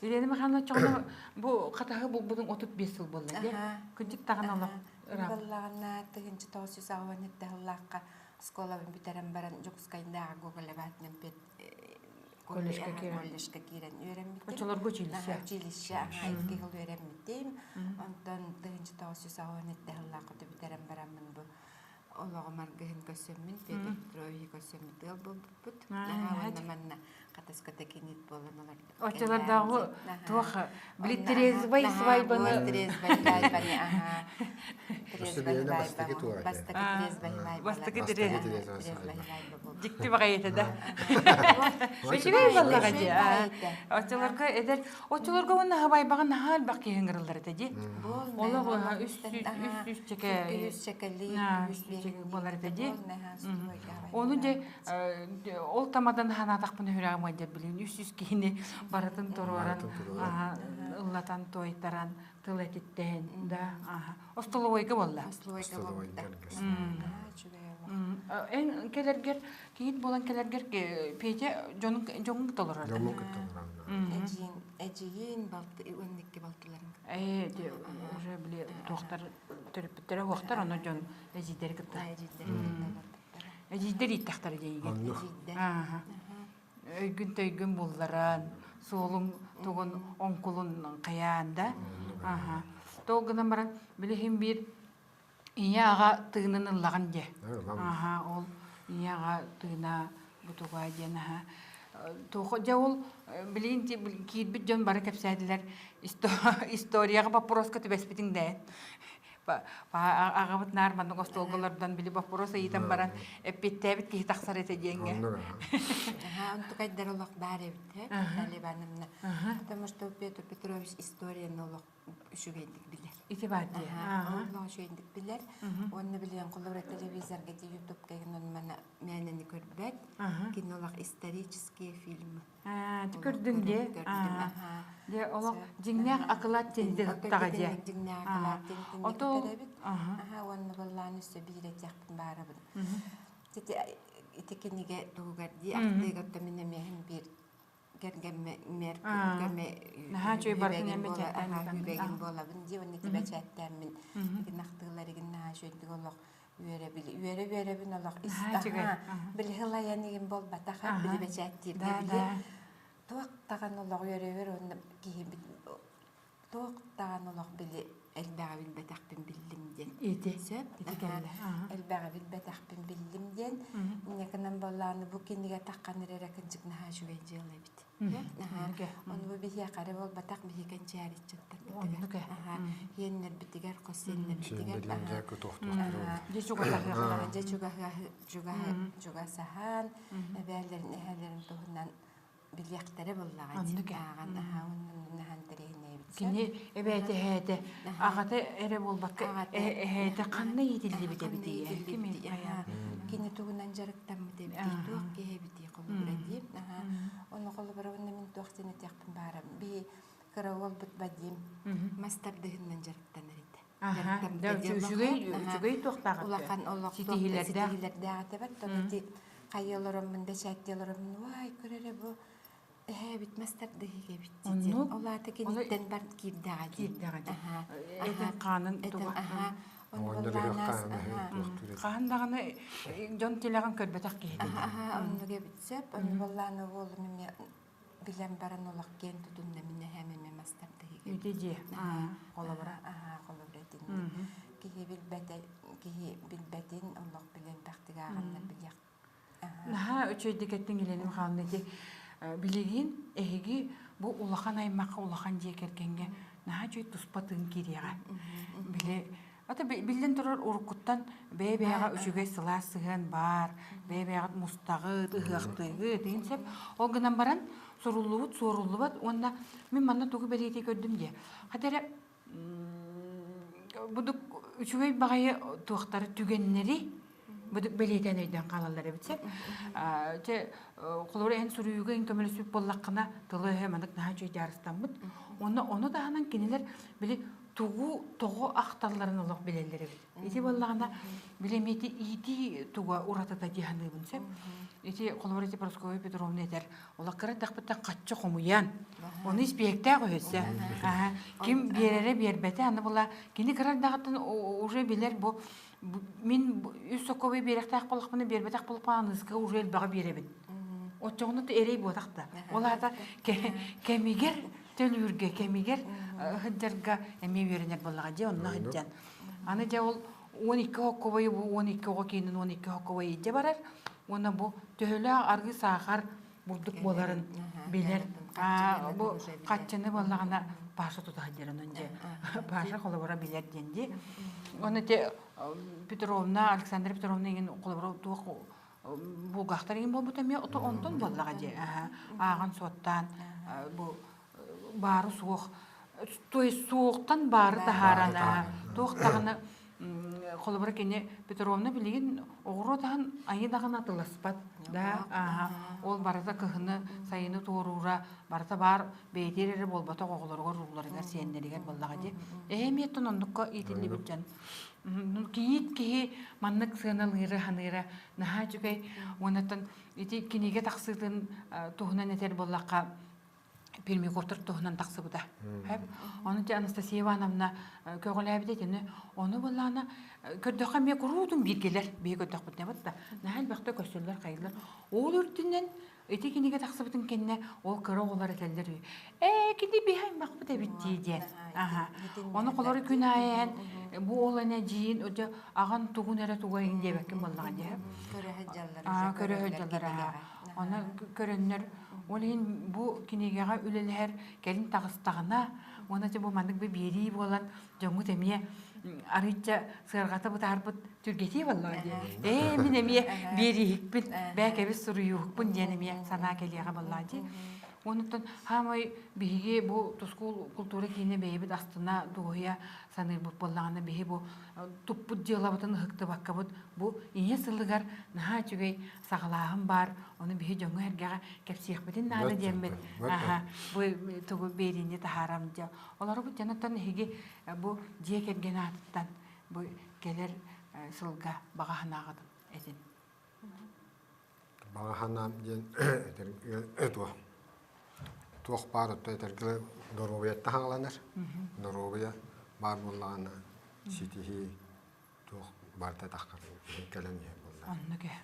Елена Михайловна оччоҕуна бу хатаһы булбутуҥ 35 сыл буолла дии. Кырдьык даҕаны олох ыраах. Буоллаҕына 1987 сыллаахха оскуолабын бүтэрэн баран Дьокуускайдааҕы Гоголеватынан колледжка киирэн колледжка киирэн үөрэммитим. Оччолорго училище. Училище икки сыл үөрэммитим. Онтон 1987 сыллаахха бүтэрэн бараммын бу олоҕум аргыһын көрсөммүн Петр Петровиһы көрсөммүт ыал буолбуппут. Наһаа уонна манна хатаската кинит буолан олордум. Оччолордооҕу туох били трезвай свайбаны трезвай свайбаны аха трезвай свайба бастакы трезвай свайба бастакы трезвай дьикти баҕайы да үчүгэй буоллаҕа дии оччолорго эдэр Оччолорго уонна хабайбаҕа наһаа элбэх киһи ыҥырыллар этэ дии. Олох үс үс чэкэ үс чэкэлии үс биэс. Буолар этэ дии. Ону дьэ ол тамадан ханаатахпына сүрэҕим ыалдьар билигин 300 киһини барытын туруоран ыллатан туойтаран тыл этиттээн да остолобуойга буолла. Остолобуойга буолбута. Эн кэлэргэр кийиит буолан кэлэргэр Петя дьонун дьоҥун кытта олорор. Дьоммун кытта олорор. Эдьиийин эдьиийин балты уонна икки балтыларын кытта. Ээ уже били туохтар төрөппүттэрэ уохтар ону дьон эдьиийдэри кытта. Эдьиийдэри кытта олорбуттара. Эдьиийдэр ииттэхтэрэ диэйигин. Эдьиийдэр. Өйгүн-төйгүн булларан, суолуҥ тугун оҥкулун хайаан да. Аха. Ол гынан баран билиһин биир ийэ аҕа тыынын ыллаҕын дьэ. Аха, ол ийэ аҕа тыына бутуга диэн аха. Туох дьэ ол билигин киирбит дьон бары кэпсээтилэр историяҕа боппуруоска түбэспитиҥ дээ. Аҕабыт наар маннык остуолга олордон били боппуруос ыйытан баран эппиэттээбит киһи тахсар этэ диэҥҥэ. Аха, онтукайдар олох баар эбит, Наталья Ивановна. Потому что Петр Петрович историяны олох үчүгэйдик билэр. Ити баар дии. Олох үчүгэйдик билэр. Уонна билиэн холобура телевизорга ди ютубка мана мээнэни көрбөт. Кини олох исторические фильмы. Көрдүҥ дии. Дьэ олох дьиҥнээх акылаат тинди таҕа дьэ. Дьиҥнээх акылаат тинди эбит. Аха уонна быллаан өссө биир этиэхпин баарабын. Ити кинигэ туһугар дии ахтыыгар мин эмиэһин биир кэргэммэр көмө Наһаа үчүгэй барытын үбэгин буолабын дии уонна ити бэчээттээммин игин ахтыыларыгын наһаа үчүгэйдик олох үөрэ үөрэ үөрэбин олох ис били хылайан игин буолбатах били бэчээттииргэ били туох даҕаны олох үөрэбэр уонна киһи туох даҕаны олох били элбэҕи билбэтэхпин биллим диэн. Ити. Сөп. Ити кэллэ. Элбэҕи билбэтэхпин биллим диэн. Инньэ боллааны бу кинигэ таххан эрэ кынчык наһаа үчүгэй дьыала эбит. Ону бу биһиэхэ эрэ буолбатах биһи кэнчээриччэттэрбитигэр. Иэннэрбитигэр, хос сиэннэрбитигэр. Дьэ чугасаһан, эбээлэрин, эһээлэрин туһунан билиэхтэрэ буоллаҕа Оннук ээ. ааҕан аһаа уонна интэриэһинэйбит Кини эбээтэ эһээтэ аҕата эрэ буолбакка Аҕата. эһээтэ ханна иитиллибит Ханна эбитий ким иитиллибитий, аһаа. Кини тугунан дьарыктаммыт эбитий, туох киһи эбитий холобура диим. Аһаа. Ону холобура уонна мин туох диэн этиэхпин баарам. Биһи кыра уолбут Вадим мас тардыһынынан дьарыктанар этэ. Үчүгэй үчүгэй туохтаах улахан олох ситиһиилэрдээх ситиһиилэрдээх этэ бат ити хайы олороммун бэчээттии олороммун уай көр эрэ бу эһээбит мас тардыһыыга эбит диэн ол аата киниттэн бар киирдэҕэ киирдэҕэ этин хаанын туга хаһан даҕаны дьон тилэҕин көрбөтөх киһи оннук эбит сөп ону буоллаана уолум эмиэ билэн баран олох киэн тутунна мин эһээм эмиэ мас тардыһыыга Ити дьиэ холобура аһаа холобура итинник киһи билбэтэ киһи билбэтин олох билэн бэхтик ааҕаннар билиэх Наһаа үчүгэйдик эттиҥ Елена Михайловна ити билигин эһиги бу улахан аймахха улахан дьиэ кэргэҥҥэ наһаа үчүгэй туспа тыын киириэҕэ. Били Ата биллэн турар уруккуттан бэйэ-бэйэҕэ үчүгэй сылаас сыһыан баар, бэйэ-бэйэҕит мустаҕыт, ыһыахтыыгыт деген сөп. Ол гынан баран суруллубут, суоруллубат уонна мин манна тугу бэлиэтии көрдүм диэ. Хата эрэ будук үчүгэй баҕайы туохтары түгэннэри будук бэлиэтээн өйдөөн хаалаллар эбит сөп. Чэ холобура эн суруйууга эн көмөлөспүт буоллаххына тылы-өһө маннык наһаа үчүгэй дьаарыстаммыт. Уонна ону таһынан кинилэр били тугу тоҕо ахталларын олох билэллэр эбит. Ити буоллаҕына, били эмиэ ити иитии туга уратыта дии саныыбын сөп. Ити холобура ити Прасковья Петровна этэр, олох кыра эрдэхпиттэн хаччы хомуйан, ону испиэктээх өһөсө. Ким биэрэрэ биэрбэтэ, аны була кини кыра эрдэҕиттэн уже билэр бу мин үс сокуобай биэрэхтээх буоллахпына биэрбэтэх буоллахпына аныыска уже элбэҕи биэрэбин. Оччоҕуна эрэй буотах да. Ол аата кэмигэр төлүүргэ кэмигэр сылдьарга эмиэ үөрэнэр буоллаҕа дьэ онно сылдьан. Аны дьэ ол 12 хоккобойу бу 12 оҕо киинин 12 хоккобой илдьэ барар уонна бу төһөлөөх арыы саахар бурдук буоларын билэр. Бу хаччыны буоллаҕына Паша тута сылдьар онон дьэ Паша холобура билэр диэн дии. Оны те Петровна, Александра Петровна иҥин холобура туох булгахтар иҥин буолбут эмиэ онтон буоллаҕа дии ааҕан суоттаан бу баары суох то есть суохтан баары таһааран туох даҕаны Холобура кини Петровна билигин оҕуруот аһын айы даҕаны атыласпат да ааһа ол барыта кыһыны сайыны туоруура барыта баар бэйэтигэр эрэ буолбатах оҕолоругар урууларыгар сиэннэригэр буоллаҕа дии эһэ эмиэттэн оннукка иитиллибит дьон кийиит киһи маннык сыаналыыра ханыыра наһаа үчүгэй уоннаттан ити кинигэ тахсыытын туһунан этэр буоллахха Пермяковтар туһунан тахсыбыта. Ону те Анастасия Ивановна көҕүлээбитэ итини ону буоллаана көрдөххө эмиэ куруутун бииргэлэр биһи көрдөхпүтүнэ да наһаа элбэхтэ көстөллөр хайыллар. Ол үрдүнэн ити кинигэ тахсыбытын кэннэ ол кыра оҕолор этэллэр үһү ээ кини биһи аймахпыт эбит дии диэн. Аха. Ону холору күн аайы бу ол эне дьиин өтө аҕан тугун эрэ тугайын диэбэккин буоллаҕа дии. Көрө сылдьаллар. Көрө сылдьаллар. Ону көрөннөр ол иһин бу кинигэҕэ үлэлэһэр кэлин таҕыстаҕына уонна бу маннык бы биэрии буолан дьоҥҥут эмиэ арыычча сыарҕата бытаарбыт түргэтии буоллаҕа дии. Ээ мин эмиэ биэрииһикпин, бээкэбис суруйууһукпун диэн эмиэ санаа кэлиэҕэ буоллаҕа дии. Онуттан хаамай биһиги бу тускул култуура киинэ бэйэбит астына дуоһуйа саныырбыт буоллаҕына биһи бу туппут дьыалабытын ыһыктыбаккабыт бу ийэ сылыгар наһаа үчүгэй саҕалааһын баар, ону биһи дьоҥҥо-сэргэҕэ кэпсиэхпитин наада диэммит бу тугу биэриини таһаарам дьэ олоробут дьонуттан эһиги бу дьиэ кэргэн аатыттан бу кэлэр сылга баҕа санааҕытын этин. Баҕа санаам диэн этэргэ туох баар отто этэргэ доруобуйаттан хаҥаланар. Доруобуйа баар буоллаҕына ситиһии туох барыта таххар кэлэн иһэр буолла. Оннук ээ.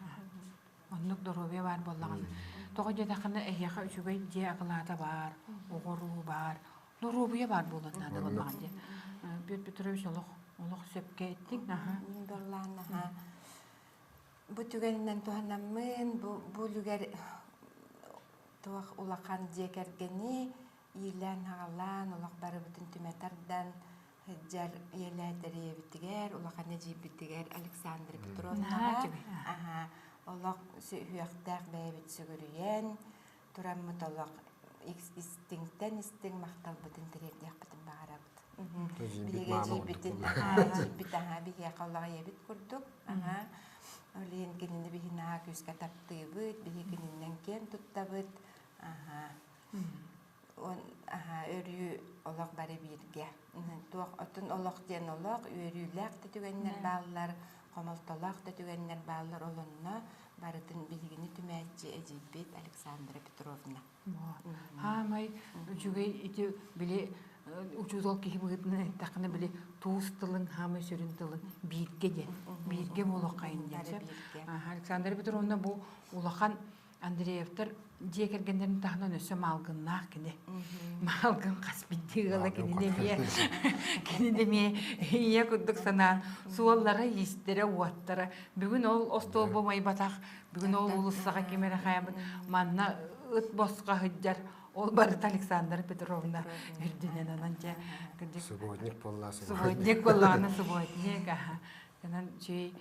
Оннук доруобуйа баар буоллаҕына. Тоҕо диэтэххинэ эһиэхэ үчүгэй дьиэ акылаата баар, оҕоруу баар, доруобуйа баар буолуон наада буоллаҕа дии. Петр Петрович олох олох сөпкө эттиҥ. Аха. Мин буоллаан аха. Бу түгэнинэн туһанаммын бу бу үлүгэр туох улахан дьиэ кэргэни иилээн-аҕалаан олох барыбытын түмэ тардан сылдьар ийэлээтэр ийэбитигэр, улахан эдьиийбитигэр Александра Петровнаҕа аһаа олох сүһүөхтээх бэйэбит сүгүрүйэн тураммыт олох истиҥтэн истиҥ махталбытын тириэрдиэхпитин баҕарабыт. Биһиги эдьиийбитин эдьиийбит аһаа биһиэхэ олох ийэбит курдук аһаа ол иһин кинини биһи наһаа күүскэ таптыыбыт, биһи кининэн киэн туттабыт аһаа Өрүү олох бары бииргэ. Туох отун олох диэн олох, үөрүүлээх да түгэннэр бааллар, хомолтолоох да түгэннэр бааллар. Ол онно барытын биһигини түмээччи эдьиийбит Александра Петровна. Хаамай үчүгэй ити били учуутал киһи быһыытынан эттэххинэ били туус тылын хаамай сүрүн тылын бииргэ диэн бииргэ буолуоххайын диэн сөп. Александра Петровна бу улахан Андреевтар дьиэ кэргэннэрин таһынан өссө маалгыннаах кини. Маалгын хас биирдии ыала кинини эмиэ кинини эмиэ ийэ курдук санаан суоллара, иистэрэ, уоттара. Бүгүн ол остуолба умайбатах, бүгүн ол уулуссаҕа ким эрэ хайабыт манна ыт босхо сылдьар. Ол барыта Александра Петровна үрдүнэн онон дьэ Субботник буолла субботник буоллаҕына субботник аха Онон үчүгэй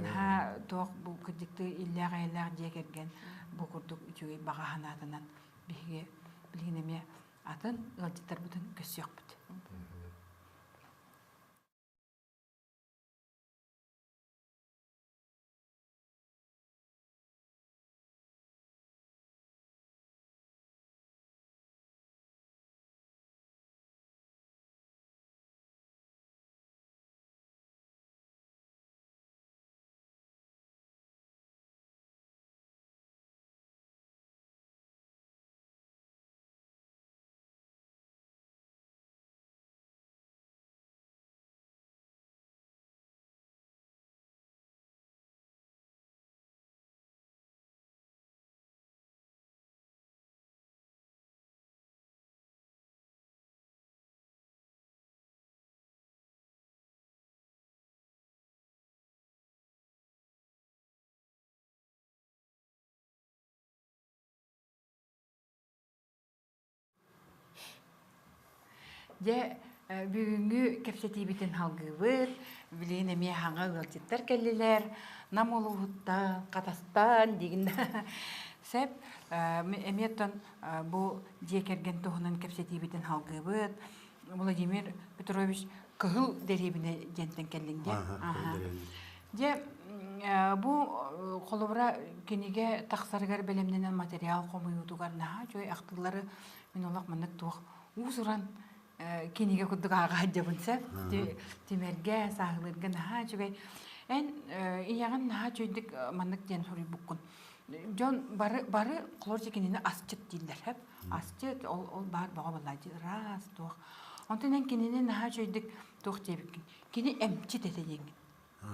наһаа туох бу кырдьыктыы иллээх-эйэлээх дьиэ кэргэн бу курдук үчүгэй баҕа санаатынан биһиги билигин эмиэ атын ыалдьыттарбытын көрсүөхпүт. Дьэ, бүгүҥҥү кэпсэтиибитин салгыыбыт. Билигин эмиэ хаҥа ыалдьыттар кэллилэр. Нам улууһуттан, Хатастан диигин. Сөп. Эмиэ оттон бу дьиэ кэргэн туһунан кэпсэтиибитин салгыыбыт. Владимир Петрович. Кыһыл дэриэбинэ диэнтэн кэллиҥ дии. Дьэ, бу холобура кинигэ тахсарыгар бэлэмнэнэн материал хомуйуутугар наһаа үчүгэй ахтыылары мин олох маннык туох уус-уран кинигэ курдук ааҕа сылдьабын сөп. Тимэргэ, сааһылыырга наһаа үчүгэй. Эн ийэҕин наһаа үчүгэйдик маннык диэн суруйбуккун. Дьон бары бары холобур кинини асчыт дииллэр сөп. Асчыт ол ол баар бөҕө буоллааччы ыраас туох. Онтон эн кинини наһаа үчүгэйдик туох диэбиккин. Кини эмчит этэ диэҥҥин.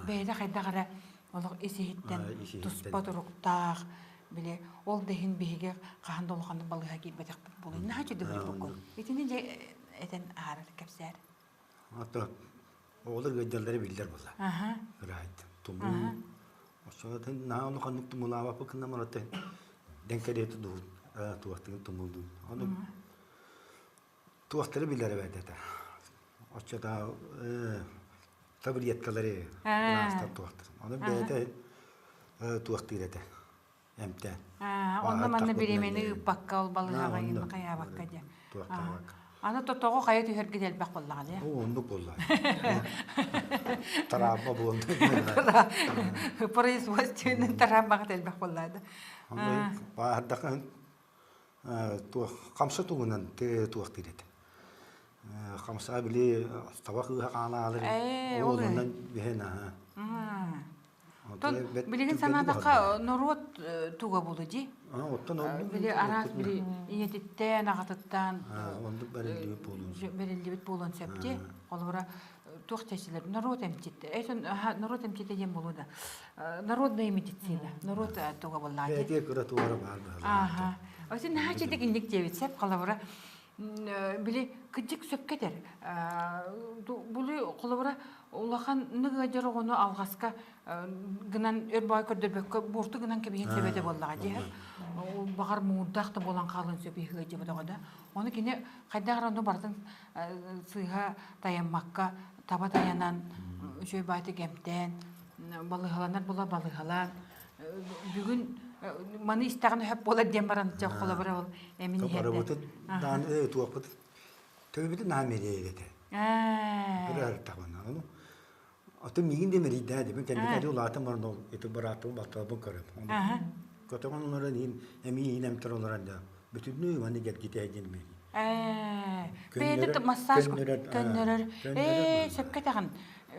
Бэйэтэ хайдах эрэ олох ис-иһиттэн туспа туруктаах, били ол да иһин биһиги хаһан да улаханнык балыыһа киирбэтэхпит буолуо. Наһаа үчүгэй буолбуккун. Итини дьэ этэн аһарар кэпсээр. Ото оҕолор ыалдьаллара биллэр буолла. Ыраайт. Тумуу. Оччоҕо наһаа улаханнык тумулаабаппыт гынан баран дэн кэриэтэ туохтыгын тумулдун. Ону туохтары билэр эбээт этэ. Оччотооҕу таблеткалары быраастар туохтар. Ону бэйэтэ туохтуур этэ эмтээн. Онно манна бириэмэни ыыппакка ол балыыһаҕа хайаабакка диэн. Аны тоҕо хайа түһэргит элбэх буоллаҕа дии. Оо, оннук буолла. Травма буолла. Производственный травмаҕыт элбэх буолла да. Баардахын туох хамса тугунан туох диир этэ. Хамса били таба кыыһа хаалаалар оҕолорунан биһэн аха. Оттон билигин санаатахха норуот туга буолу дии. Оттон били араас били ийэтиттэн, аҕатыттан оннук бэриллибит буолуон сөп. Бэриллибит буолуон сөп дии. Холобура туох чэчилэр норуот эмчитэ. Эйтон норуот эмчитэ диэн буолуо да. Народная медицина. Норуот туга буоллаа дии. Бэйэтигэр кыра туора баар быһалаах. Аха. Оттон наһаа чэдик инник диэбит сөп. Холобура били кырдьык сөпкө этэр. Били холобура улахан ыадьар оҕону алҕаска гынан өр баай көрдөрбөккө буорту гынан кэбиһэн сөп этэ буоллаҕа дии. Баҕар муҥурдаах да буолан хаалыан сөп ыадьыбыт оҕо да. Ону кини хайдах эрэ ону барытын сыыһа тайаммакка таба тайанан үчүгэй баайтык эмтээн балыыһаланар була балыыһалаан бүгүн маны истэҕинэ сөп буолар диэн баран чэ холобура ол эмин иһэрдэ. Барыбытын даан туохпут төбөбүтүн наһаа мэрийэр этэ. Быраарыттаҕына ону Аты миигин да мэрийдээ дебин кэнники улаатан баран ол ити бырааттыбын балтыларбын көрөм. Көтөҕөн олорон иин эмиий иин эмтэр олорон да бүтүннүү маны дьэргитээ диэн мэрий. Бэйэтэ массаж көннөрөр. Ээ, сөпкө этэҕин.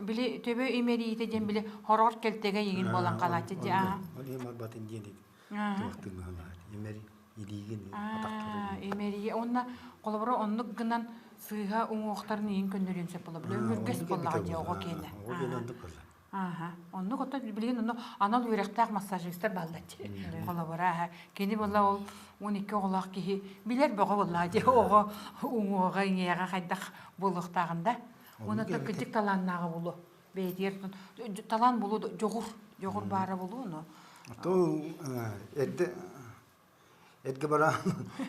Били төбө имэриитэ диэн били хороор кэлтэгэ иҥин буолан халааччы дии. Ол иһин барбатын диэн туохтун имэри илиигин атахтарын. Имэрийэ уонна холобура оннук гынан сыыһа уҥуохтарын иин көннөрүөн сөп буолла. Били өҥүргэс буоллаҕа дии оҕо киэнэ. Оҕо киэнэ оннук буолла. Ааха. Оннук оттон билигин онно анал үөрэхтээх массажистар бааллар дии. Холобура, кини буолла ол 12 оҕолоох киһи билэр бөҕө буоллаҕа дии оҕо уҥуоҕа иҥиэҕэ хайдах буолуохтааҕын да. Уонна кырдьык талааннааҕа буолуо. Бэйэтигэр талаан буолуо дьоҕур, дьоҕур баара буолуо ону. То эрдэ эргэ баран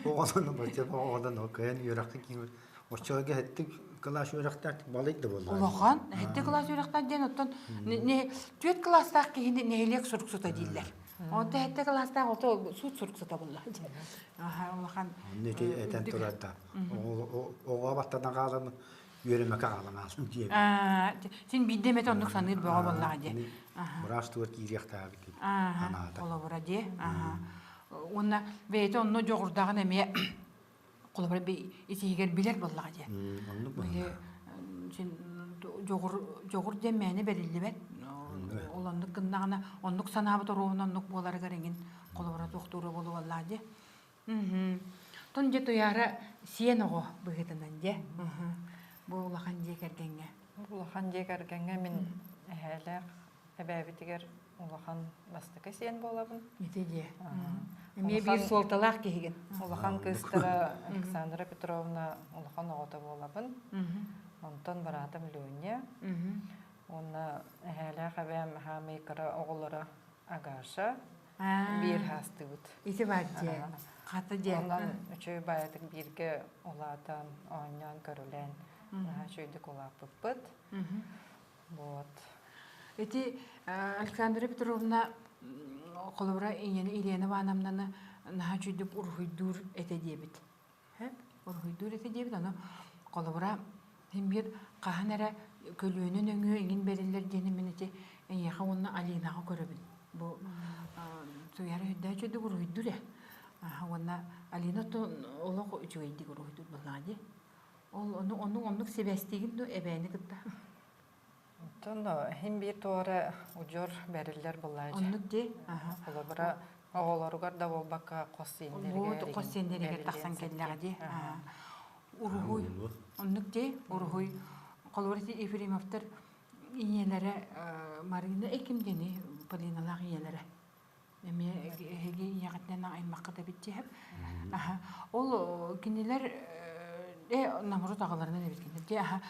оҕолону бачча оҕолону кыайан үөрэххэ киирбит оччолорго хэттик кылаас үөрэхтээх балый да буолла. Улахан хэттик кылаас үөрэхтээх диэн оттон түөрт кылаастаах киһини нэһилиэк суруксута дииллэр. Онто хэттик кылаастаах ото суут суруксута буолла. Аха улахан. Онно ити этэн турар да оҕо баттана хаалан үөрэмэкэ хаалан аалым диэн. Син биирдэ эмэтэ оннук саныыр бөҕө буоллаҕа дии. Быраас тугар киириэхтээҕит анаата. Холобура дии. Уонна бэйэтэ онно дьоҕурдаҕын эмиэ холобура итиһигэр билэр буоллаҕа дии. Оннук Син дьоҕур дьоҕур диэн мээнэ бэриллибэт. Ол оннук гыннаҕына оннук санаабыт оруоһун оннук буоларыгар эҥин холобура туохтуура буолуоллаа дии. Тон дьэ Туйаара сиэн оҕо быһыытынан дьэ. Бу улахан дьиэ кэргэҥҥэ. Улахан дьиэ кэргэҥҥэ мин эһээлээх эбээбитигэр улахан бастакы сиэн буолабын. Ити дьиэ. Эмиэ биир суолталаах киһигин. Улахан кыыстара Александра Петровна улахан оҕото буолабын. Онтон быраатым Леня. Уонна эһээлээх эбээм хаамый кыра оҕолоро Агаша, биир хаастыыбыт. Ити баар дьиэ. Хата дьиэ. Онон үчүгэй баайытык бииргэ улаатан, оонньоон, көрүлээн наһаа үчүгэйдик улааппыппыт. Вот. Ити Александра Петровна холобура ийэни Елена Ивановнаны наһаа үчүгэйдик уруһуйдуур этэ диэбит. Уруһуйдуур этэ диэбит. Ону холобура син биир хаһан эрэ көлүөнэ нөҥүө иҥин бэриллэр диэни мин ити эйиэхэ уонна Алинаҕа көрөбүн. Бу Туйаара үрдээх үчүгэйдик уруһуйдуур ээ. Уонна Алина оттон олох үчүгэйдик уруһуйдуур буоллаҕа дии. Ол ону ону оннук сибээстиигин дуу эбээни кытта? Оттон иһин биир туора удьуор бэриллэр буоллаҕа дии. Оннук дии. Холобура, оҕолоругар да буолбакка хос сиэннэригэр хос сиэннэригэр тахсан кэллэҕэ дии. Уруһуй. Оннук дии, уруһуй. Холобура ити Ефремовтар ийэлэрэ Марина Эким диэни Полиналаах ийэлэрэ. Эмиэ эһиги ийэҕитинэн аймаххыт эбит дии Аха. Ол кинилэр э намрут аҕаларынан эбит кинилэр дии аха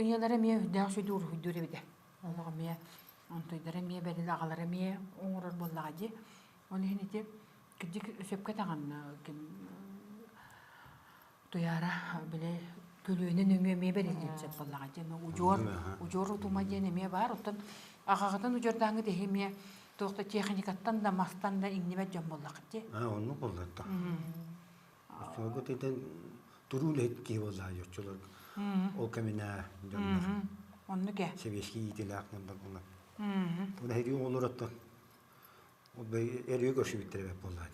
ийэлэрэ эмиэ үрдээх сүдү уруһуйдуур эбитэ. Олох эмиэ онтуйдара эмиэ бэрил аҕалара эмиэ оҥорор буоллаҕа дии. Ол иһин ити кырдьык сөпкө таҕанна ким Туйаара били көлүөнэ нөҥүө эмиэ бэриллиэн сөп буоллаҕа диэн удьуор удьуор утума диэн эмиэ баар оттон аҕаҕытын удьуордааҥҥыт эһи эмиэ туох да техникаттан да мастан да иҥнибэт дьон буоллаххыт дии Аа оннук буоллар да. Оччолорго тийтэн туруу үлэһит киһи буоллаҕа оччолорго ол кэминээ дьоннор. Оннук ээ. Сэбиэскэй иитиилээх дьоннор буолан. Ол эһиги оҕолор оттон Эрийэ көрсүбүттэр эбэт буоллаат.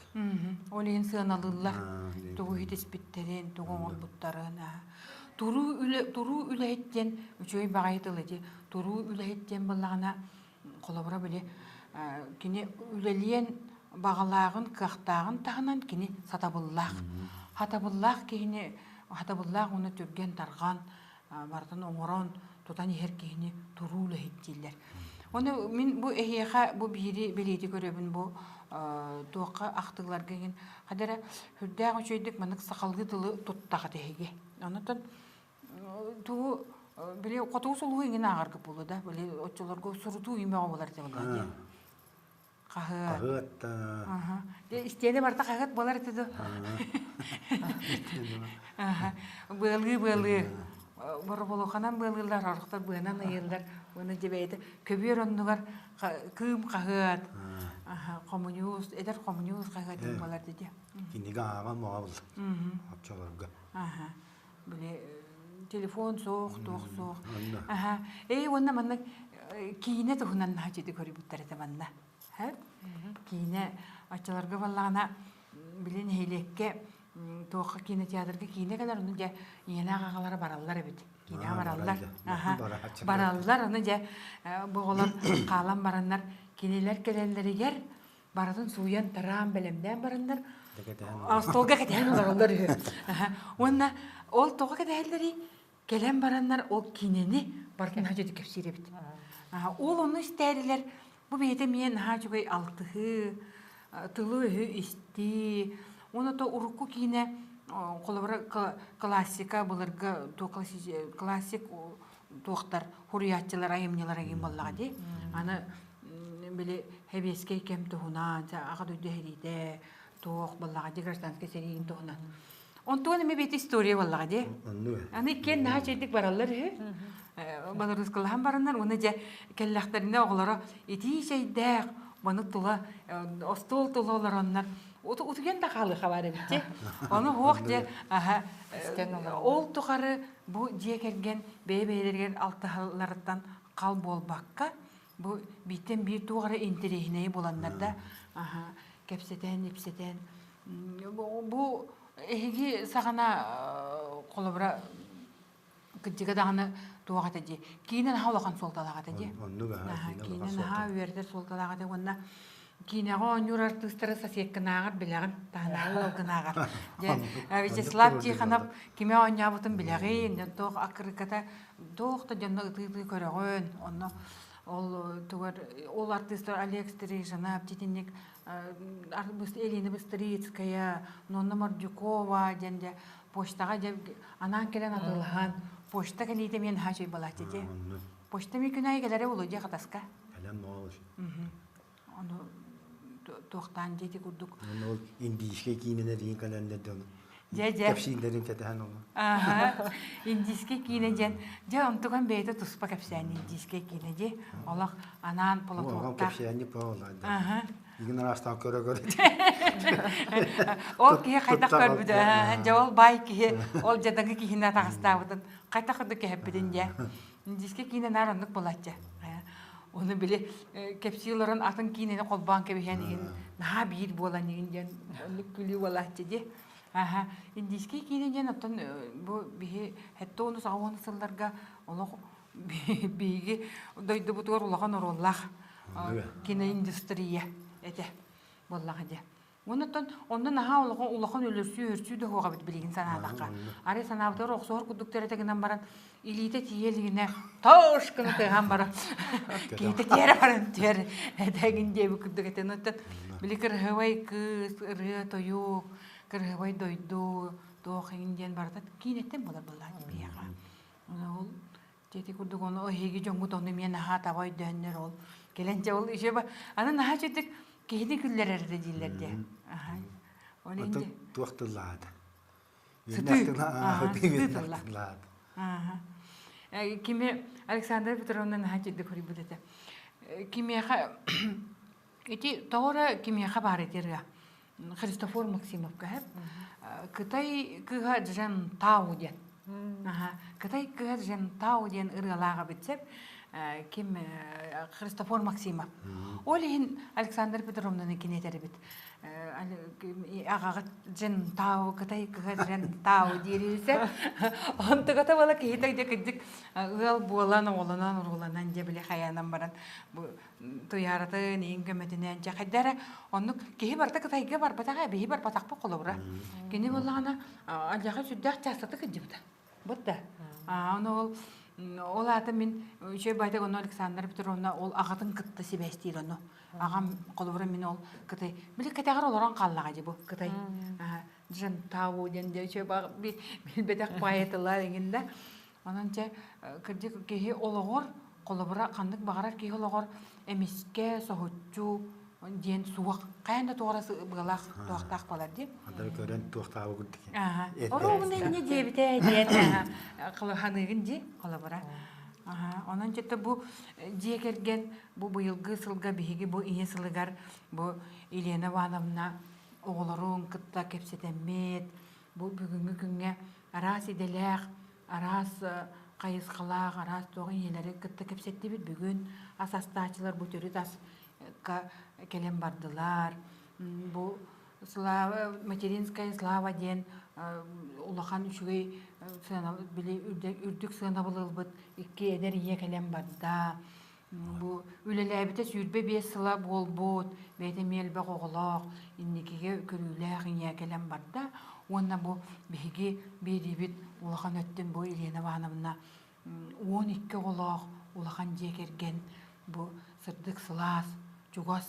Ол иһин сыаналыыллар. Тугу иһитиспиттэрин, тугу оҥорбуттарын. Туруу үлэ туруу үлэһит диэн үчүгэй баҕайы тыл ити. Туруу үлэһит диэн буоллаҕына, холобура били кини үлэлиэн баҕалааҕын, кыахтааҕын таһынан кини сатабыллаах. Сатабыллаах киһини сатабыллаах уонна түргэн-тарҕан барытын оҥорон, тутан иһэр киһини туруу үлэһит дииллэр. Ону мин бу эһиэхэ бу биири бэлиэтии көрөбүн бу туохха ахтыыларга иһин хадара сүрдээх үчүгэйдик маннык сахалыы тылы туттаҕыт эһиги. Онотон тугу били хотугу сулуһу иҥин ааҕарга буолуо да били оччолорго сурутуу имэҕэ буолар этэ буоллаҕа дии. Хаһыат. Хаһыат да. Аха. Дьэ истиэнэ барыта хаһыат буолар этэ дуо? Аха. Быалыы-быалыы. Бороболуоханан быалыыллар, орохтор быанан ыйыллар. Уонна дьэ бэйэтэ көбүөр оннугар кыым хаһыат, аха, хомуньуус, эдэр хомуньуус хаһыат диэн буолар дии. Кинигэ ааҕан моҕобул оччолорго. Аха. Били телефон суох, туох суох. Аха. Ээ уонна манна киинэ туһунан наһаа дьиэти көрбүттэр этэ манна. Киинэ оччолорго буоллаҕына били нэһилиэккэ туохха кинотеатрга киинэ кэлэр ону дьэ ийэлээх аҕалара бараллар эбит. Киинэҕэ бараллар. Аха. Бараллар ону дьэ бу оҕолор хаалан бараннар кинилэр кэлэллэригэр барытын сууйан-тараан бэлэмнээн бараннар остуолга кэтэһэн олороллор үһү. Уонна ол тоҕо кэтэһэллэрий? Кэлэн бараннар ол киинэни барытын наһаа үчүгэйдик кэпсиир эбит. Ол ону истээрилэр бу бэйэтэ эмиэ наһаа үчүгэй алтыһыы, тылы-өһү истии, уонна то урукку киинэ холобура классика былыргы классик туохтар хуруйааччылар айымньылара игин буоллаҕа дии. Аны били сэбиэскэй кэм туһунан, аҕа дойду сэриитэ туох буоллаҕа дии гражданскай сэриин туһунан. Онтуон эмиэ бэйэтэ история буоллаҕа дии. Аны иккиэн наһаа үчүгэйдик бараллар үһү. Баларыскалаһан бараннар уонна дьэ кэллэхтэринэ оҕолоро итии чэйдээх маны тула остуол тула олороннор утуйан да хаалыаха баар эбит дии. Ону уох дьэ аха ол тухары бу дьиэ кэргэн бэйэ-бэйэлэригэр алтыһалларыттан хал буолбакка, бу бииртэн биир туох эрэ интэриэһинэйи буланнар да аха, кэпсэтэн, ипсэтэн бу эһиги саҕана холобура кырдьыга даҕаны туох этэ дии киинэ наһаа улахан суолталаах этэ дии киинэ наһаа үөрэтэр суолталаах этэ уонна Киинэҕэ оонньуур артыыстары соседканааҕар билэҕин, таһынааҕы ыалгынааҕар. Дьэ, Вячеслав Тихонов кими оонньообутун билэҕин, туох аккырыыката туох да дьонно ытыы-ытыы көрөҕүн. Онно ол тугар ол артыыстар Олег Стриженов, итинник Элина Быстрицкая, Нонна Мордюкова диэн дьэ почтаҕа дьэ анаан кэлэн атыылаһан почта кэлиитэ миэн наһаа үчүгэй буолааччы дии. Почта ми күн аайы кэлэрэ буолуо дии Хатаска. Кэлэн моҕол. Ону туохтаан диэти курдук. Ону ол индийскэй киинэлэр иин кэлэннэр дьону Дьэ дьэ. кэпсииллэрин кэтэһэн ону. Аха. Индийскэй киинэ диэн дьэ онтуган бэйэтэ туспа кэпсээн индийскэй киинэ дии. Олох анаан Оҕом полотуоктаах. кэпсээнни паалаан. Аха. Игин араастаан көрө-көрө. Ол киһи хайдах көрбүтэ, дьэ ол баай киһи, ол дьадаҥы киһини атаҕастаабытын хайдах курдук кэһэппитин дьэ. Индийскэй киинэ наар оннук буолааччы. Ону били кэпсии олорон атын киинэни холбоон кэбиһэн иһин наһаа биир буолан иһин диэн оннук күлүү буолааччы дии. Аха, индийскэй киинэ диэн оттон бу биһи сэттэ уонус аҕыс уон сылларга олох биһиги дойдубутугар улахан оруоллаах киноиндустрия этэ буоллаҕа дии. Оннуттан онно наһаа улахан улахан өлөрсүү-өрсүү да суох эбит билигин санаатахха. Арай санаабытыгар охсуһар курдуктар этэ гынан баран илиитэ тиийэ илигинэ тоош гына тыаһаан баран киһитэ тиэрэ баран түһэр этэгин диэбит курдук этэ. Оннуттан били кырыһыбай кыыс, ырыа-тойук, кырыһыбай дойду, туох иҥин диэн барыта киинэттэн буолар буоллаҕа биһиэхэ. Ол Дьэ ити курдук ону эһиги дьоҥҥут ону эмиэ наһаа таба өйдөөннөр ол кэлэн дьэ ол еще аны наһаа үчүгдүк киһини күллэрэр эрэ дииллэр дии. Аха. Ол иһин Атын туох тыллаата? Сытыы. Сытыы тылла. Аха. Кими Александра Петровна наһаа үчүгдүк хоруйбут этэ. Кимиэхэ ити тоҕо эрэ кимиэхэ баар ити ырыа. Христофор Максимовка Кытай кыыһа Джен Тау диэн. Кытай кыыһа Джен Тау диэн ырыалаах эбит сөп. Ким Христофор Максимов. Ол иһин Александр Петровнаны кини этэр эбит. Аҕаҕыт Джен Тау, Кытай кыыһа Джен Тау диирисэ. Онтугата буола киһитэ дьэ кырдьык ыал буолан, оҕолонон, урууланан дьэ били хайаанан баран бу туйааратын иин көмөтүнэн дьэ хайда эрэ оннук киһи барыта Кытайга барбатаҕа биһи барбатахпыт холобура кини буоллаҕына алдьархай сүрдээх чаастатык ыдьыбыта бут да ону ол ол аата мин үчүгэй байтак ону Александра Петровна ол аҕатын кытта сибээстиир ону аҕам холобура мин ол Кытай били кэтэҕэр олорон хааллаҕа дии бу Кытай Джен Тау диэн дьэ үчүгэй билбэтэх поэтылар эҥин да Онон дьэ, кырдьык киһи олоҕор, холобура, ханнык баҕарар киһи олоҕор эмискэ, соһуччу диэн суох. Хайаан да туох эрэ быалаах, туохтаах буолар дии. Андары көрөн туохтаабы курдук. Оруобуна инньэ диэбитэ диэн ханыыгын дии, холобура. Онон дьэ бу дьиэ кэргэн бу быйылгы сылга биһиги бу ийэ сылыгар бу Елена Ивановна оҕолорун кытта кэпсэтэммит, бу бүгүҥҥү күҥҥэ араас идэлээх араас хайысхалаах, араас туох ийэлэри кытта кэпсэттибит. Бүгүн ас астааччылар бу төрүт аска кэлэн бардылар. Бу Слава, материнская слава диэн улахан үчүгэй сыана били үрдүк сыанабыл ылбыт икки эдэр ийэ кэлэн барда. Бу үлэлээбитэ 25 сыла буолбут, бэйэтэ эмиэ элбэх оҕолоох, инникигэ көрүүлээх ийэ кэлэн барда. Уонна бу биһиги биэриибит улахан өттүн бу Елена Ивановна 12 оҕолоох улахан дьиэ кэргэн бу сырдык сылаас, чугас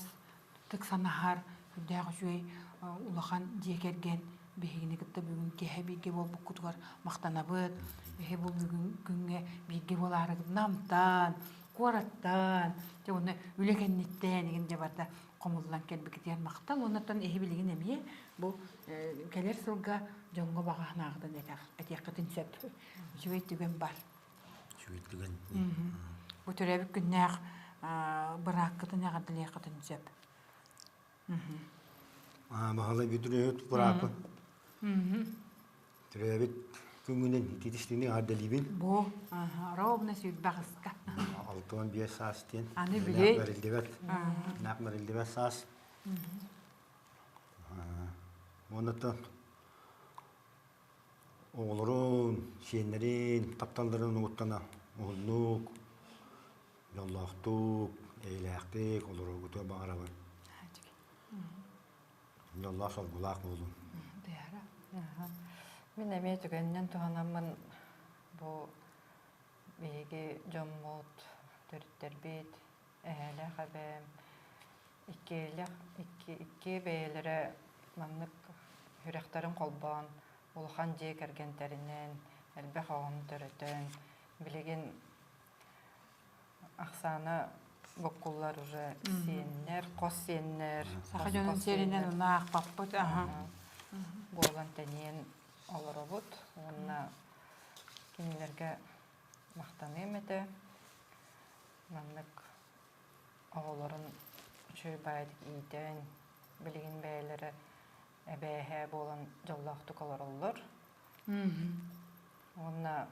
ытык санаһар, сүрдээх үчүгэй улахан дьиэ кэргэн биһигини кытта бүгүн киэһэ бииргэ буолбуккутугар махтанабыт. Эһи бу бүгүн күҥҥэ бииргэ буолаарыгыт Намтан, куораттан, дьэ уонна үлэ кэнниттэн игин дьэ барда хомуллан кэлбиккитигэр махтал. Уоннаттан эһи билигин эмиэ бу кэлэр сылга дьоҥҥо баҕа санааҕытын этиэххитин сөп. Үчүгэй түгэн бар. Үчүгэй түгэн. Бу төрөөбүт күннээх бырааккытын эҕэрдэлиэххитин сөп. Баһылай Бүдүрүөһүт бырааппын. Төрөөбүт күҥҥүнэн итиитистиҥник эҕэрдэлиибин. Бу ровно сүүрбэх ыска. 65 саас диэн. Аны били. Бэриллибэт. Наах бэриллибэт саас. Уонна оҕолорун, сиэннэрин тапталларын угуттана уһуннук, дьоллоохтук, эйэлээхтик олороргутугар баҕарабын. Дьоллоох соргулаах буолун. Мин эмиэ түгэнинэн туһанаммын бу биһиги дьоммут, төрүттэрбит, эһээлээх эбээм иккиэлэх икки икки бэйэлэрэ маннык сүрэхтэрин холбоон улахан дьиэ кэргэнтэринэн элбэх оҕону төрөтөн билигин ахсаана буккуллар уже сиэннэр хос сиэннэр саха дьонун сиэринэн ону аахпаппыт аха буолан тэнийэн олоробут уонна кинилэргэ махтаныам этэ маннык оҕолорун үчүгэй баайдык иитэн, билигин бэйэлэрэ эбээ-эһээ буолан дьоллоохтук олороллор. Уонна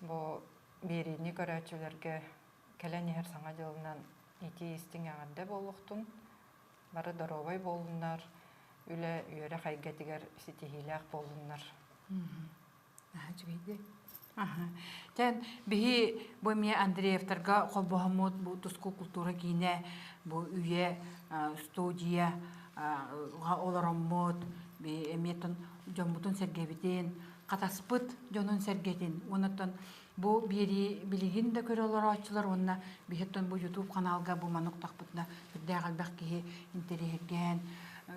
бу биэриини көрөөччүлэргэ кэлэн иһэр Саҥа дьылынан итии-истиҥ эҕэрдэ буолуохтун. Бары доруобай буоллуннар, үлэ, үөрэх эйгэтигэр ситиһиилээх буоллуннар. Үчүгэйдик. Тэн биһи бу эмиэ Андреевтарга холбоһоммут бу туску култуура киинэ бу үйэ студия олороммут эмиэ дьоммутун сэргэбитин хатаспыт дьонун сэргэтин уоннаттан бу биэрии билигин да көрө олорооччулар уонна биһиттэн бу YouTube каналга бу маннык тахпытына сүрдээх элбэх киһи интэриэһиргээн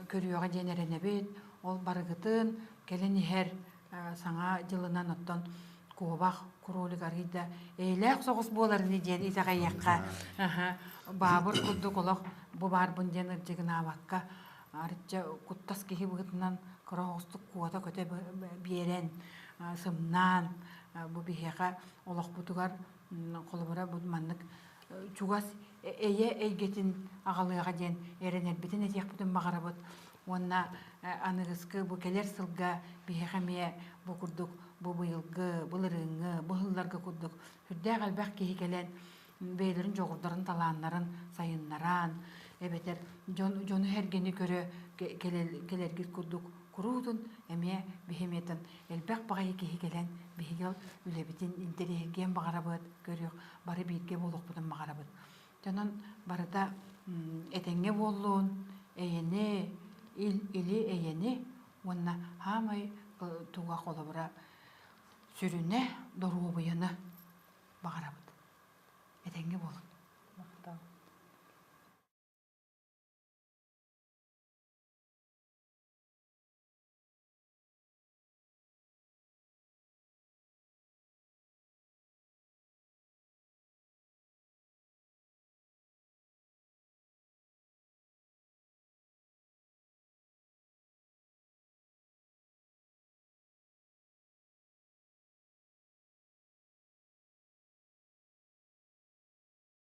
көрүөҕэ диэн эрэнэбит ол барыгытын кэлэн иһэр саҥа дьылынан оттон куобах кролик арыый да эйэлээх соҕус буоларыны диэн итэҕэйиэххэ баабыр курдук олох бу баарбын диэн ырдьыгынаабакка арычча куттас киһи быһыытынан кыра оҕустук куота көтө биэрэн сымнаан бу биһиэхэ олохпутугар холобура бу маннык чугас эйэ эйгэтин аҕалыаҕа диэн эрэнэрбитин этиэхпитин баҕарабыт уонна аныгыскы бу кэлэр сылга биһиэхэ эмиэ бу курдук бу быйылгы былырыыҥҥы бу сылларга курдук сүрдээх элбэх киһи кэлэн бэйэлэрин дьоҕурдарын талааннарын сайыннаран эбэтэр дьон дьону сэргэни көрө кэлэргит курдук куруутун эмиэ биһи элбэх баҕайы киһи кэлэн биһиги үлэбитин интэриэһиргиэн баҕарабыт көрүөх бары бииргэ буолуохпутун баҕарабыт. Дьонон барыта этэҥҥэ буоллун, эйэни, ил, или эйэни уонна хаамай туга холобура сүрүнэ доруобуйаны баҕарабыт. Этэҥҥэ буолун. Махтал.